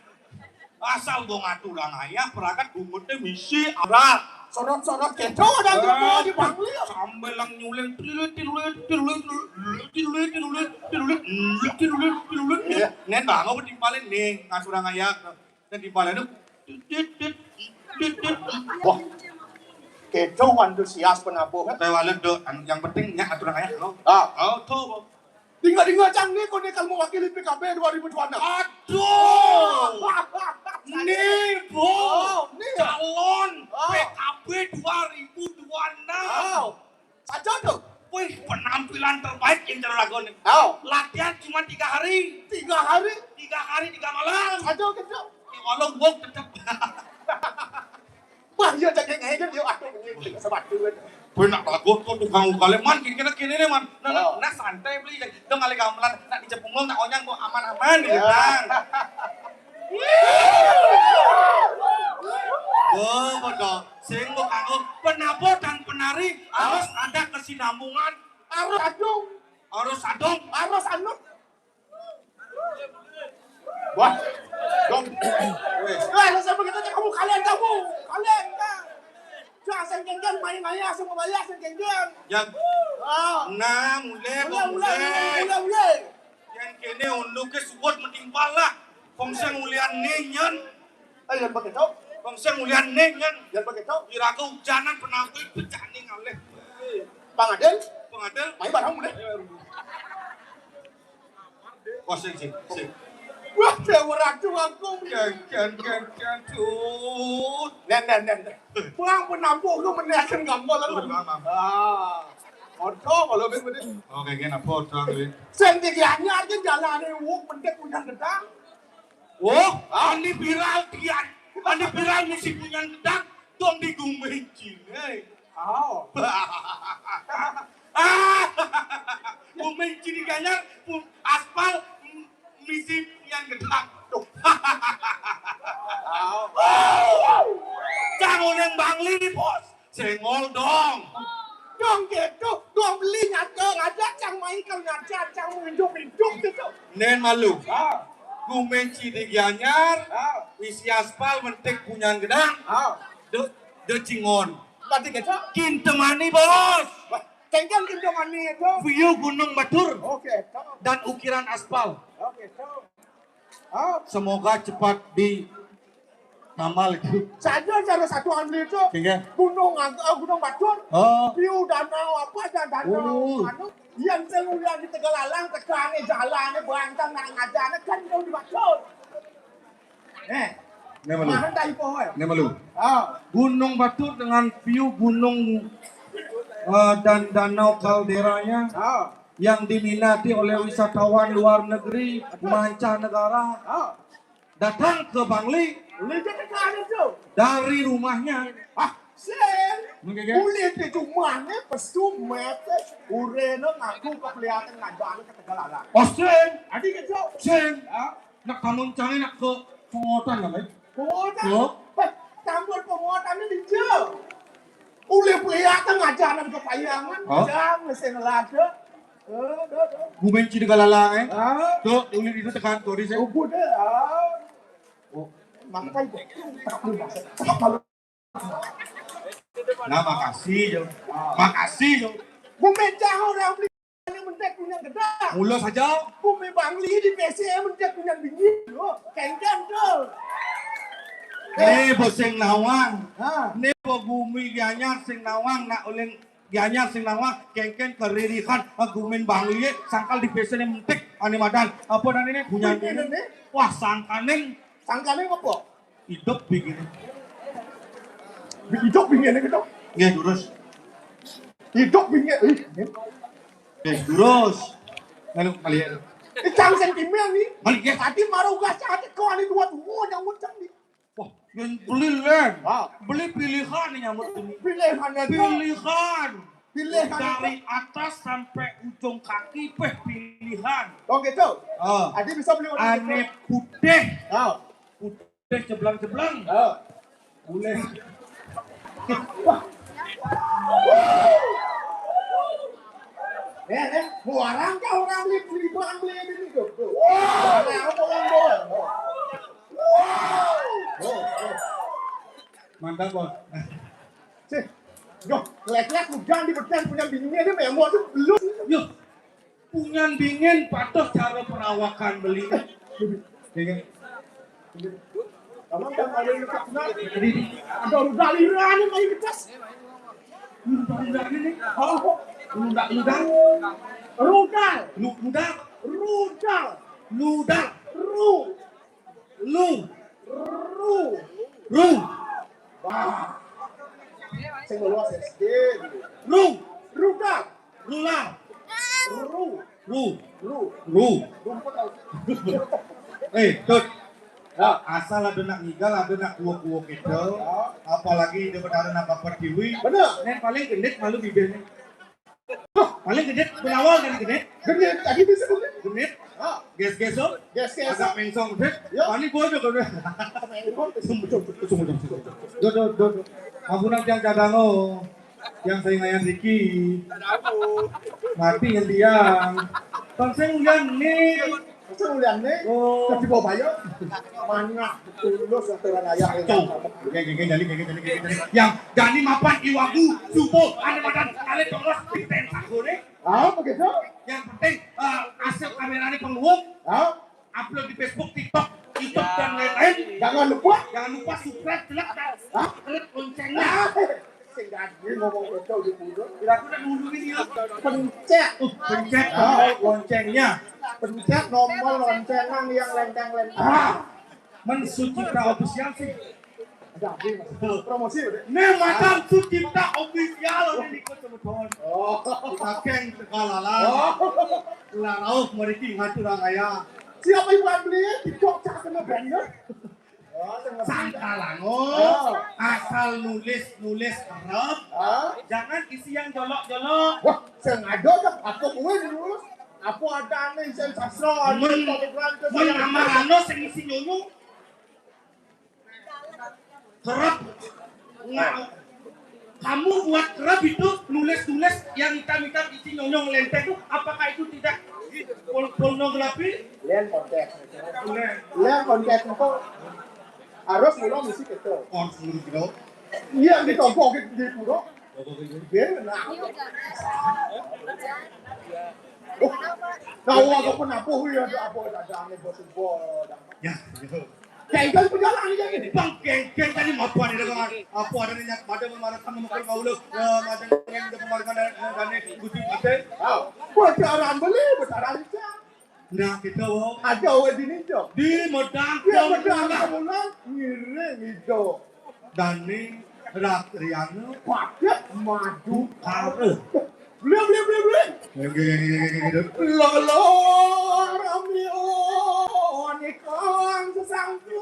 Asal gua ngaturang ayah, perangkat bunguté misi arak. Sorot-sorot kéto ada. Eh, di Bangli ya. Sambil lang nyuling, tilulit, tilulit, tilulit, tilulit, tilulit, tilulit, tilulit, tilulit, tilulit. Iya. Nén bangun timpalin nih, ngaturang ayah. Nén timpalin tuh. Wah. Kéto antusias penabuh, kan? Kayak walid, Dok. Anu, yang penting nya aturan ayah lo. Ah. Oh, tuh. Tinggal-tinggal cang nih, kau nih kalau mewakili P K B dua ribu dua puluh enam. Aduh. Nih, Bu. Oh, nih. Calon P K B dua ribu dua puluh enam. Oh. Saja tuh. Wih, penampilan terbaik yang cara lagu nih. Oh. Latihan cuma tiga hari. Tiga hari? Tiga hari, tiga malam. Saja gitu. Ya, walau gua tetap. Wah, iya, cengkeng aja dia, aduh, ini sepatu kan. Kowe nak lagu kok tukang ukale, Man, kene kene ne, Man. Nah, nah, nah, santai beli. Dong kali gamelan, nak di Jepungul, nak onyang kok aman-aman gitu, Bang. Oh, bodoh. Sing kok kanggo penabuh dan penari harus ada kesinambungan. Harus adung. Harus adung. Harus anu. Wah, dong. Wéh. Wéh, lah, saya begitu aja kamu, kalian kamu. Kalian, Kang. Jangan sengkengken, main aja, semua bayar sengkengken. Yang. Ah. Nah, mulai, mulai, mulai, mulai, mulai. Yang kene unduke suwut metimpal lah. Wong sing mulyane nyen. Eh, yang begitu. Wong sing mulyane nyen. Yang begitu. Ira aku hujanan penampi pecah ning alih. Pangadil? Pangadil? Mai bareng mulai. Wah, sing, sing, sing. Wah, dia ora tuh aku. Ken, ken, ken, ken, tut. Nen, nen, nen, nen. Pulang penampung lu menaikkan gambar lalu. Oh, maaf, maaf. Ah. Ojo kalau begitu. Oke, kenapa ojo, Win? Sing iki anyar iki jalane wong penting punya gedang. Oh, ani viral dia. Ani viral misi punya gedang. Dong di Gumeng Cine. Oh. Gumeng Cine Gianyar, pun aspal, m-, misi yang gedang. Duh. Oh. Cang uneng Bangli nih, Bos. Senggol dong. Dong gitu, dong beli nyata, ngajak cang main kalau ngajak, cang mau hidup-hidup gitu. Nen malu. Ah. Gumeng Cine Gianyar, ah, isi aspal mentik punya gedang. Ah. Duh. Decingon. Berarti gitu? Kintamani, Bos. Wah, cengkeh Kintamani itu. View Gunung Batur. Oke, tahu. Dan ukiran aspal. Oke, tahu. Oh. Semoga cepat di tamal itu. Saja cara satu ambil itu. Sehingga? Gunung Ag-, eh, Gunung Batur. Oh. View danau apa dan danau Oh. Anu. Yang selalu yang di Tegalalang, tekannya jalannya, bantang, nak ngajarnya, kan jauh di Batur. Eh, Ini malu. Mana tak ipo, eh? Ini malu. Ah. Gunung Batur dengan view gunung, eh, dan danau kalderanya Ah. yang diminati oleh wisatawan luar negeri, mancanegara Ah. datang ke Bangli Boleh jadi kan itu. dari rumahnya. Ah, sen. Mungkin, kan? Boleh di rumahnya, pesu, mete, urena ngaku keperliatan ngajar ke Tegalalang. Oh, sen. Adi gitu. Sen. Ya. Nak kamu cari nak ke pengotan lah, baik? Pengotan? Oh. Eh, tambun pengotan ini dia. Boleh kelihatan ngajar ke payangan, Oh. Jam, mesin lada. Eh, dah, dah. Gumen ci Tegalalang, eh. Ah. Tuh, uli itu tekan, tuh, di sini. Ubud, eh, ah. Oh. Makai, tak perlu bahasa. Tak perlu. Nah, makasih, Jo. Ah. Makasih, Jo. Gumen cah orang beli ini mentek punya gedang. Mula saja. Gumen Bangli di P C mentek punya bini. Oh, kengkeng tu. Eh, boseng nawang. Ha. Ni bo gumi Gianyar sing nawang nak uling Gianyar sing nawang kengkeng keririhan, ah, gumen Bangli, eh, sangkal di P C ni mentek, ane madan. Apa dan ini? Punya Punya ini. Ini. Wah, sangkaning. Sangkaning apa? Hidup begini. Hidup begini gitu. Nggih, durus. Hidup begini. Eh, ini. Nggih, durus. Lalu, malian. Ini cang sentimen nih. Malian. Tadi marah ugas cah kau ada dua dua yang ngucap nih. Wah, yang beli len. Ah. Beli pilihan nih nyamuk ini. Pilihan itu. Pilihan. Pilihan itu. Dari atas sampai ujung kaki, peh, pilihan. Oh, gitu? Ah. Adi bisa beli warna Ane putih. Ah. Putih ceblang-ceblang. Ah. Boleh. Wah. Eh, eh, orang kah orang beli, beli, beli, beli ini tuh. Tuh. Wah. Orang, orang, orang. Mantap, Bos. Cih, yo, lek-lek hujan di beten punya bininya dia memang tuh belum. Yo, punya bingin patuh cara perawakan beli. Iya kan? Kamu kan ada yang dekat sana. Jadi, ada rudal Iran yang main kertas. Rudal Iran ini. Oh, rudal, rudal. Rudal. Lu, rudal. Rudal. Rudal. Ru. Lu. Ru. Ru. Wah. Sing luas S D gitu. Ru. Ruka. Rula. Ru. Ru. Ru. Ru. Rumput tau. Eh, Tut. Ya. Asal ada nak ngigal, ada nak kuak-kuak kita. Ya. Apalagi dia berdarah nak bapak tiwi. Benar. Yang paling genit malu bibirnya. Paling genit, berawal dari genit. Genit, tadi bisa genit. Genit. Ah. Ges-ges, oh. Ges-ges, Agak oh. Mengsong, genit. Ya. Paling bocor, genit. Mengsong. Sumber, sumber, sumber, sumber. Duh, duh, duh, duh. Ampunan tiang cadang, oh. Tiang saingan Riki. Mati yang tiang. Bang, saya ulian nih. Masa ulian nih? Oh. Tapi bawa bayar. Mana? Tulus aturan ayah. Tuh. Geng, geng, geng, jali, geng, geng, jali, geng, geng, jali. Yang jani mapan iwagu, subuh, ane madan, kale tongos, piten sago nih. Ah, begitu? Yang penting, eh, hasil kameranya penguap. Ah? Upload di Facebook, TikTok, YouTube, dan lain-lain. Jangan lupa. Jangan lupa subscribe, like, dan Hah? Klik loncengnya. Ah, sing ganti ngomong betul di mulut. Kira-kira dulu ini ya. Pencet. Uh, pencet Ah. Tombol loncengnya. Pencet nomor lonceng yang lenteng-lenteng. Ah. Men Sucipta Official sih. Ada apa, Mas? Promosi, udah. Nih, macam Sucipta Official ini ikut teman-teman. Oh. Kakek Tegalala. Oh. Larauh meriki ngatur raya. Siapa yang buat beli? TikTok cak kena banner. Oh, sing ngerti. Sangkalango, Oh. Asal nulis-nulis kerep, Ah? Jangan isi yang jolok-jolok. Wah, sengaja dah. Apa gue dulu? Apa ada nih, saya sastra, ada Men, yang pakai berani, men saya amarano sing isi nyonyo. Kerep. Nggak. Kamu buat kerep itu nulis-nulis yang hitam-hitam isi nyonyong lenteng itu, apakah itu tidak pol-, pornografi? Lian konteks. Boleh. Lian konteks itu harus belum isi itu. Oh, harus belum gitu. Iya, di toko di pura. Dia nah. Oh, nah, aku pun apa ya, ada apa, ada aneh, bos, bos. Ya, gitu. Kayak itu pejalan aja gini. Bang, geng-geng tadi mau apa nih, Bang? Apa ada nih, ada mau marah sama mukul mau lu? Eh, macam yang udah kemarin kan, eh, dan nih, ikuti aja. Oh, bocaran beli, bocaran aja. Nah, kita, wo. Aja, wo, di ninjo. Di medang. Iya, medang, kemulan, ngiring, ninjo. Dani Ratriana. Padet madu. Kare. Beli, beli, beli, beli. Lolo, Romeo, nikang sesangku.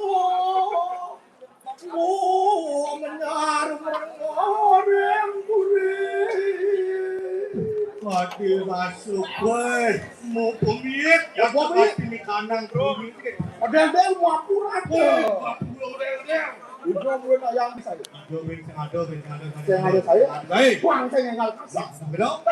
Oh, menyar merengoreng kuring. Ade masuk, weh. Mau pemilik. Ya, mau pemilik. Ini kanang pemilik. Ada, ada, mau apuran. Weh, mau apuran, udah, udah. Udah, udah, nak yang bisa. Udah, udah, sing ada, sing ada, sing ada. Sing ada saya. Baik. Buang, saya ngal kasar. Sampai dong.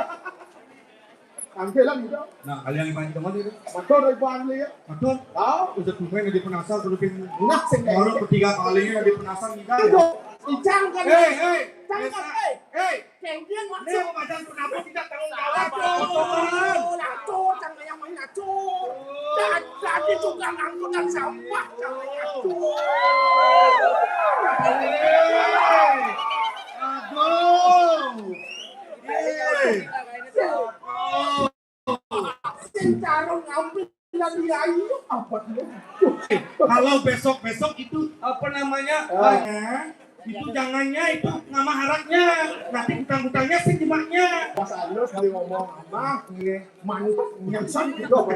Tampil lah gitu. Nah, kalian yang paling demen itu. Betul, dari Bang Lee, ya. Betul. Tahu? Udah tumben lagi penasar, udah pin-, nah, sing orang ketiga kalinya lagi penasar, kita. Itu, icang kan. Hei, hei. Icang kan, hei. Hei. Cengkian, ini maksud. Mau macam kenapa tidak tanggung jawab? Aduh, aduh, cang yang main aduh. Oh. Jadi tukang angkutan sampah, cang yang aduh. Hei. Aduh. Hei. Oh. Sing karo ngambil lagi ayu apa tuh? Kalau besok-besok itu, apa namanya? Ah. Hanya itu jangannya itu nama harapnya. Nanti utang-utangnya sing jemaknya. Mas Anu sekali ngomong, "Mah, nge-, manut nyemsan gitu."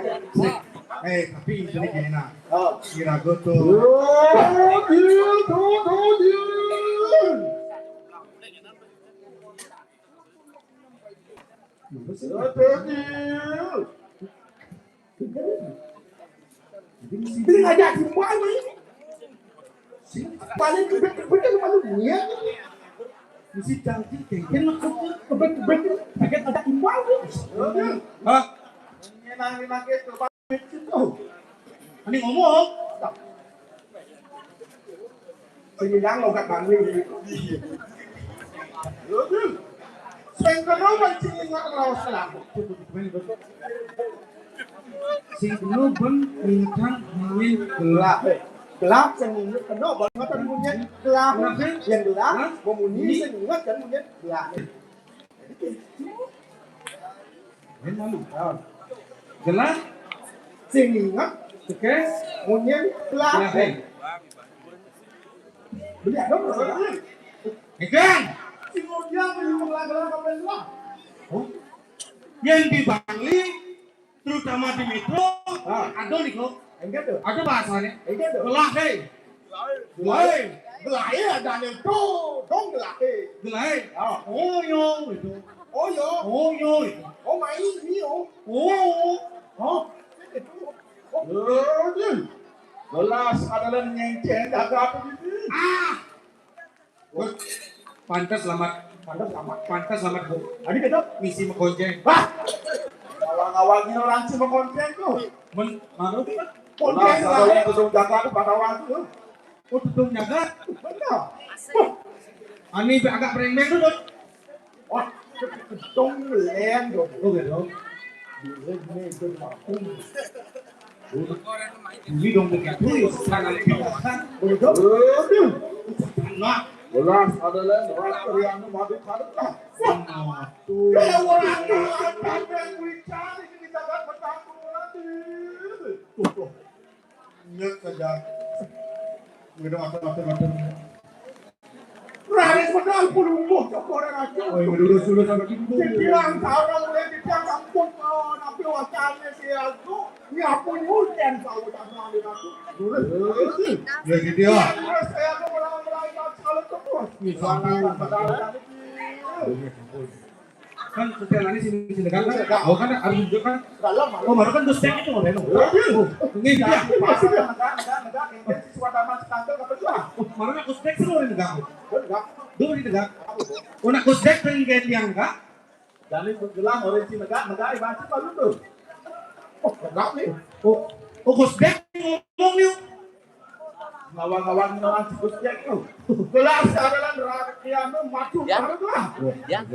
Eh, tapi ini gini, nah. Oh. Kira gue tuh. Oh, dia, tuh, tuh, dia. Ini ngajak timbal ini. Paling kebet-kebet kan malu niat. Mesti cantik, kengken maksudnya. Kebet-kebet, kebet ngajak timbal ini. Hah? Ini nangis-nangis tuh, Pak. Ini ngomong. Sing ilang logat bangling. Sing kena ban sing ingat raos lah. Sing kena ban ingetan main gelah. Gelah sing inget kena ban ingetan munyin gelah. Gelah, kan? Yang gelah, hah? Memunyi sing inget kan munyin gelah. Lain malu. Jelas? Sing ingat. Oke. Munyin lah. Jelas, eh. Beli ada berapa? Megang. Si Mulia beli berapa, berapa, berapa? Oh. Yang di Bangli, terutama di Metro, ah, ada nih kok. Enggak tuh. Ada bahasanya. Enggak tuh. Gelah, hei. Gelah, hei. Gelah, iya, ada nih tuh. Dong gelah, hei. Gelah, hei. Ah. Oh, yo, itu. Oh, yo. Oh, yo, itu. Oh, main, ini, oh. Oh. Oh. Itu. Oh. Gelas ada nyengceng, ada apa gitu? Ah. Pantas selamat. Pantas selamat. Pantas selamat, Bu. Tadi kita misi mekonceng. Hah? Ngawang-ngawangin orang sih mekonceng tuh. Men, malu. Konceng lah. Kalau yang gedung jaga tuh pada waktu. Oh, gedung jaga. Benar. Ani agak breng-breng dulu. Wah, gedung len dong. Oh, gitu. Ini dong begitu, ya, sekarang kita kan. Betul. Nah. Gelas ada lain, gelas yang madu karet lah. Wah. Tuh. Kayak orang yang akan yang berbicara ini kita kan bertampung lagi. Tuh, tuh. Ingat saja. Minum apa, apa, apa. Raris modal puluh, cok, orang aja. Oh, iya, dulu, dulu, sama kita. Dibilang, orang mulai dibilang, ampun, oh, tapi wacana si aku, nyapu nyucian, kalau tak berani aku. Dulu. Ya, gitu ya. Iya, terus saya tuh mulai, mulai, kalau terus. Iya, sampai. Padahal, padahal, Kan setelan ini sini, sini kan, kan? Oh, kan harus juga kan? Dalam, oh, baru kan dos dek itu, Reno. Waduh. Oh, ini dia. Maksudnya negak, negak, negak, ini siswa taman setangkil apa juga? Oh, baru nak dos dek sih, Reno, negak. Oh, negak. Dulu di negak. Oh, nak dos dek dengan gendang, Kak? Jadi gelang orang si negak, negak, ibarat baru tuh. Oh, negak nih. Oh, oh, dos dek ngomong nih. Ngawang-ngawang, ngawang Gusti aku. Gelas karelan rakyatmu maju. Ya. Bareng lah. Ya.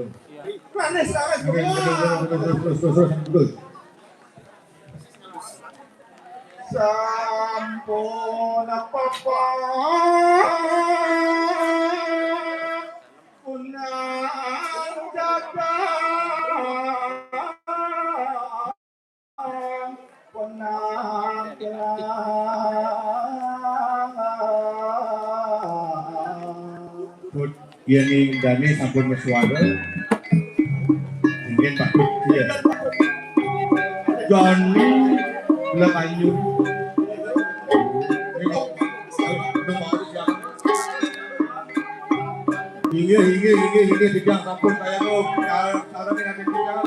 Manis sangat. Terus, terus, terus, terus, terus. Sampun apa-apa. Punang dadah. Punang. Yen ing dane sampun mesuara, mungkin patut, iya. Jani Lemayu. Inggih, inggih, inggih, inggih, titiang sampun kaya, oh, kal-, kalane ngaten titiang.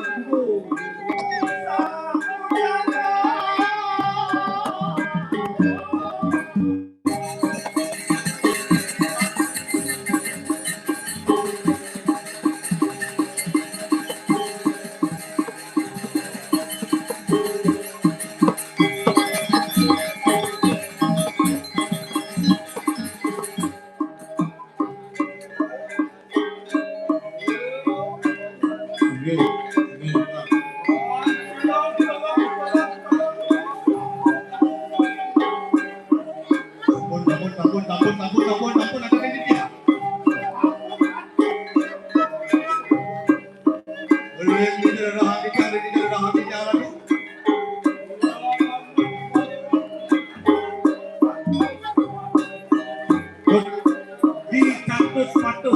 Di satu sepatu.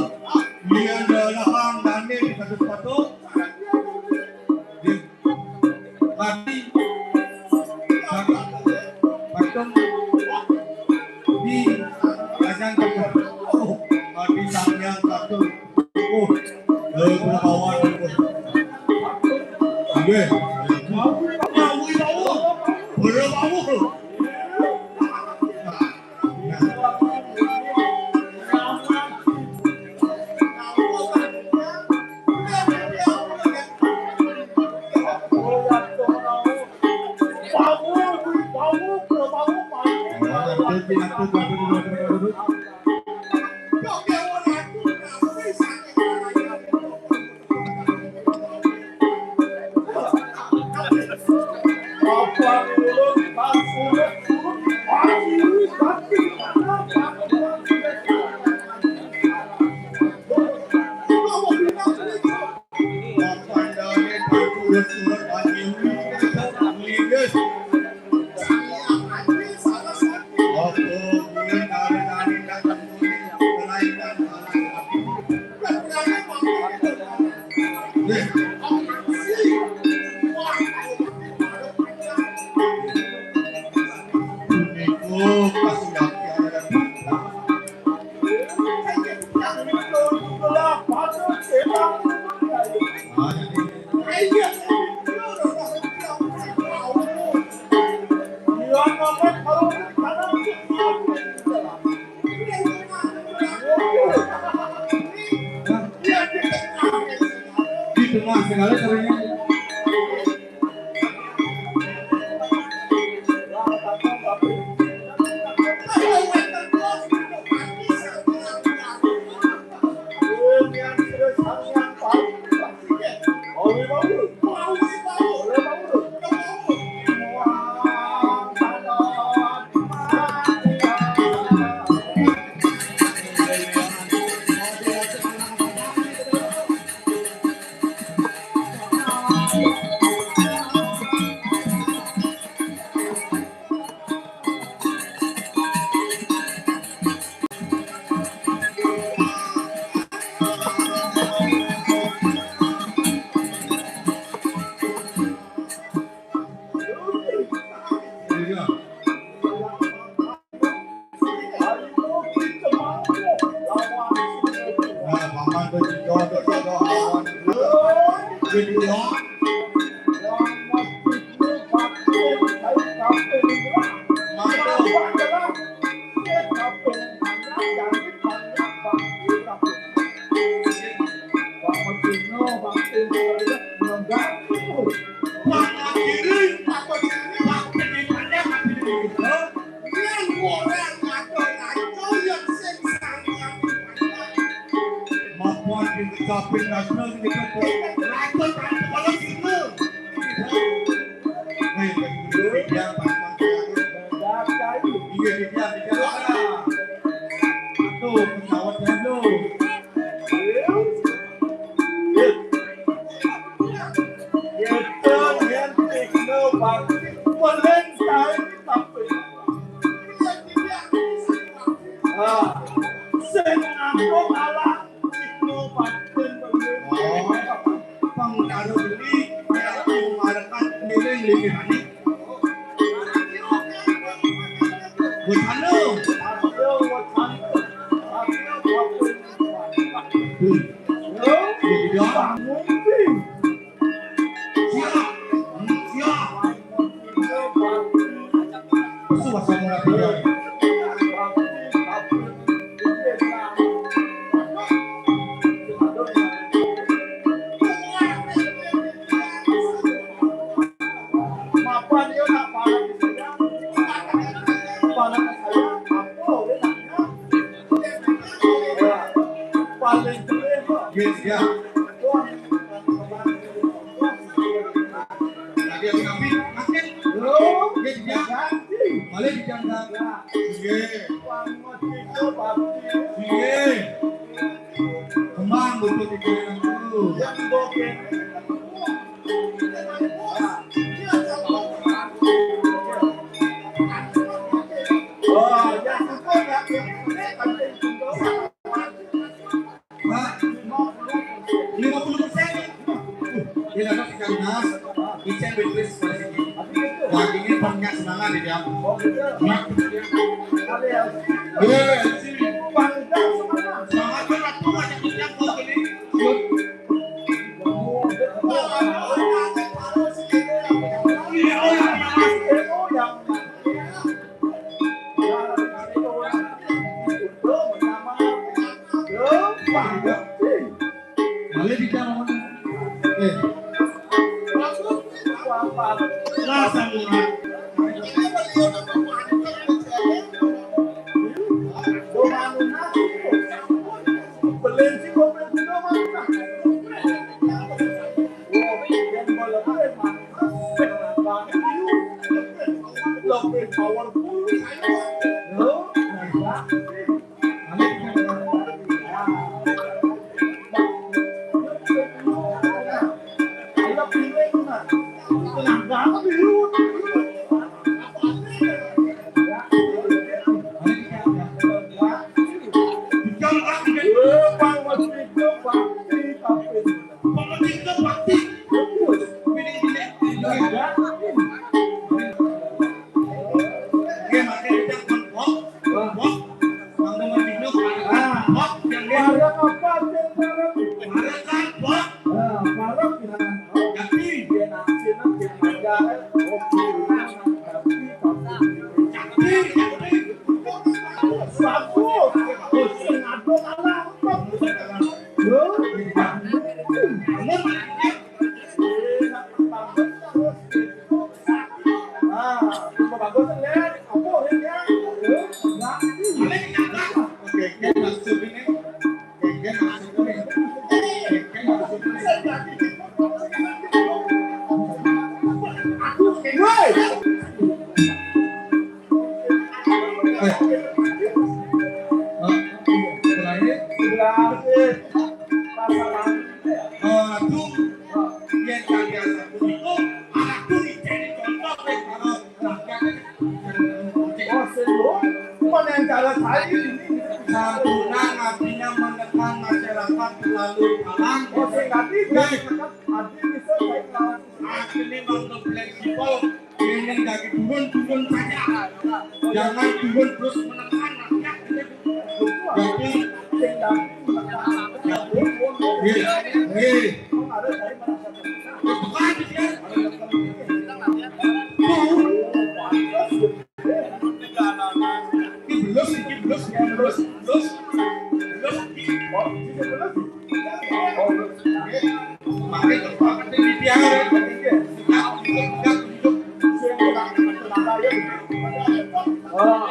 Iya, adalah hang dane di satu sepatu. Di mati. Patung. Di kacang patung. Oh, mati sang yang patung. Oh, eh, berapa wan? Iya. Berapa wan? Di tengah segala caranya. Makin kecapin nasional ini kan. Lantas kan kepala sini. Hei, bagi dulu, biar Pak Mas. Iya, iya, iya. Aduh, pesawat jatuh. Yedan yen Tikno bakti, melen kae tapi. Ah, sing ngaku kalah Tikno bakti. Oh, pang karo beli, ya, marekan ngiring lingkirane. Wetane. Ayo, wetane. Ayo, bakti. Hmm. Yo, ya, ya. Siap. Hmm, siap. Suwasana latihan. Mapan yo nak parek saya. Parek saya, apa, ya, nak, ya? Paling jelek, Pak. Yes, ya. Tadi aku tapi makan. Loh, dia juga. Ganti. Balik di jam berapa? Iya. Uang mau tidur, Pak. Iya. Kembang butuh pikiran aku. Yang bokeh. Oh, yang suka nggak penting, penting. Pak, lima puluh persen. Uh, dia dapat ikan mas, ikan betis pada sini. Dagingnya banyak semangat di dia. Iya, iya, sini. Semangat banget tuh, banyak ikan kau gini. Yuk. Iya, oh, yang punya mas. Balik di dalam. Eh. Lah, sama. Lebih powerful. Loh, Santunan artinya menekan masyarakat terlalu dalam. Oh, sing tadi. Weh. Artinya bisa saya. Artinya untuk fleksibel. Ini dari turun-turun saja. Jangan turun terus menekan rakyat. Jadi, eh, eh. Tekan dia. Tuh. Ini belus, ini belus, ini belus, belus, belus, ini. Makin cepat, ini dia. Oh.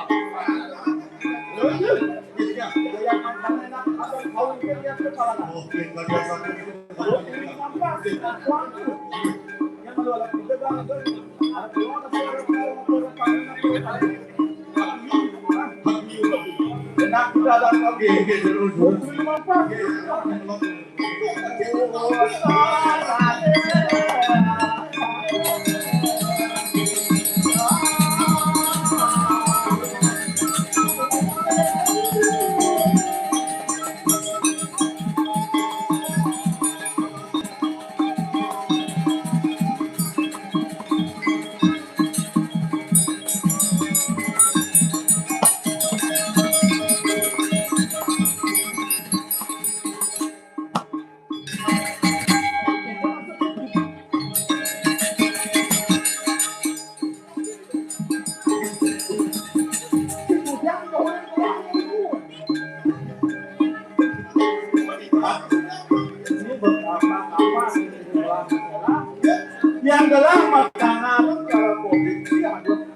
Yang gelah makanan kalau covid sih, aduh.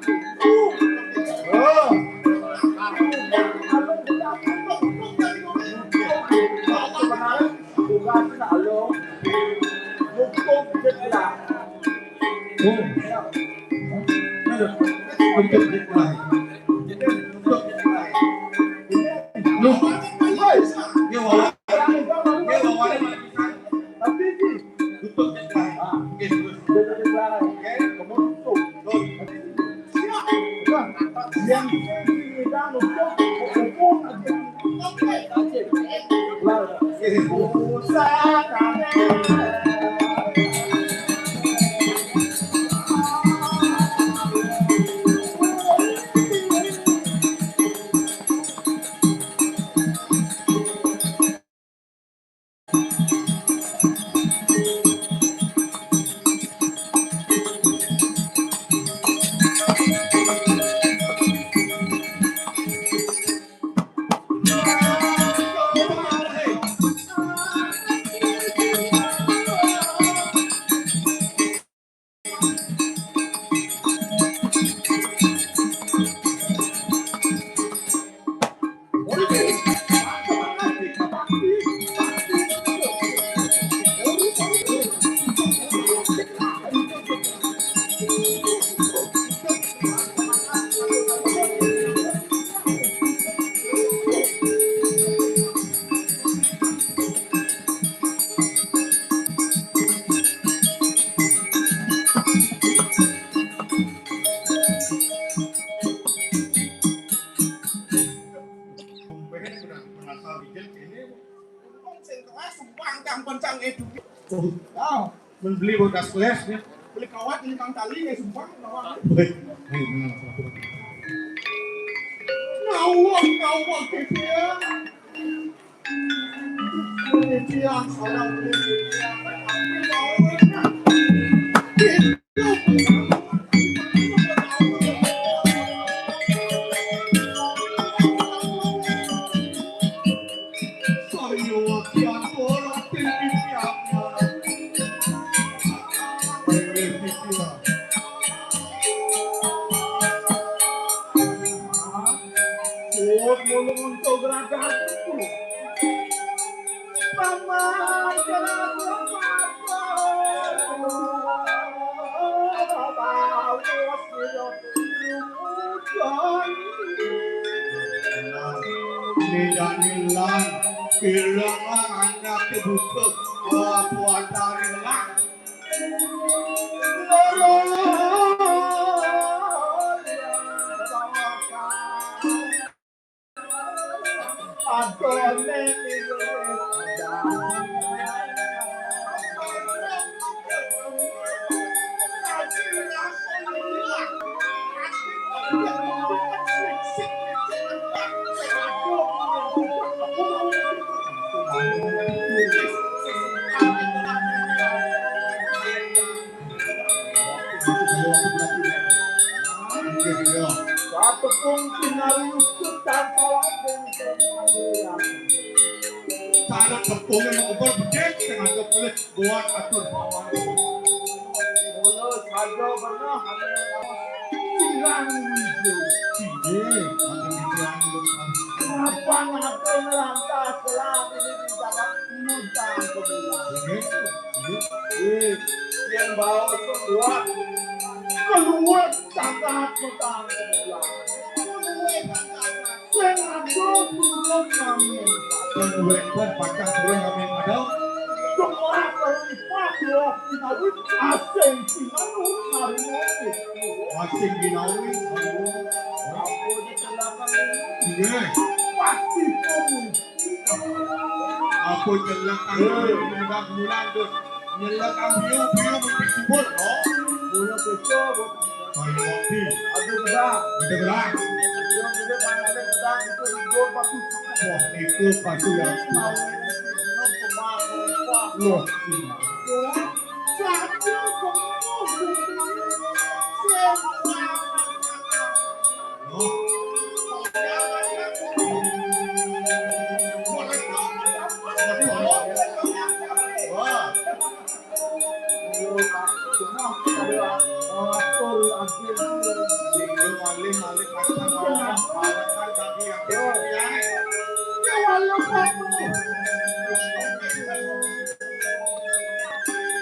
Oh. Sebenarnya bukan selalu hukum jelas. Oh. Aduh. Untuk jelas. Untuk jelas. Loh. Ini wawan. Ini wawan. Tapi ini. Tutup, ya. Ah, oke, terus. Oke, kemudian tutup. Tutup. Siap. Nah, yang ini kita nutup, hukum aja. Oke. Oke. Lah, oke. Pengen udah menasal dikit ini. Sing kelas sumpah kang kencang itu. Oh. Nah, men beli bekas kelas ya. Beli kawat ini kang tali ya sumpah kawat. Wih, ayo, benar, benar, benar. Ngawur, ngawur gitu ya. Penelitian, seorang penelitian, tapi ngawurnya. Nilai-nilai, bilang anak butuh, buat dari lang. Tepung pinari ukut tanpa wadon. Cara tepungnya mau ubar bedek, sengaja pelit buat atur bawah. Mula saja pernah ada yang bilang, "Iya, ada yang bilang." Kenapa ngatur lantas selam ini di sana? Nggih, nggih. Wih, yang bawa itu kuat. Keluar cacat petang kemulan. Sing ado turun kami. Dan wétan pacang turun kami padha. Semua kalimat roh sinawit asing sinanu harimau. Asing sinawit harimau. Apa di belakang ini? Iya. Pasti kamu. Apa nyelek kang nyelek bulan tuh? Nyelek kang biu biu mesti subur, oh. Bulan besok, Bu. Ayo, Bi. Aduh, Bang. Udah, Bang. Yang udah mana ada Bang itu hijau bagus. Wah, itu pasti ya. Mau ini mau kemarin, Pak. Loh, iya. Loh, satu kemana? Semua.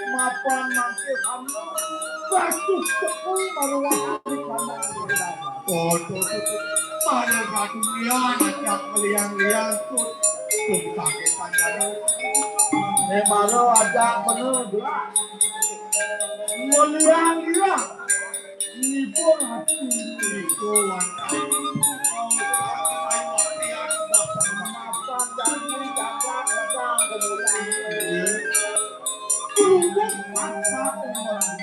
Mapan mangke hamil, bagus sekali maruah di kanan. Oh, tuh, tuh, tuh. Pada satu lian, ajak meliang-liang, tuh. Tuh, sakit panjang. Memang lo ajak bener, belah. Meliang-liang. Libur hati. Itu, wan. Mapan dan menjaga, datang kemudian. Kerubuk mata pengeluaran.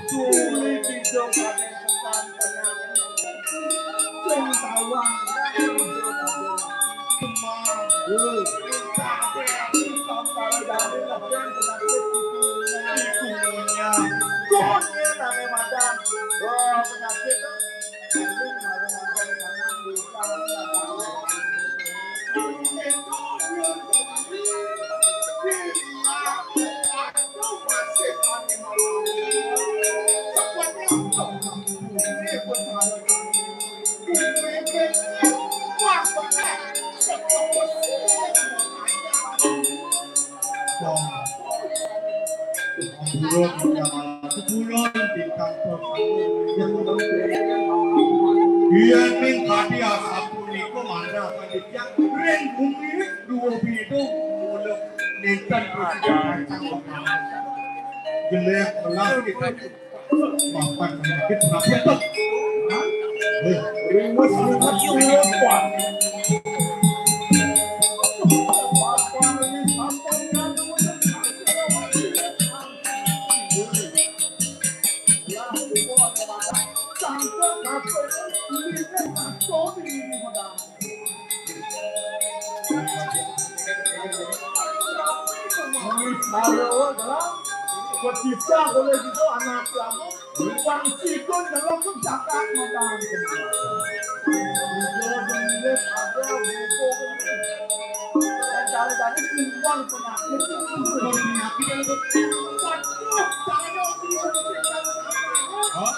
Sulit hidup ada pesan penyakit. Sing tawang. Demam. Kabeh aku sampai dari lepen penyakit itu. Iku ngunyah. Kunyah name madan. Wah, penyakit. Ampura, ampura, tingkang. Yen ning kadi asapunika manah panitia ring bumi dua pitu, mula nenten presiden. Jelek belas kita. Mapan penyakit rakyat. Hah? Eh, riwes, riwes, riwes, wah. Aduh, dalam. Kok bisa boleh gitu anak kamu? Uang sikun kalau pun zakat makan. Ijo dililit ada buku. Dan cari-cari uang penyakit. Uang penyakit yang betul. Waduh, saya uang. Hah?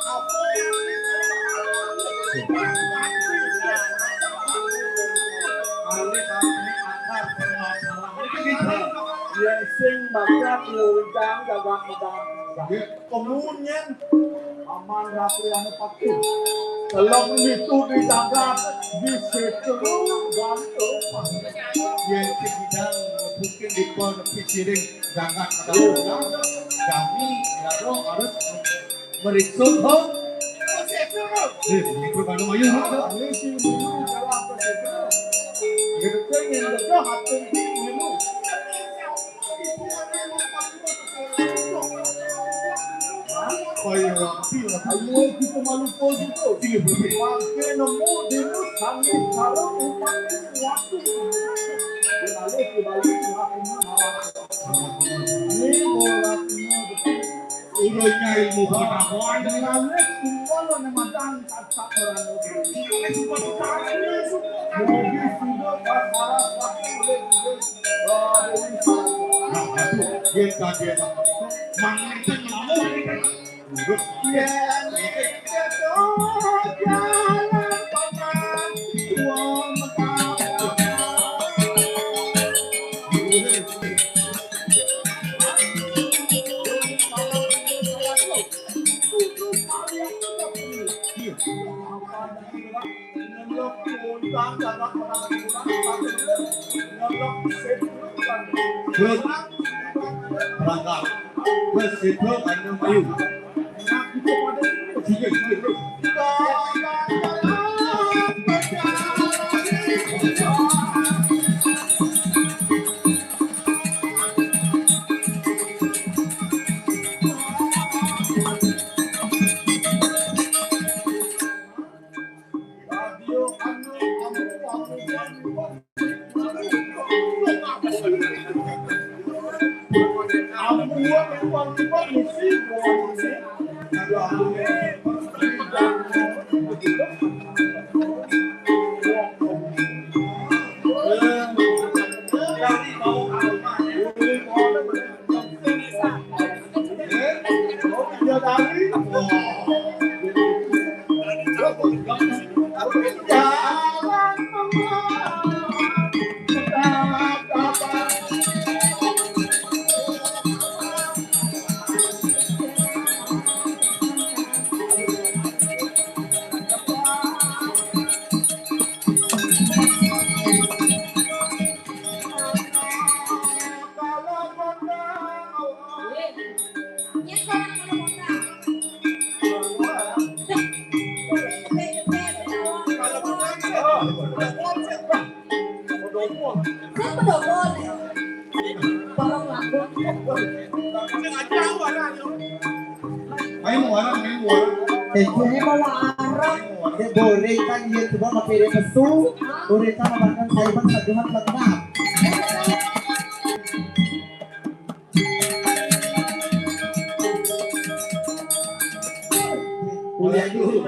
Apa yang Yen sing bakat ngundang gagak medang. Kemunyen Paman Ratriane Pati. Telung nitu di jagat di situ gantung. Yen sing bidang mungkin di pon pisiring jagat medang. Kami ya harus Meriksa, ha? Eh, meriksa kalau ayo, ha? Ayo, ayo, kita malu pun gitu. Iya, betul. Pakai nemu dulu, kami kalau umat waktu. Dia lalu kembali ke hatinya. Ini bola betul. Urutnya ilmu pengetahuan. Melalui kumpul yang matang tak meranu. Jadi sudah pasara satu oleh Nah, aduh, dia kaget. Mangan itu nyamuk. Urut. Ya, itu jalan paman. Dua mata. Terus, berangkat. Terus, itu, ayo, ayo. Sige, sige, terus. Ayo mau warang, ayo mau warang. Eh, ini mau warang. Dia boleh kan dia coba pakai dia pesu. Boleh kan makan sayuran satu hal. Kuliah dulu.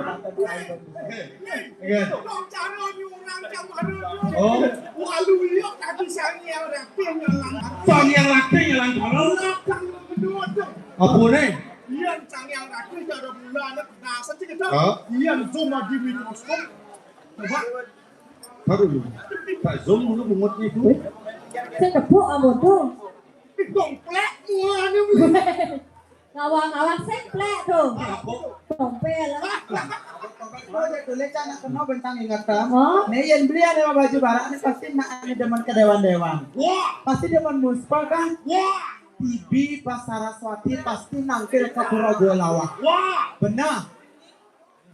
Iya. Dong cara nyurang sama dulu. Oh. Walu iya tadi sangi yang rapi nyelang. Sangi yang rapi nyelang kalau. Belakang berdua tuh. Apa nih? Iya sangi yang rapi cara bulan. Nah, senti kita. Oh. Iya cuma di mikroskop. Coba. Baru lu. Tak zoom dulu bungut itu. Saya tepuk kamu tuh. Ih, domplek muanya. Ngawang-ngawang semplek tuh. Tompel lah. Aja tuh lecak nak kena bentang ingatan. Oh. Nih yang beli ada baju barak nih pasti nak ada demen ke dewan-dewan. Wah. Pasti demen muspa kan? Wah. Bibi pas Saraswati pasti nangkil ke Pura Gua Lawah. Wah. Benar.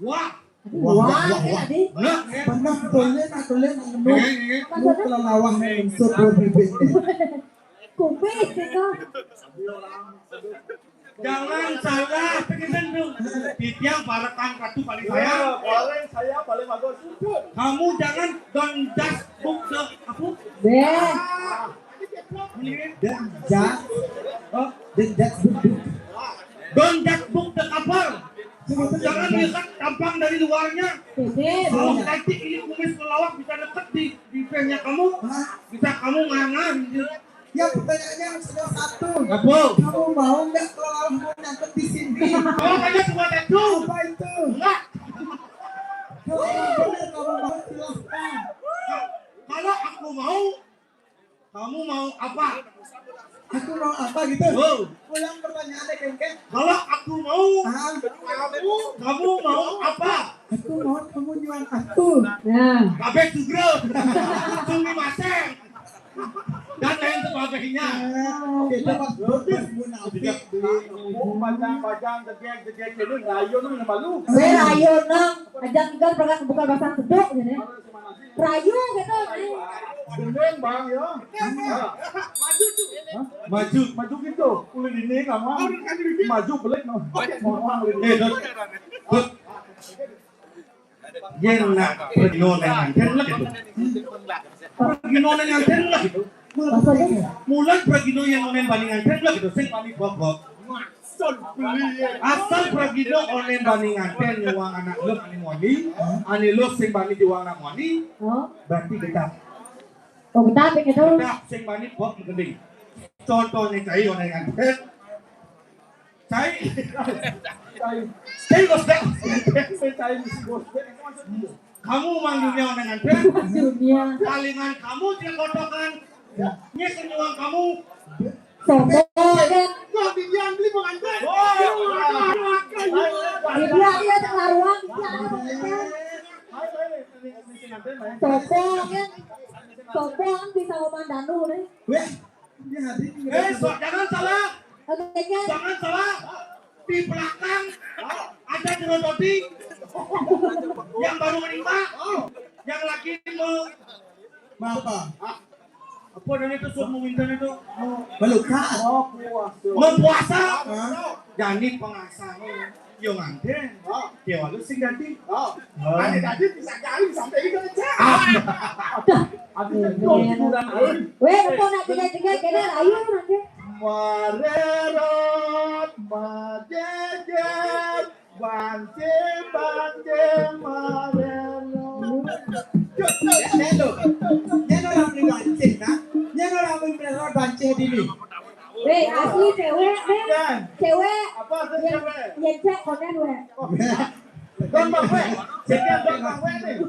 Wah. Wah, wah, wah. Nah, pernah boleh nak boleh nak ngomong. Iya, iya. Lu kelelawah nih unsur dua bibit nih. Kupis itu. Jangan salah, pengen tuh. Titiang parekan kartu paling saya. Paling saya paling bagus. Kamu jangan don't judge book the apa? Deh. Don't judge. Oh, don't judge book, book. Don't judge book the cover. Jangan lihat tampang dari luarnya. Kalau cantik ini kumis kelawak bisa deket di bibirnya kamu, bisa kamu ngangan. Ya pertanyaannya cuma satu. Apa? Kamu mau nggak kelawak mau nyangkut di sini? Kalau hanya cuma satu. Apa itu? Enggak. Kalau benar kamu mau silahkan. Kalau aku mau, kamu mau apa? Aku mau apa gitu? Oh. Ulang pertanyaannya, Kengkeng. Kalau aku mau, ah, kamu, kamu mau apa? Aku mau kamu nyuang aku. Nah. Kabeh sugro. Sumimasen. Dan lain sebagainya. Ah, kita pas bertemu nanti beli. Oh, bajang-bajang, degek-degek, ini rayon nih malu. Saya rayon, nang. Ajang juga pernah buka pasang sedok, gitu. Rayu gitu, Bang. Gendeng, Bang, ya. Hah? Maju. Maju gitu. Kulit ini kamu. Maju belik no. Eh, Dut. Dut. Yen nak pergi nang nganten lah gitu. Pergi nang nganten lah gitu. Maksudnya? Mulan pergi nang nganten bani nganten lah gitu. Sing bani bok-bok. Asal pragina onéh bani nganten nyuang anak luh ané muani, ané luh sing bani nyuang anak muani, oh, berarti genah. Oh, genah gitu. Genah sing bani bok menggending. Contohnya cai onéh nganten. Cai. Cai. Cai bos dah. Cai bos dah. Kamu mang dunia onéh nganten. Dunia. Palingan kamu tidak kotokan. Nyék nyuang kamu. Sombong kan? Kok dia beli pengantin? Oh, iya. Ibu aku ya terlaruan bisa ada pengantin. Sombong kan? Sombong bisa ngomong Danu nih. Weh, ini hadir. Eh, so, jangan salah. Oke, kan? Jangan salah. Di belakang ada Doro Todi yang baru menimba, yang lagi mau apa? Apa dan itu suruh meminta itu? Meluka. Oh, puasa. Mempuasa. Hah? Jadi pengasah. Yo nganten. Oh. Dia walau sing ganti. Oh. Ada tadi bisa kali sampai itu aja. Ah. Aduh, aduh, hiburan. Weh, apa nak tiga-tiga kena ayo nanti. Marerot, majejer, bance, bance, marerot. Neno, neno orang beli bance, nah. Neno orang beli marerot bance dini. Weh, asli cewek, Bang. Dan cewek. Apa tuh yang cewek? Yang cek konten, weh. Don Bang Weh. Cek yang Don Bang Weh nih.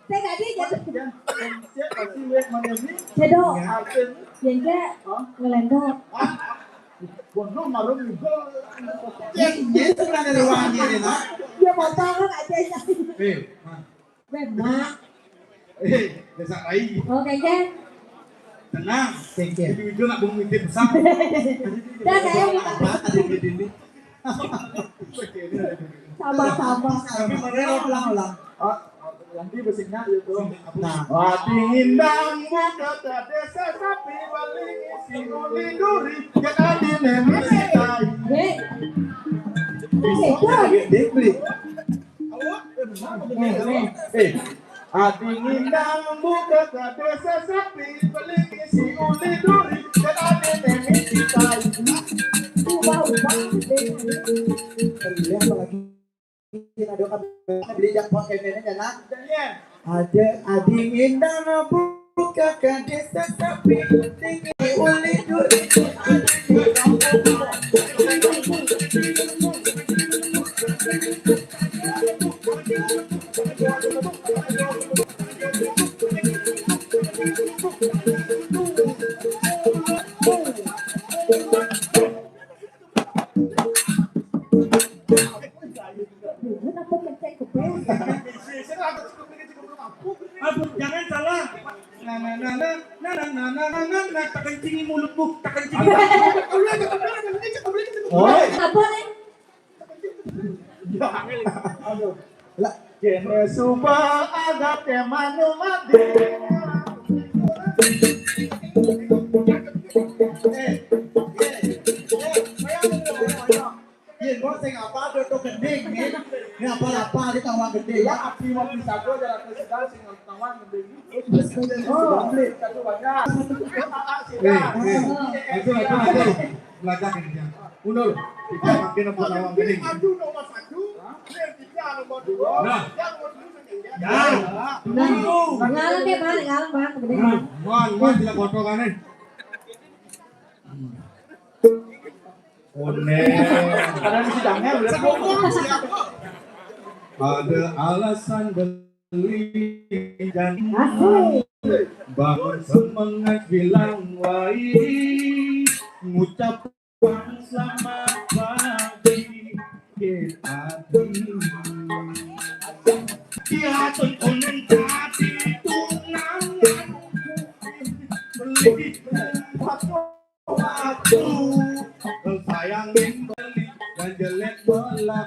Saya tadi jatuh. Yang cek pasti weh mana nih? Cedo. Artin. Yang cek. Hah? Ngelendo. Ah. Bono marum juga. Yang dia sebenarnya ruangnya nih, nah. Dia motor kan aja. Eh, nah. Weh, Mak. Eh, biasa lagi. Oke, Jen. Tenang. Thank you. Itu, itu nak bung nitip besar. Dah, saya minta. Apa tadi di sini? Sama-sama. Tapi mana ulang-ulang. Oh, nanti basingnya itu. Nah. Wati ngindang buka ke desa sapi balik isi uli duri. Jangan di nemi sitai. Dek. Dek, Dek. Eh, adi ngindang buka ke desa sapi beli isi uli duri dan adi nemi sitai. Ubah-ubah. Iya, apalagi ada kan beli jackpot kayak gini ya, nak? Ada adi ngindang buka ke desa sapi beli uli duri. Aduh, jangan salah. Nah, nah, nah, nah, nah, nah, nah, nah, nah, nah, tak kencing mulutmu, tak kencing. Oh. Apa nih? Aduh. Lah, kene suba ada temanu mati. Eh, eh, eh, ayo, ayo, ayo. Iya, gua sing apa ada tuh gending nih. Ini apa-apa di tawang gending. Ya, api mau bisa gua jalan ke sebelah sing tawang gending. Oh, beli satu banyak. Eh, eh, itu, itu, itu. Belajar ini ya. Mundur. Kita makin apa tawang gending. Aduh, nomor satu. Nah. Ya. Nah, ngalang deh, Bang, ngalang, Bang. Nah, Wan, Wan, sila foto kan, eh. Onen. Ada di sidangnya, udah. Ada alasan beli dan bangun semangat bilang wai, ngucap Selamat pagi, Kit Adi. Dia tontonan tadi tunangan. Beli waktu sayangin beli dan jelek belah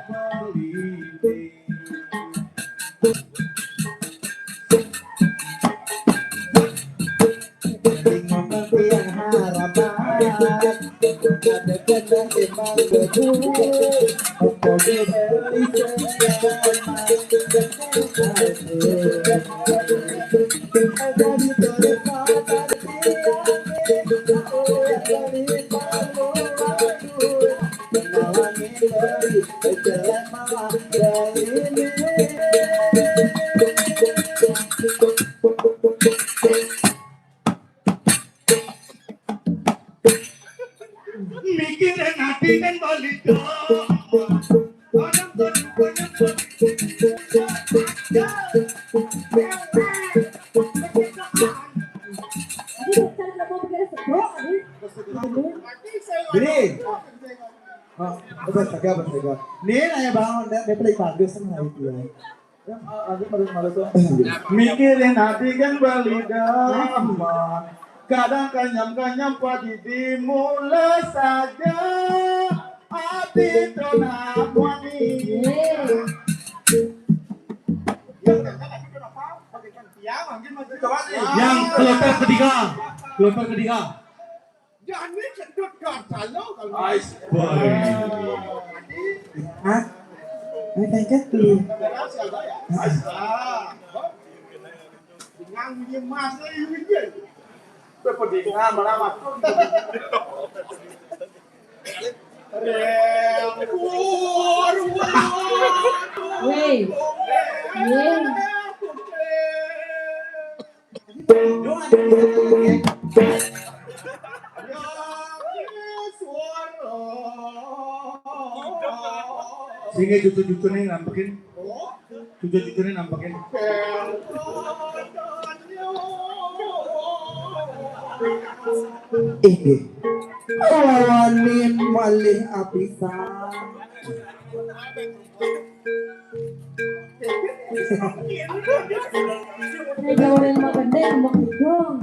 beli. Mikirin hati dan balik. Jadi, oh, betul, tegak, betul, tegak. Nih, nanya bangun, dia, dia paling bagus sama itu ya. Mikirin hati kan balik dah. Kadang kanyam-kanyam padi dimula saja ati tona muani. Yang kloter ketiga. Kloter ketiga. Jangan sedot gantalo kalau. Ais boy. Hah? Ini tengket dulu. Dengan bunyi mas ini. Pedingan malah masuk. Weh. Weh. Sehingga cucu-cucu nih nampekin. Cucu-cucu nih nampekin. Inggih. Lawanin malih apisan. Nek gawean Mak Gendeng, Mak Gedong.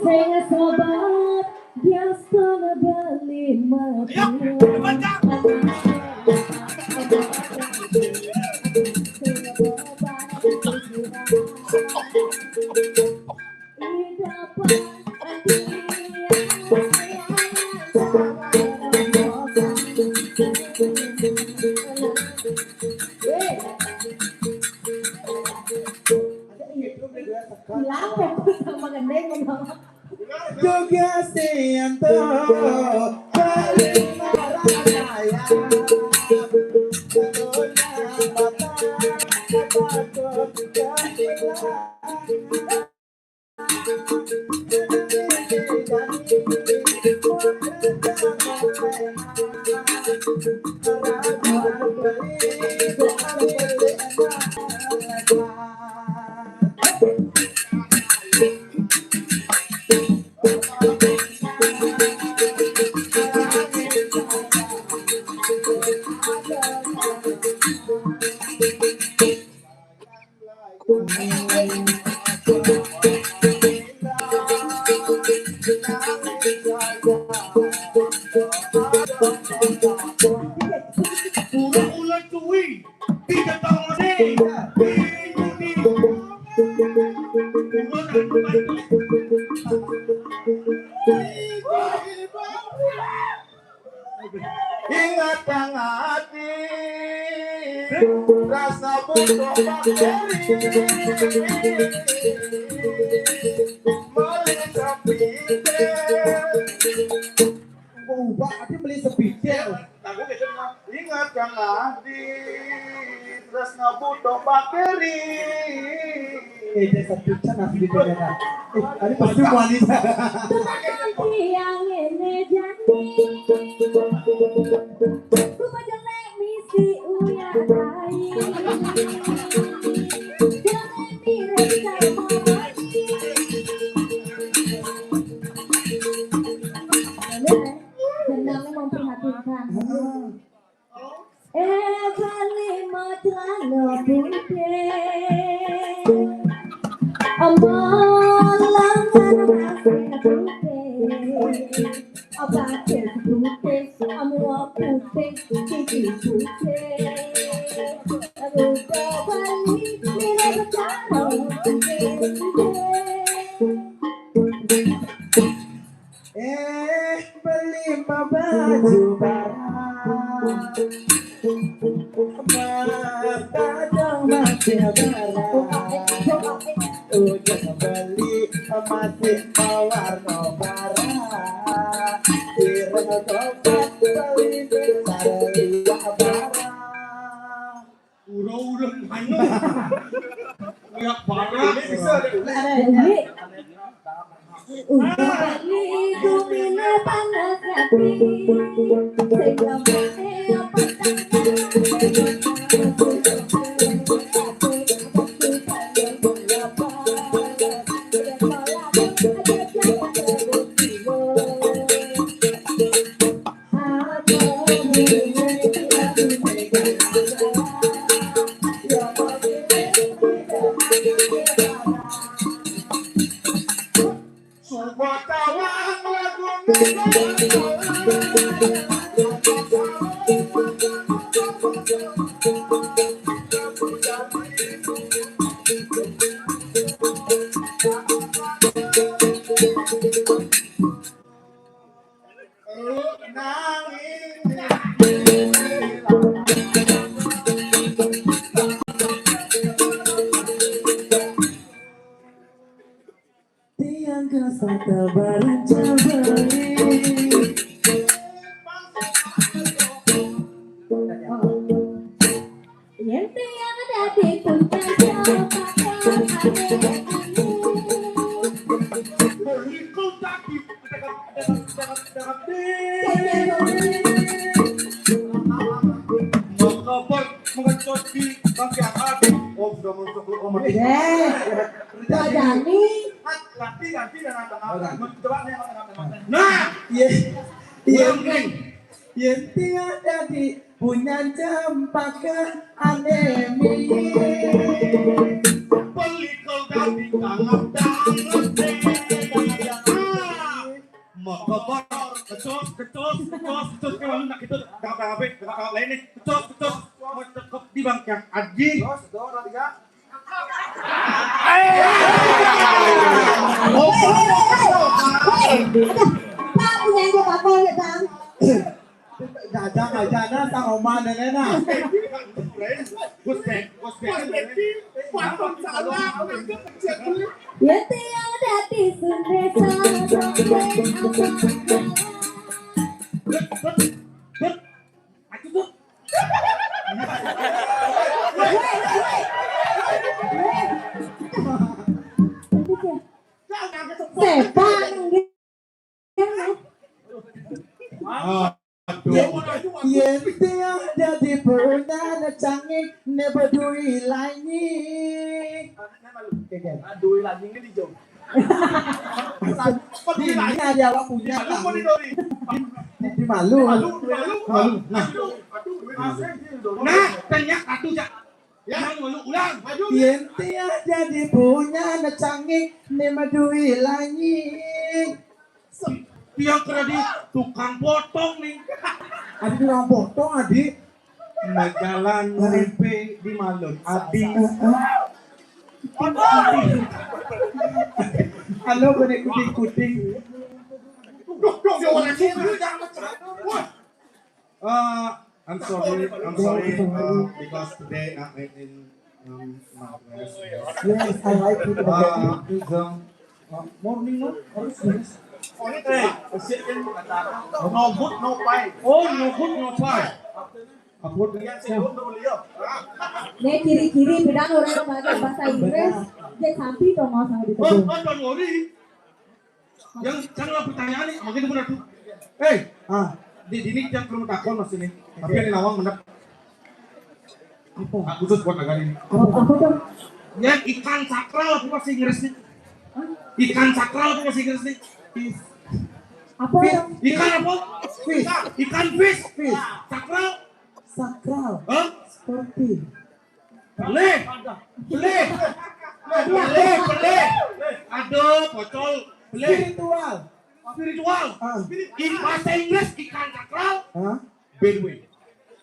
Sing sobat, biasa beli mati. Lapor sama Gendeng, ngomong. Juga sianto paling marah saya. Ulo-ulo kuwi ditetokne. Ingat kang ati rasa butuh bakteri. Mari sapi. Ubah ati beli sepidel. Ingat kang ati tresna butuh bakteri. Eh, desa pican asli beneran. Eh, ada pasti wanita. Tiang ini jadi. Ku pajelek misi uya ai. Jelek mirip sama. Bener, ya? Jenengnya memprihatinkan. Eh, bali madrano putih. Amalangan asih putih. Apa putih? Amua putih, gigi putih. Rupa bali, mira betara putih. Eh, beli baju barang. Mata dong masih barang. Udah beli masih warna barang. Kira dompet beli besar barang. Ura-ura anu. Kayak barang. Ini bisa ada. Ini. Udah beli domino panas hati. Sehingga mati apa Tiang kasar terbalik cabalik. Yen tiang dadi punya siapa? Mengkebet, mengecot di bangkiang hati. Oh, sudah masuk ke rumah. Eh, Dadani. Ganti, ganti, dan apa? Coba nih, apa, apa, apa. Nah, iya. Iya. Ulang, ulang. Yen tiada di punya cempaka anemi. Pelikul dadi tangap-tangap. Mengkebet, kecos, kecos, kecos, kecos, kayak lalu nak gitu, tangap-tangap, tangap-tangap lain nih, kecos, kecos, mau cekep di bangkiang aji. Terus, dua, tiga. Bang, punya gue bakal ya, Bang. Jajang aja, nah, sang oma nenek, nah. Gus Bek, Gus Bek. Ya, tiang dadi sundesa. Aku tuh. Setan, aduh. Yen tiang dadi punya ne cangik ne bedui lanyi. Aduh, lagi ini dijauh. Di ini ada awak punya. Di, di malu. Malu, malu, malu. Nah. Nah, tanya satu, Cak. Ya, malu, ulang. Yen tiang dadi punya ne cangik ne bedui lanyi. Tiang kena di tukang potong nih. Adi tukang potong, adi. Majalan mimpi di malun. Adi. Halo, kena kuting-kuting. Duh, duh, dia orang sini, jangan macam. Wah. Uh, I'm sorry, I'm sorry, uh, because today, uh, I in, um, my dress. Yes, I like it. Uh, it's, um, uh, morning, no? Or is this? No good, no pay. Oh, no good, no pay. Apa dia? Nih, kiri-kiri bilang orang bahasa, bahasa Inggris, dia sampai dong mau sama di. Oh, oh, don't worry. Yang janganlah pertanyaan nih, makin benar tuh. Eh, ah, di sini jangan perlu takon mas ini. Tapi ada nawang benar. Apa? Ah, khusus buat negara ini. Apa, apa tuh? Yang ikan sakral apa bahasa Inggris nih? Ikan sakral apa bahasa Inggris nih? Fish. Apa? Fish. Ikan apa? Fish. Ikan fish. Fish. Sakral. Sakral. Hah? Seperti. Belih. Belih. Belih, belih. Aduh, pocol. Belih. Spiritual. Spiritual. Ah. Bahasa Inggris ikan sakral. Hah? Bedouin.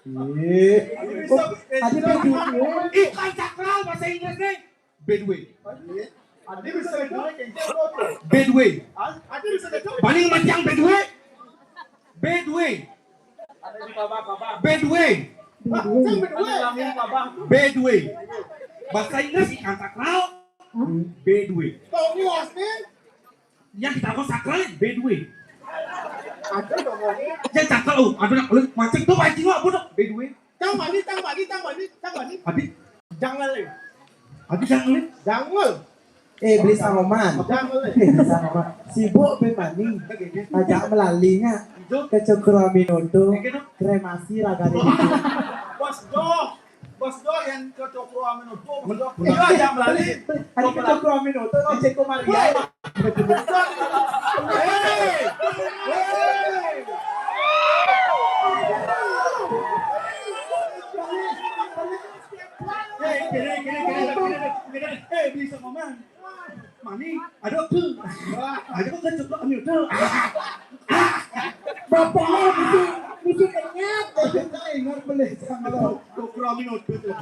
Iya. Oh, ada Bedouin. Ikan sakral bahasa Inggris nih. Bedouin. Bedouin. Paling mati yang Bedouin. Bedouin. Bedouin. Bedouin. Bahasa Inggris ikan sakral. Bedouin. Yang kita kok sakral Bedouin. Yang sakral, oh, aduh, nak, macam tu pancing lah, bodoh. Bedouin. Tang mani, tang mani, tang mani, tang mani. Adi. Jangan leh. Adi jangan leh. Jangan. Eh, beli sangoman. Jangan leh. Eh, beli sangoman. Sibuk beli mani. Ajak melalinya. Ke Cokroaminoto. Kremasi raga. Bos doh. Bos doh yang ke Cokroaminoto. Bos doh. Iya, ajak melali. Adi ke Cokroaminoto, ke Ceko Maria. Hei! Hei! Hei, kiri, kiri, kiri, kiri, kiri. Hei, bisa ngomong. Mani, ada ke? Ada ke Cokroaminoto? Bapaknya mesti mesti kenyang. Ingat beli sama lo. Tukra minut betul.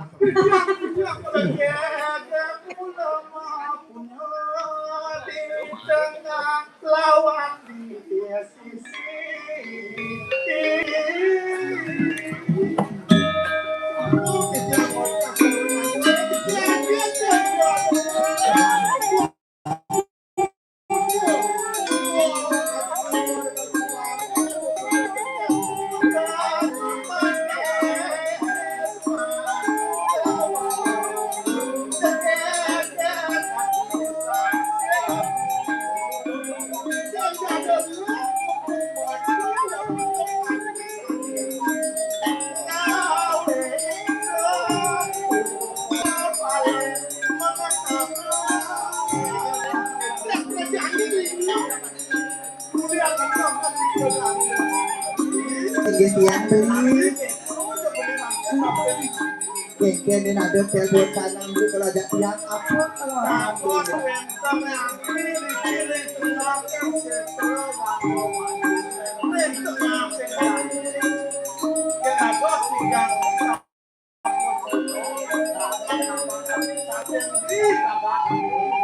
Lawan di sisi. Inggih tiang beli. Kengken ini ada telepon tanam di kalau ada tiang apa kalau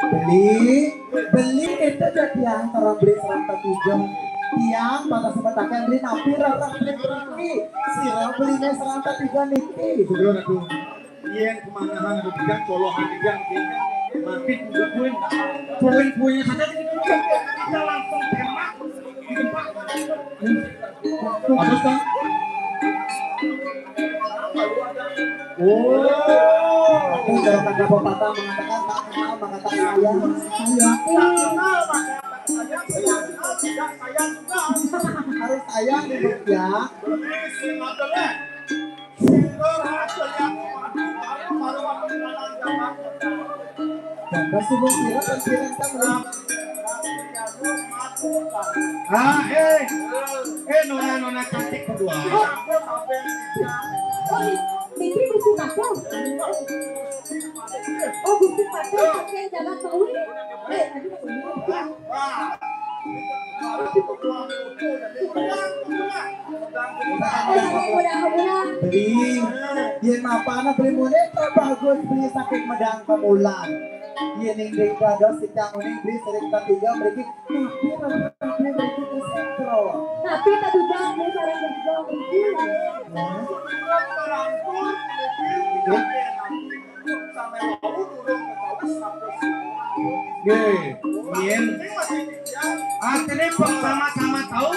Beli, beli itu jadi yang orang beli serata tiga. Tiang pada semetakan beli napi rarah beli beli. Sira belinya serata tiga niki. Sudah aku. Yen kemanahan aku bilang colohan bilang makin kukuin. Poin-poinnya saja kita langsung tembak. Terus kan? Oh. Itu kalau kata pepatah mengatakan tak kenal maka tak sayang. Sayang. Harus sayang hidup ya. Gambar sumur kira dan kira kita melihat. Ah, eh, eh, nona nona cantik berdua. Oh, ini Gusti Patih. Oh, Gusti Patih pakai jalan Bawi. Eh, tadi Bawi. Beli, yen mapana beli muni bagus beli sakit medang kemulan. Yen ning dados sing uning beli sering ketiga mriki. Tapi tapi mriki ke sentro. Tapi tak juga beli sarang ketiga mriki. Nggih, yen artine sama-sama tahu,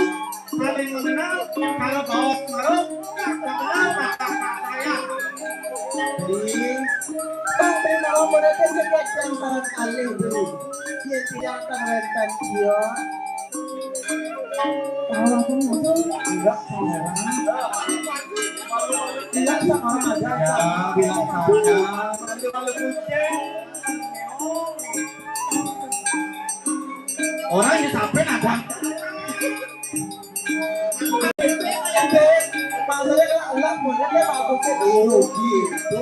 saling mengenal, kalau bawa pengaruh, tak kenal maka tak sayang. Jadi, Bang Beno mereka juga yang sangat alih dulu. Dia tidak akan rentan dia. Kalau aku itu tidak sekarang. Tidak sekarang ada. Ya, bilang saja. Orang yang sampai ada. Maksudnya lah, lah, punya dia bagus itu. Oh, gitu.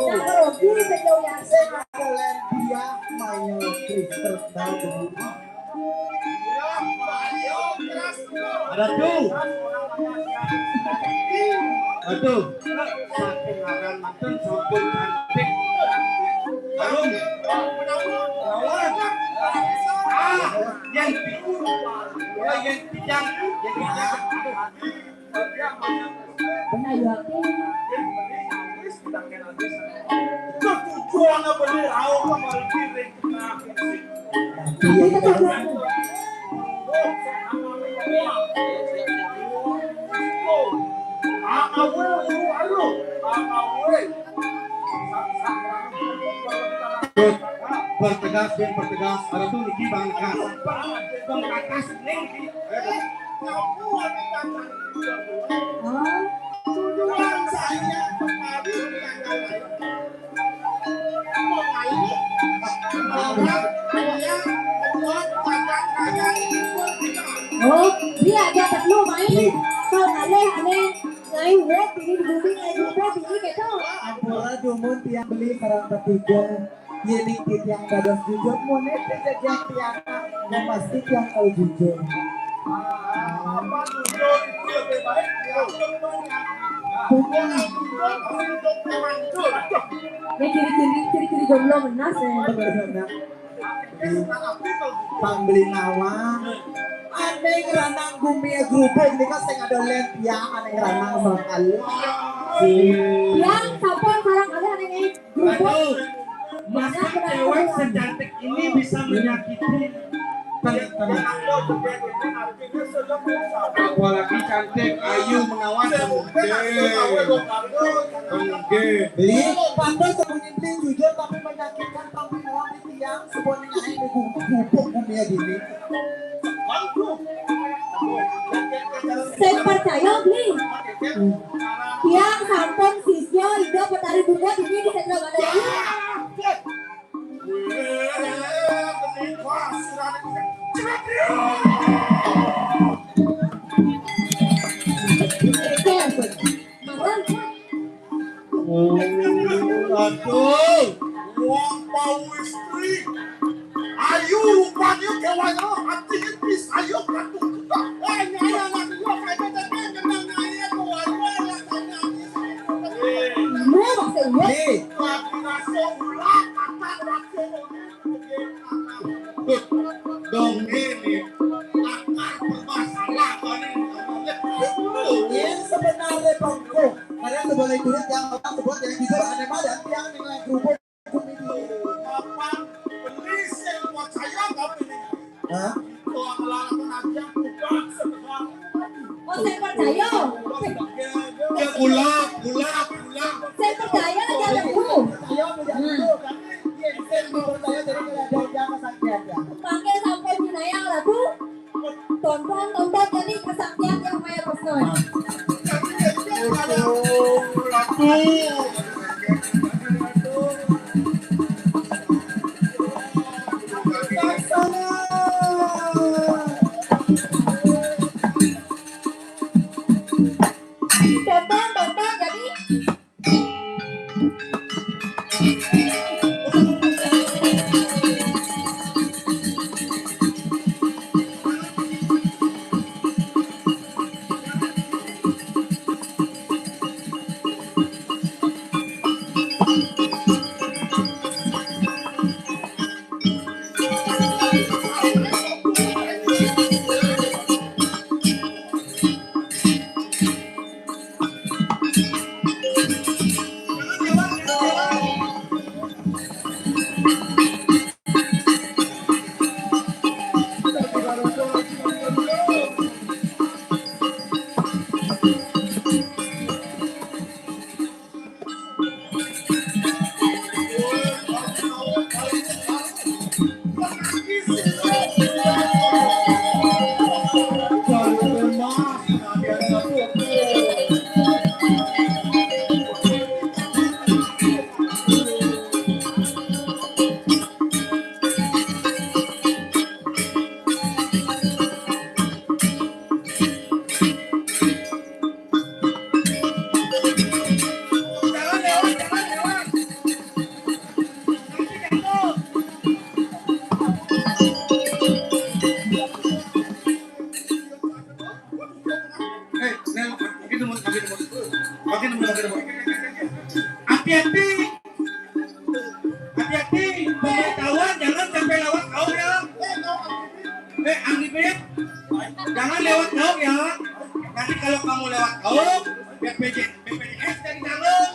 Rugi sejauh yang saya kalian dia main Kristus tahu. Ada tuh. Aduh, saking aran manten sampun cantik. Harum. Lawan. Ah, yang yang yang yang Tujuan apa nih? Ayo kembali. Bertegas, ben bertegas. Ada tuh niki Bang Kas. Bang Kakas niki. Tujuan saya kemari. Oh, dia ada perlu main. Kau aneh aneh. Lain web ini di bumi lain web ini kita. Ampura dumun tiang beli sarang ketiga. Yening titiang dados jujur, munit kejadian tiang, yang pasti tiang tahu jujur. Ya, ciri-ciri, ciri-ciri jomblo benar, ya. Pang beli nawang. Ané ngranang gumi grubuk nika sing ada lén ya, ané ngranang sama kali. Yang sampun sareng kali ané grubuk. Aduh, masa cewek secantik ini bisa menyakiti? Tenang, tenang. Apalagi cantik, ayu, menawan. Enggak. Enggak. Beli, pantas sembunyi beli jujur tapi menyakitkan, tapi menawan. Tiang sebuah ning ae niku gubuk gumi dini. Sing percaya, Bli? Tiang sampun sisya Ida Betari Bunga dini di Sendra Gandari. Mawon. Oh, aduh, wong pau istri. Ayu rupanya kewanya hati bis ayo katu. Eh, nyaya anak gua kayaknya tadi kenal nyaya tuh, ayo, ayo, ayo, ayo. Lu maksud gua? Nih. Lagi rasa ulah, kata rasa ulah. Dong ini akar permasalahan ini. Ini sebenarnya bangku. Kalian sebagai jurid yang orang sebut yang jujur aneh banget yang nilai kerupuk. Apa beli sing percaya tapi ini. Hah? Tuang lawan aja bukan sebenarnya. Oh, sing percaya. Ya, ulap, ulap, ulap. Sing percaya aja lagu. Percaya aja lagu. Tapi dia sing percaya jadi kalau ada yang sakit ya. Pakai sampai jenayah lagu. Tonton, tonton, jadi kesaktian yang main pesan. Ratu. Tonton, tonton, jadi Hati-hati. Hati-hati, pemberitahuan jangan sampai lewat kaum ya. Eh, Ang Bibit, jangan lewat kaum ya. Nanti kalau kamu lewat kaum, B P J, B P J S jadi tanggung.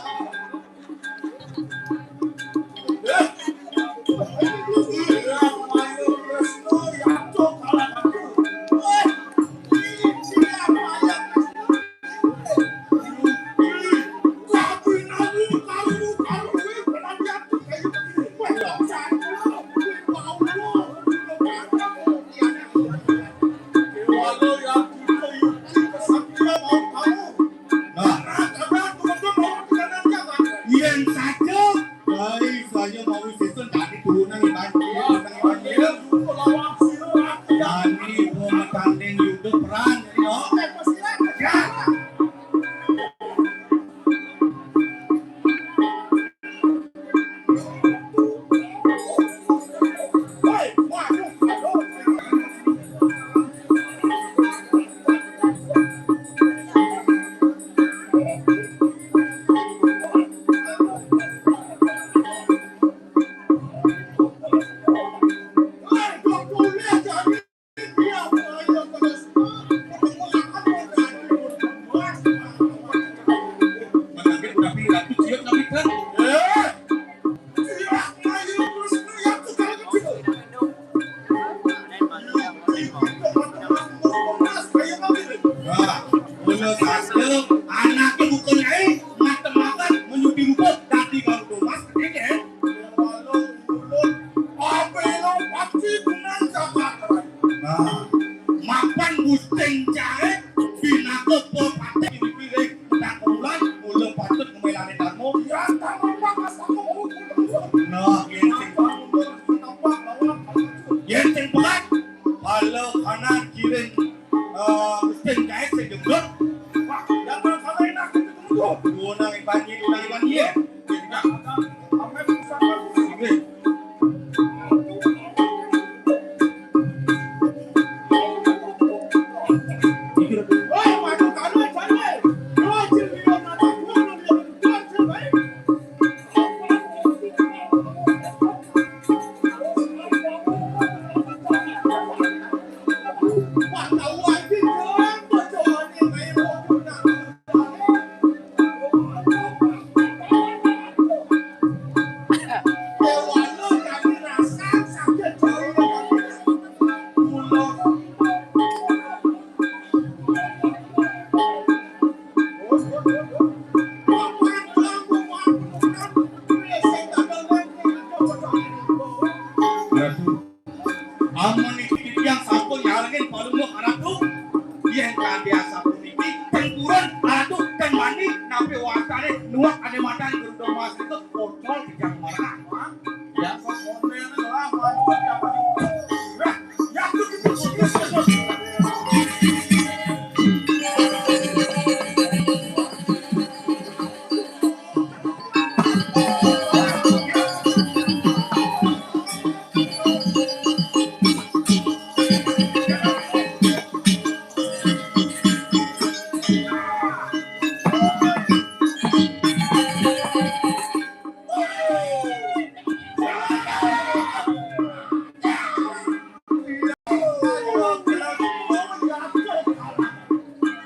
Amun niki titiang sampun nyarengin palungguh Aratu, yén kadi asapuniki, ten purun Aratu, ten bani, napi wastané nuak ané matan Garuda Mas itu pocol titiang marah. Ya, kok modél lah, mantap, ya, Pak. Lah, ya, aku gitu, serius, serius.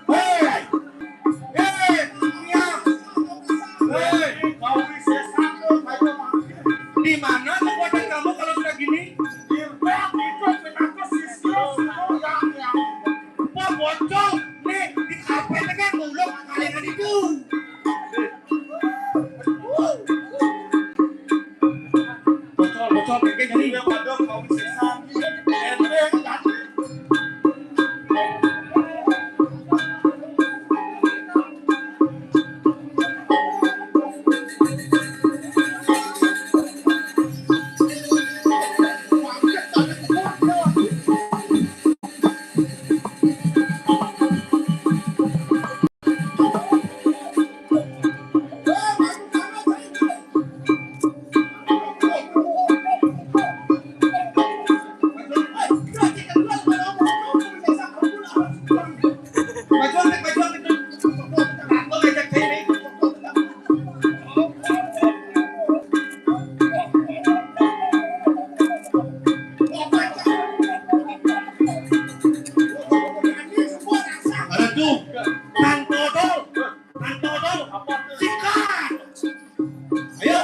Hei! Hei! Di mana kekuatan kamu kalau sudah gini? Wah, bocor. Nih, di karpet kan muluk kalingan itu. Bocor, bocor, kayak gini. Udah pada kau sesat. Enteng, kan? Aduh, Kang Dodol, Kang Dodol, sikat. Ayo.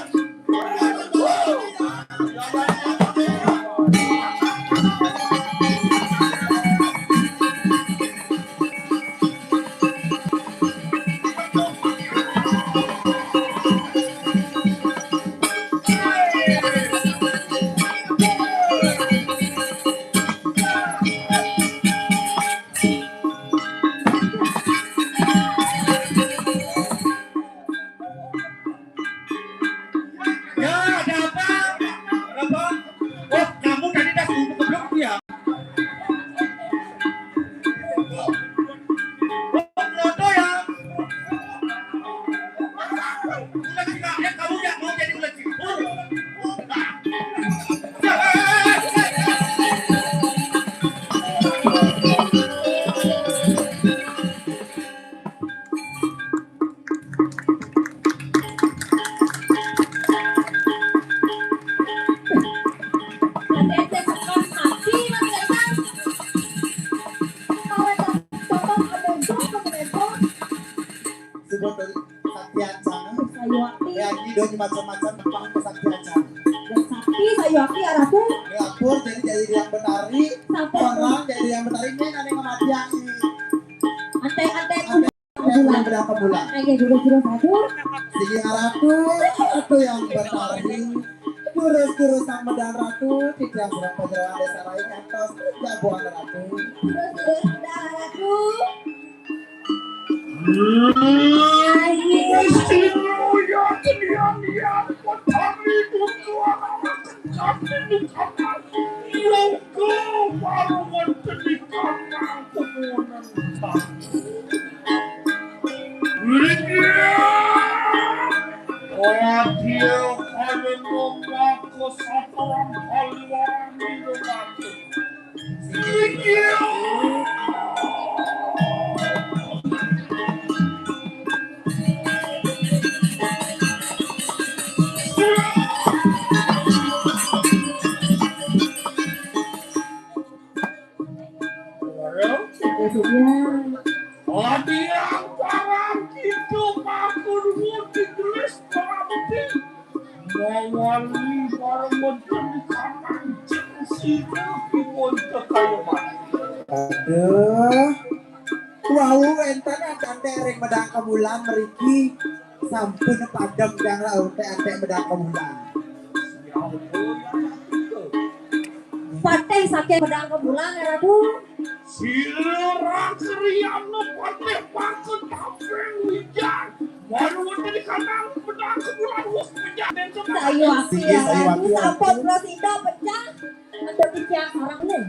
Ya, ada apa? Ada apa? Oh, kamu tadi dah sibuk goblok tuh ya? Oh, Proto ya? Ular Cina, eh, kamu ya mau jadi ular Cina? Sebut dari Sakti Ancana. Sayuwakti. Ya, ini dua macam-macam tentang kesakti Ancana. Dan Sakti Sayuwakti Aratu. Ya, pun jadi, jadi yang betari. Sampun. Orang jadi yang betari ini nanti kematian. Antek-antek. Antek-antek bulan. Bulan. Antek jurus-jurus satu. Sigi Aratu itu yang betari. Jurus-jurus Sang Medan Ratu, tidak berapa jauh ada sarai nyantos, jagoan Ratu. Jurus-jurus Medan Ratu. Gusti Mulia Tenian Yang Petani Dukuan Anak Kencang Dukuan Anak Yoga Baru Menteri Kamang Kemunan Tani. Inggih. Ora dia kaya ngomong kesatuan Baliwara Nirwati. Halo? Ada yang parang hidup aku di gelis berarti. Mawali para menteri kanan sida piwon kekayaman. Aduh. Wau enten antek ring Medang Kemulan mriki sampun padem kang laut antek Medang Kemulan. Ya ampun. Patih saking pedang kemulan, Ratu. Sira kriana patih maka taping wijan. Baru wonten di kandang pedang kemulan wus pecah dan Sayu api, ya, Sayu api, Ratu. Sampun prasida pecah. Untuk titiang sareng nih.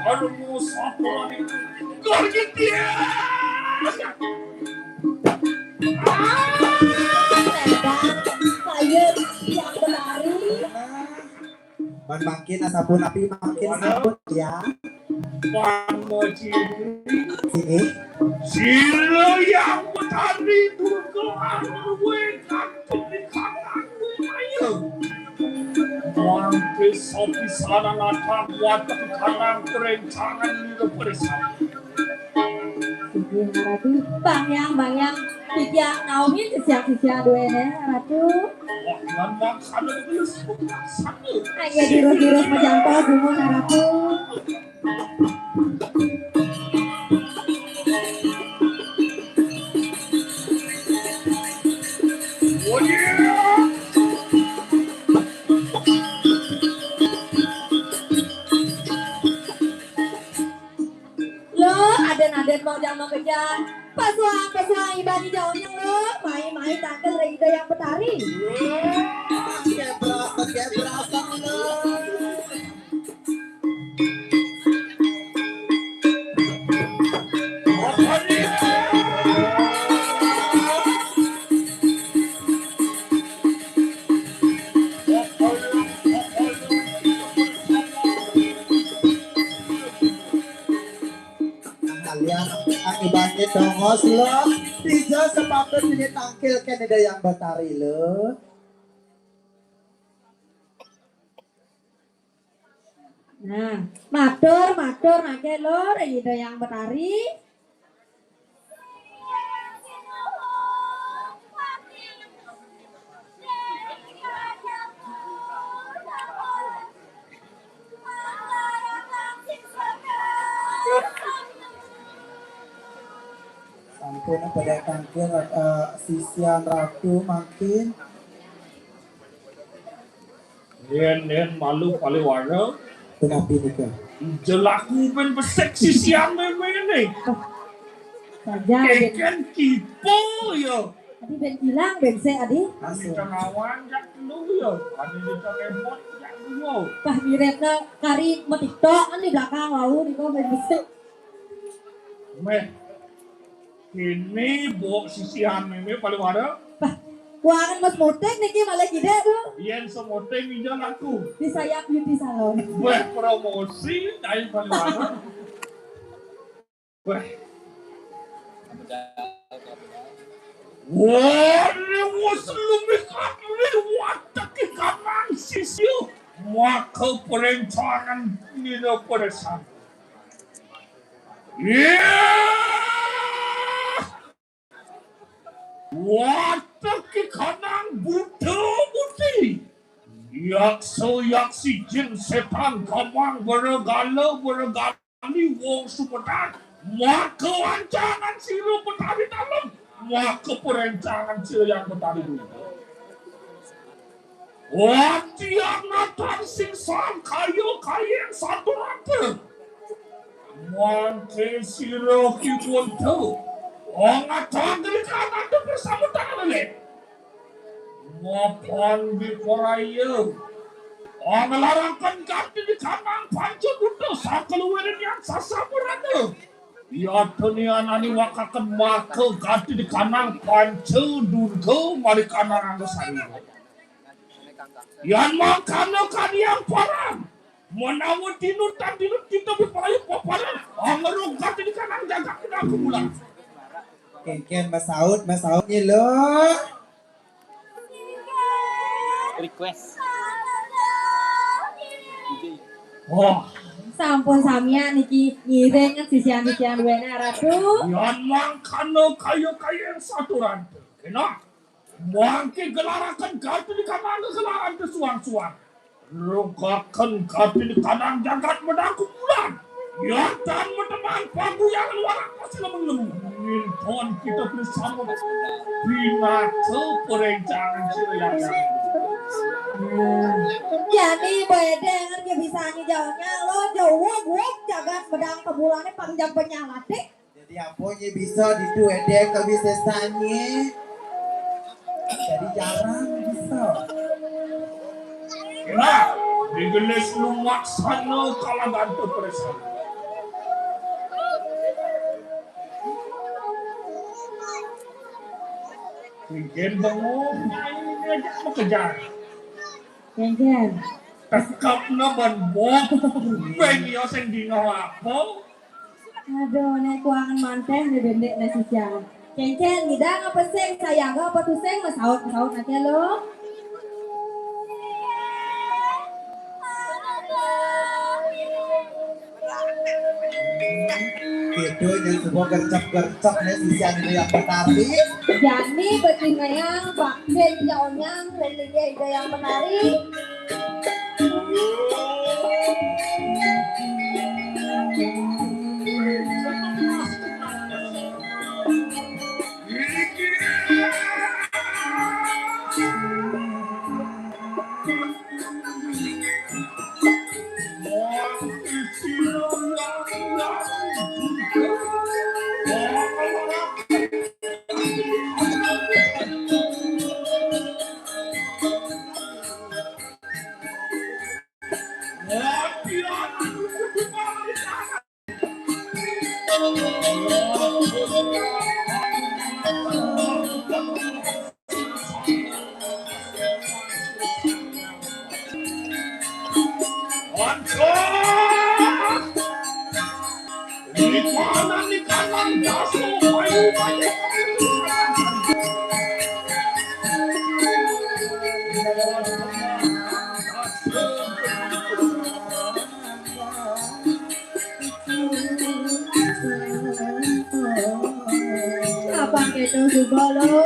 Aduh, sapa lagi? Gor gitian. Ah, saya yang berlari. Man mangkin asapunapi mangkin sampun ya. Pangociri. Sini. Sira yang petani durga arwe kantun di kanan ayo. Mangke sapisanan atang watek kanang kerencangan lira peresan. Sugih, Ratu. Bang Yang, Bang Yang, titiang naomin sisia-sisia duene, Ratu. Wah, lan mangsana gelis mangsana. Ayo, dirus-dirus majangkau gumun, Ratu. Oh, yeah. Lo, aden-aden mau jam mau kejar. Pasuang, pasuang, iban jauhnya lo. Mai-mai tangkel Ida Yang Betari. Gebrakan, gebrakan lo. Kalian akibatnya dongos lo. Tiga sepatut ini tangkil kan ada yang Betari lo. Nah, matur, matur, nake lo, Ida Yang Betari. Sampun pada tangkil, eh, sisian ratu mangkin. Yen, yen malu paliwara. Punapi nika? Jelaku ben besek sisian memene. Saja. Keken kipo ya. Adi ben ilang ben se adi. Adi tanawan jak telu ya. Adi di telepon jak dua. Pah miripna kari metiktok kan di belakang wau nika ben besek. Meh. Kini bok sisian meme paliwara. Bah, kuangan Mas Motek niki malah kidek tu. Yen semotek minjam aku. Di sayap beauty salon. Weh, promosi dari paliwara. Weh. Wah, lewat lumih kami watek kanang sisio. Maka perencangan nina peresan. Iya. Watek ki kanang buta buti. Yaksa yaksi jin setan gamang beregala beregali wong sumetan. Maka ancangan sira petari dalem. Maka perencangan sira yang petari dulu. Watian natan sing sang kaya kayeng saturata. Mangke sira ki wonten. Ong atang diri kananda persamutan lele. Mapan biporaya. Ong larakan ganti di kanang panca buta sakaluwirin yang sasamurata. Yatene anani wakaken maka ganti di kanang panca durga mari kanang angga sari. Yan mangkana kaniang parang, menawa dinu tan dinu kita bipalayu paparan, angerung kati di kanang jagat kena kemulan. Kengken masaut, masaut ni lo. Request. Oh. Sampun samian niki ngiring sisian-sisian wena ratu. Yan mangkana kaya-kaya saturan. Kena. Mangke gelaraken gati di kanang gelaran kesuang-suang. Rogaken gati di kanang jagat medang kumpulan. Yatan meteman paguyangan warak masih lemeng-lemeng. Minton kita bersama. Pinaka perencangan sira yang. Édéng ngerti bisa nyi jauhnya lo jauh wuk wuk jagat bedang kebulané panjang penyalate. Jadi apa nyi bisa ditu édéng ke bisa sanyi? Jadi jarang bisa. Nah, digelis lumaksana kalagan pepresan. Mungkin bengong, main aja mau kejar. Kéngkén. Tekepna ban bok. Beng ya sing dina apa? Aduh, nek kuangan mantéh né bendek né sisian. Kéngkén, ngidang apa sing sayaga apa tusing masaut-masaut aja lo. Gitu, yang semua gercep-gercep nih, sisian itu yang petari. Jani betih mayang, vaksin ya onyang, lelingnya itu yang petari. Apa gitu coba lo?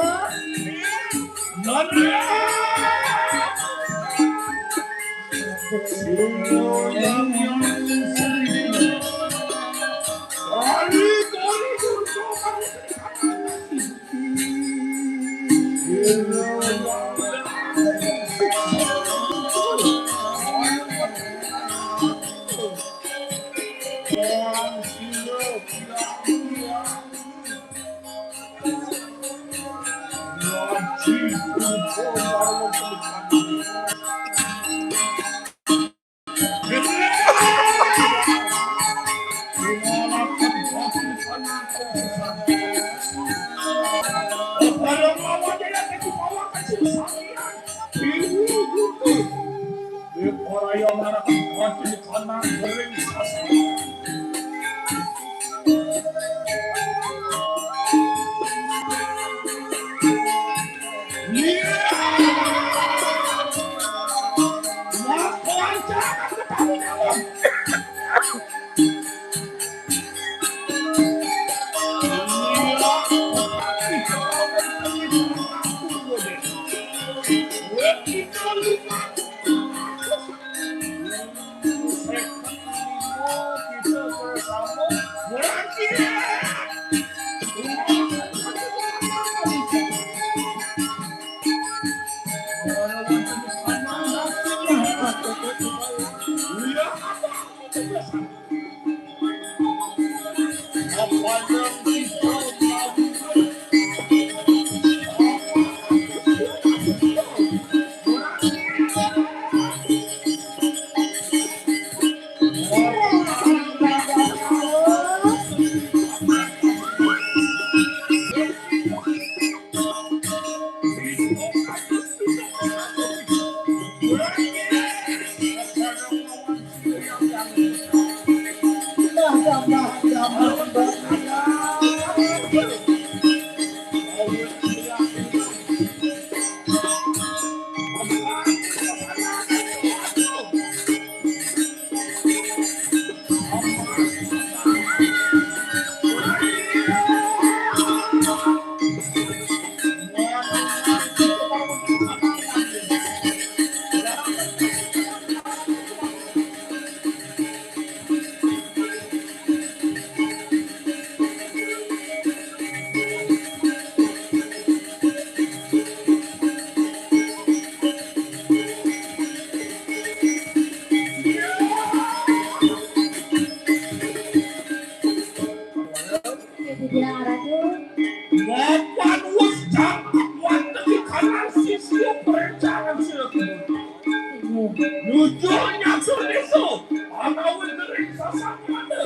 Nuju nyusul isu, atawa ngering sasampana.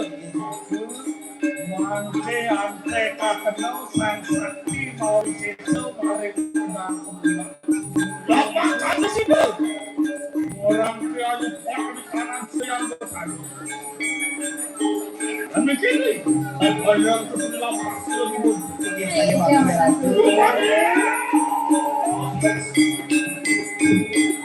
Mangke ante kakenal sang sakti mawi sesa maring undang. Lapak kana sida. Orang ke ayu pak di kanan sayang bersani. Dan begini, dan bayang ke sini lapak sila dulu. Iya, iya, makasih.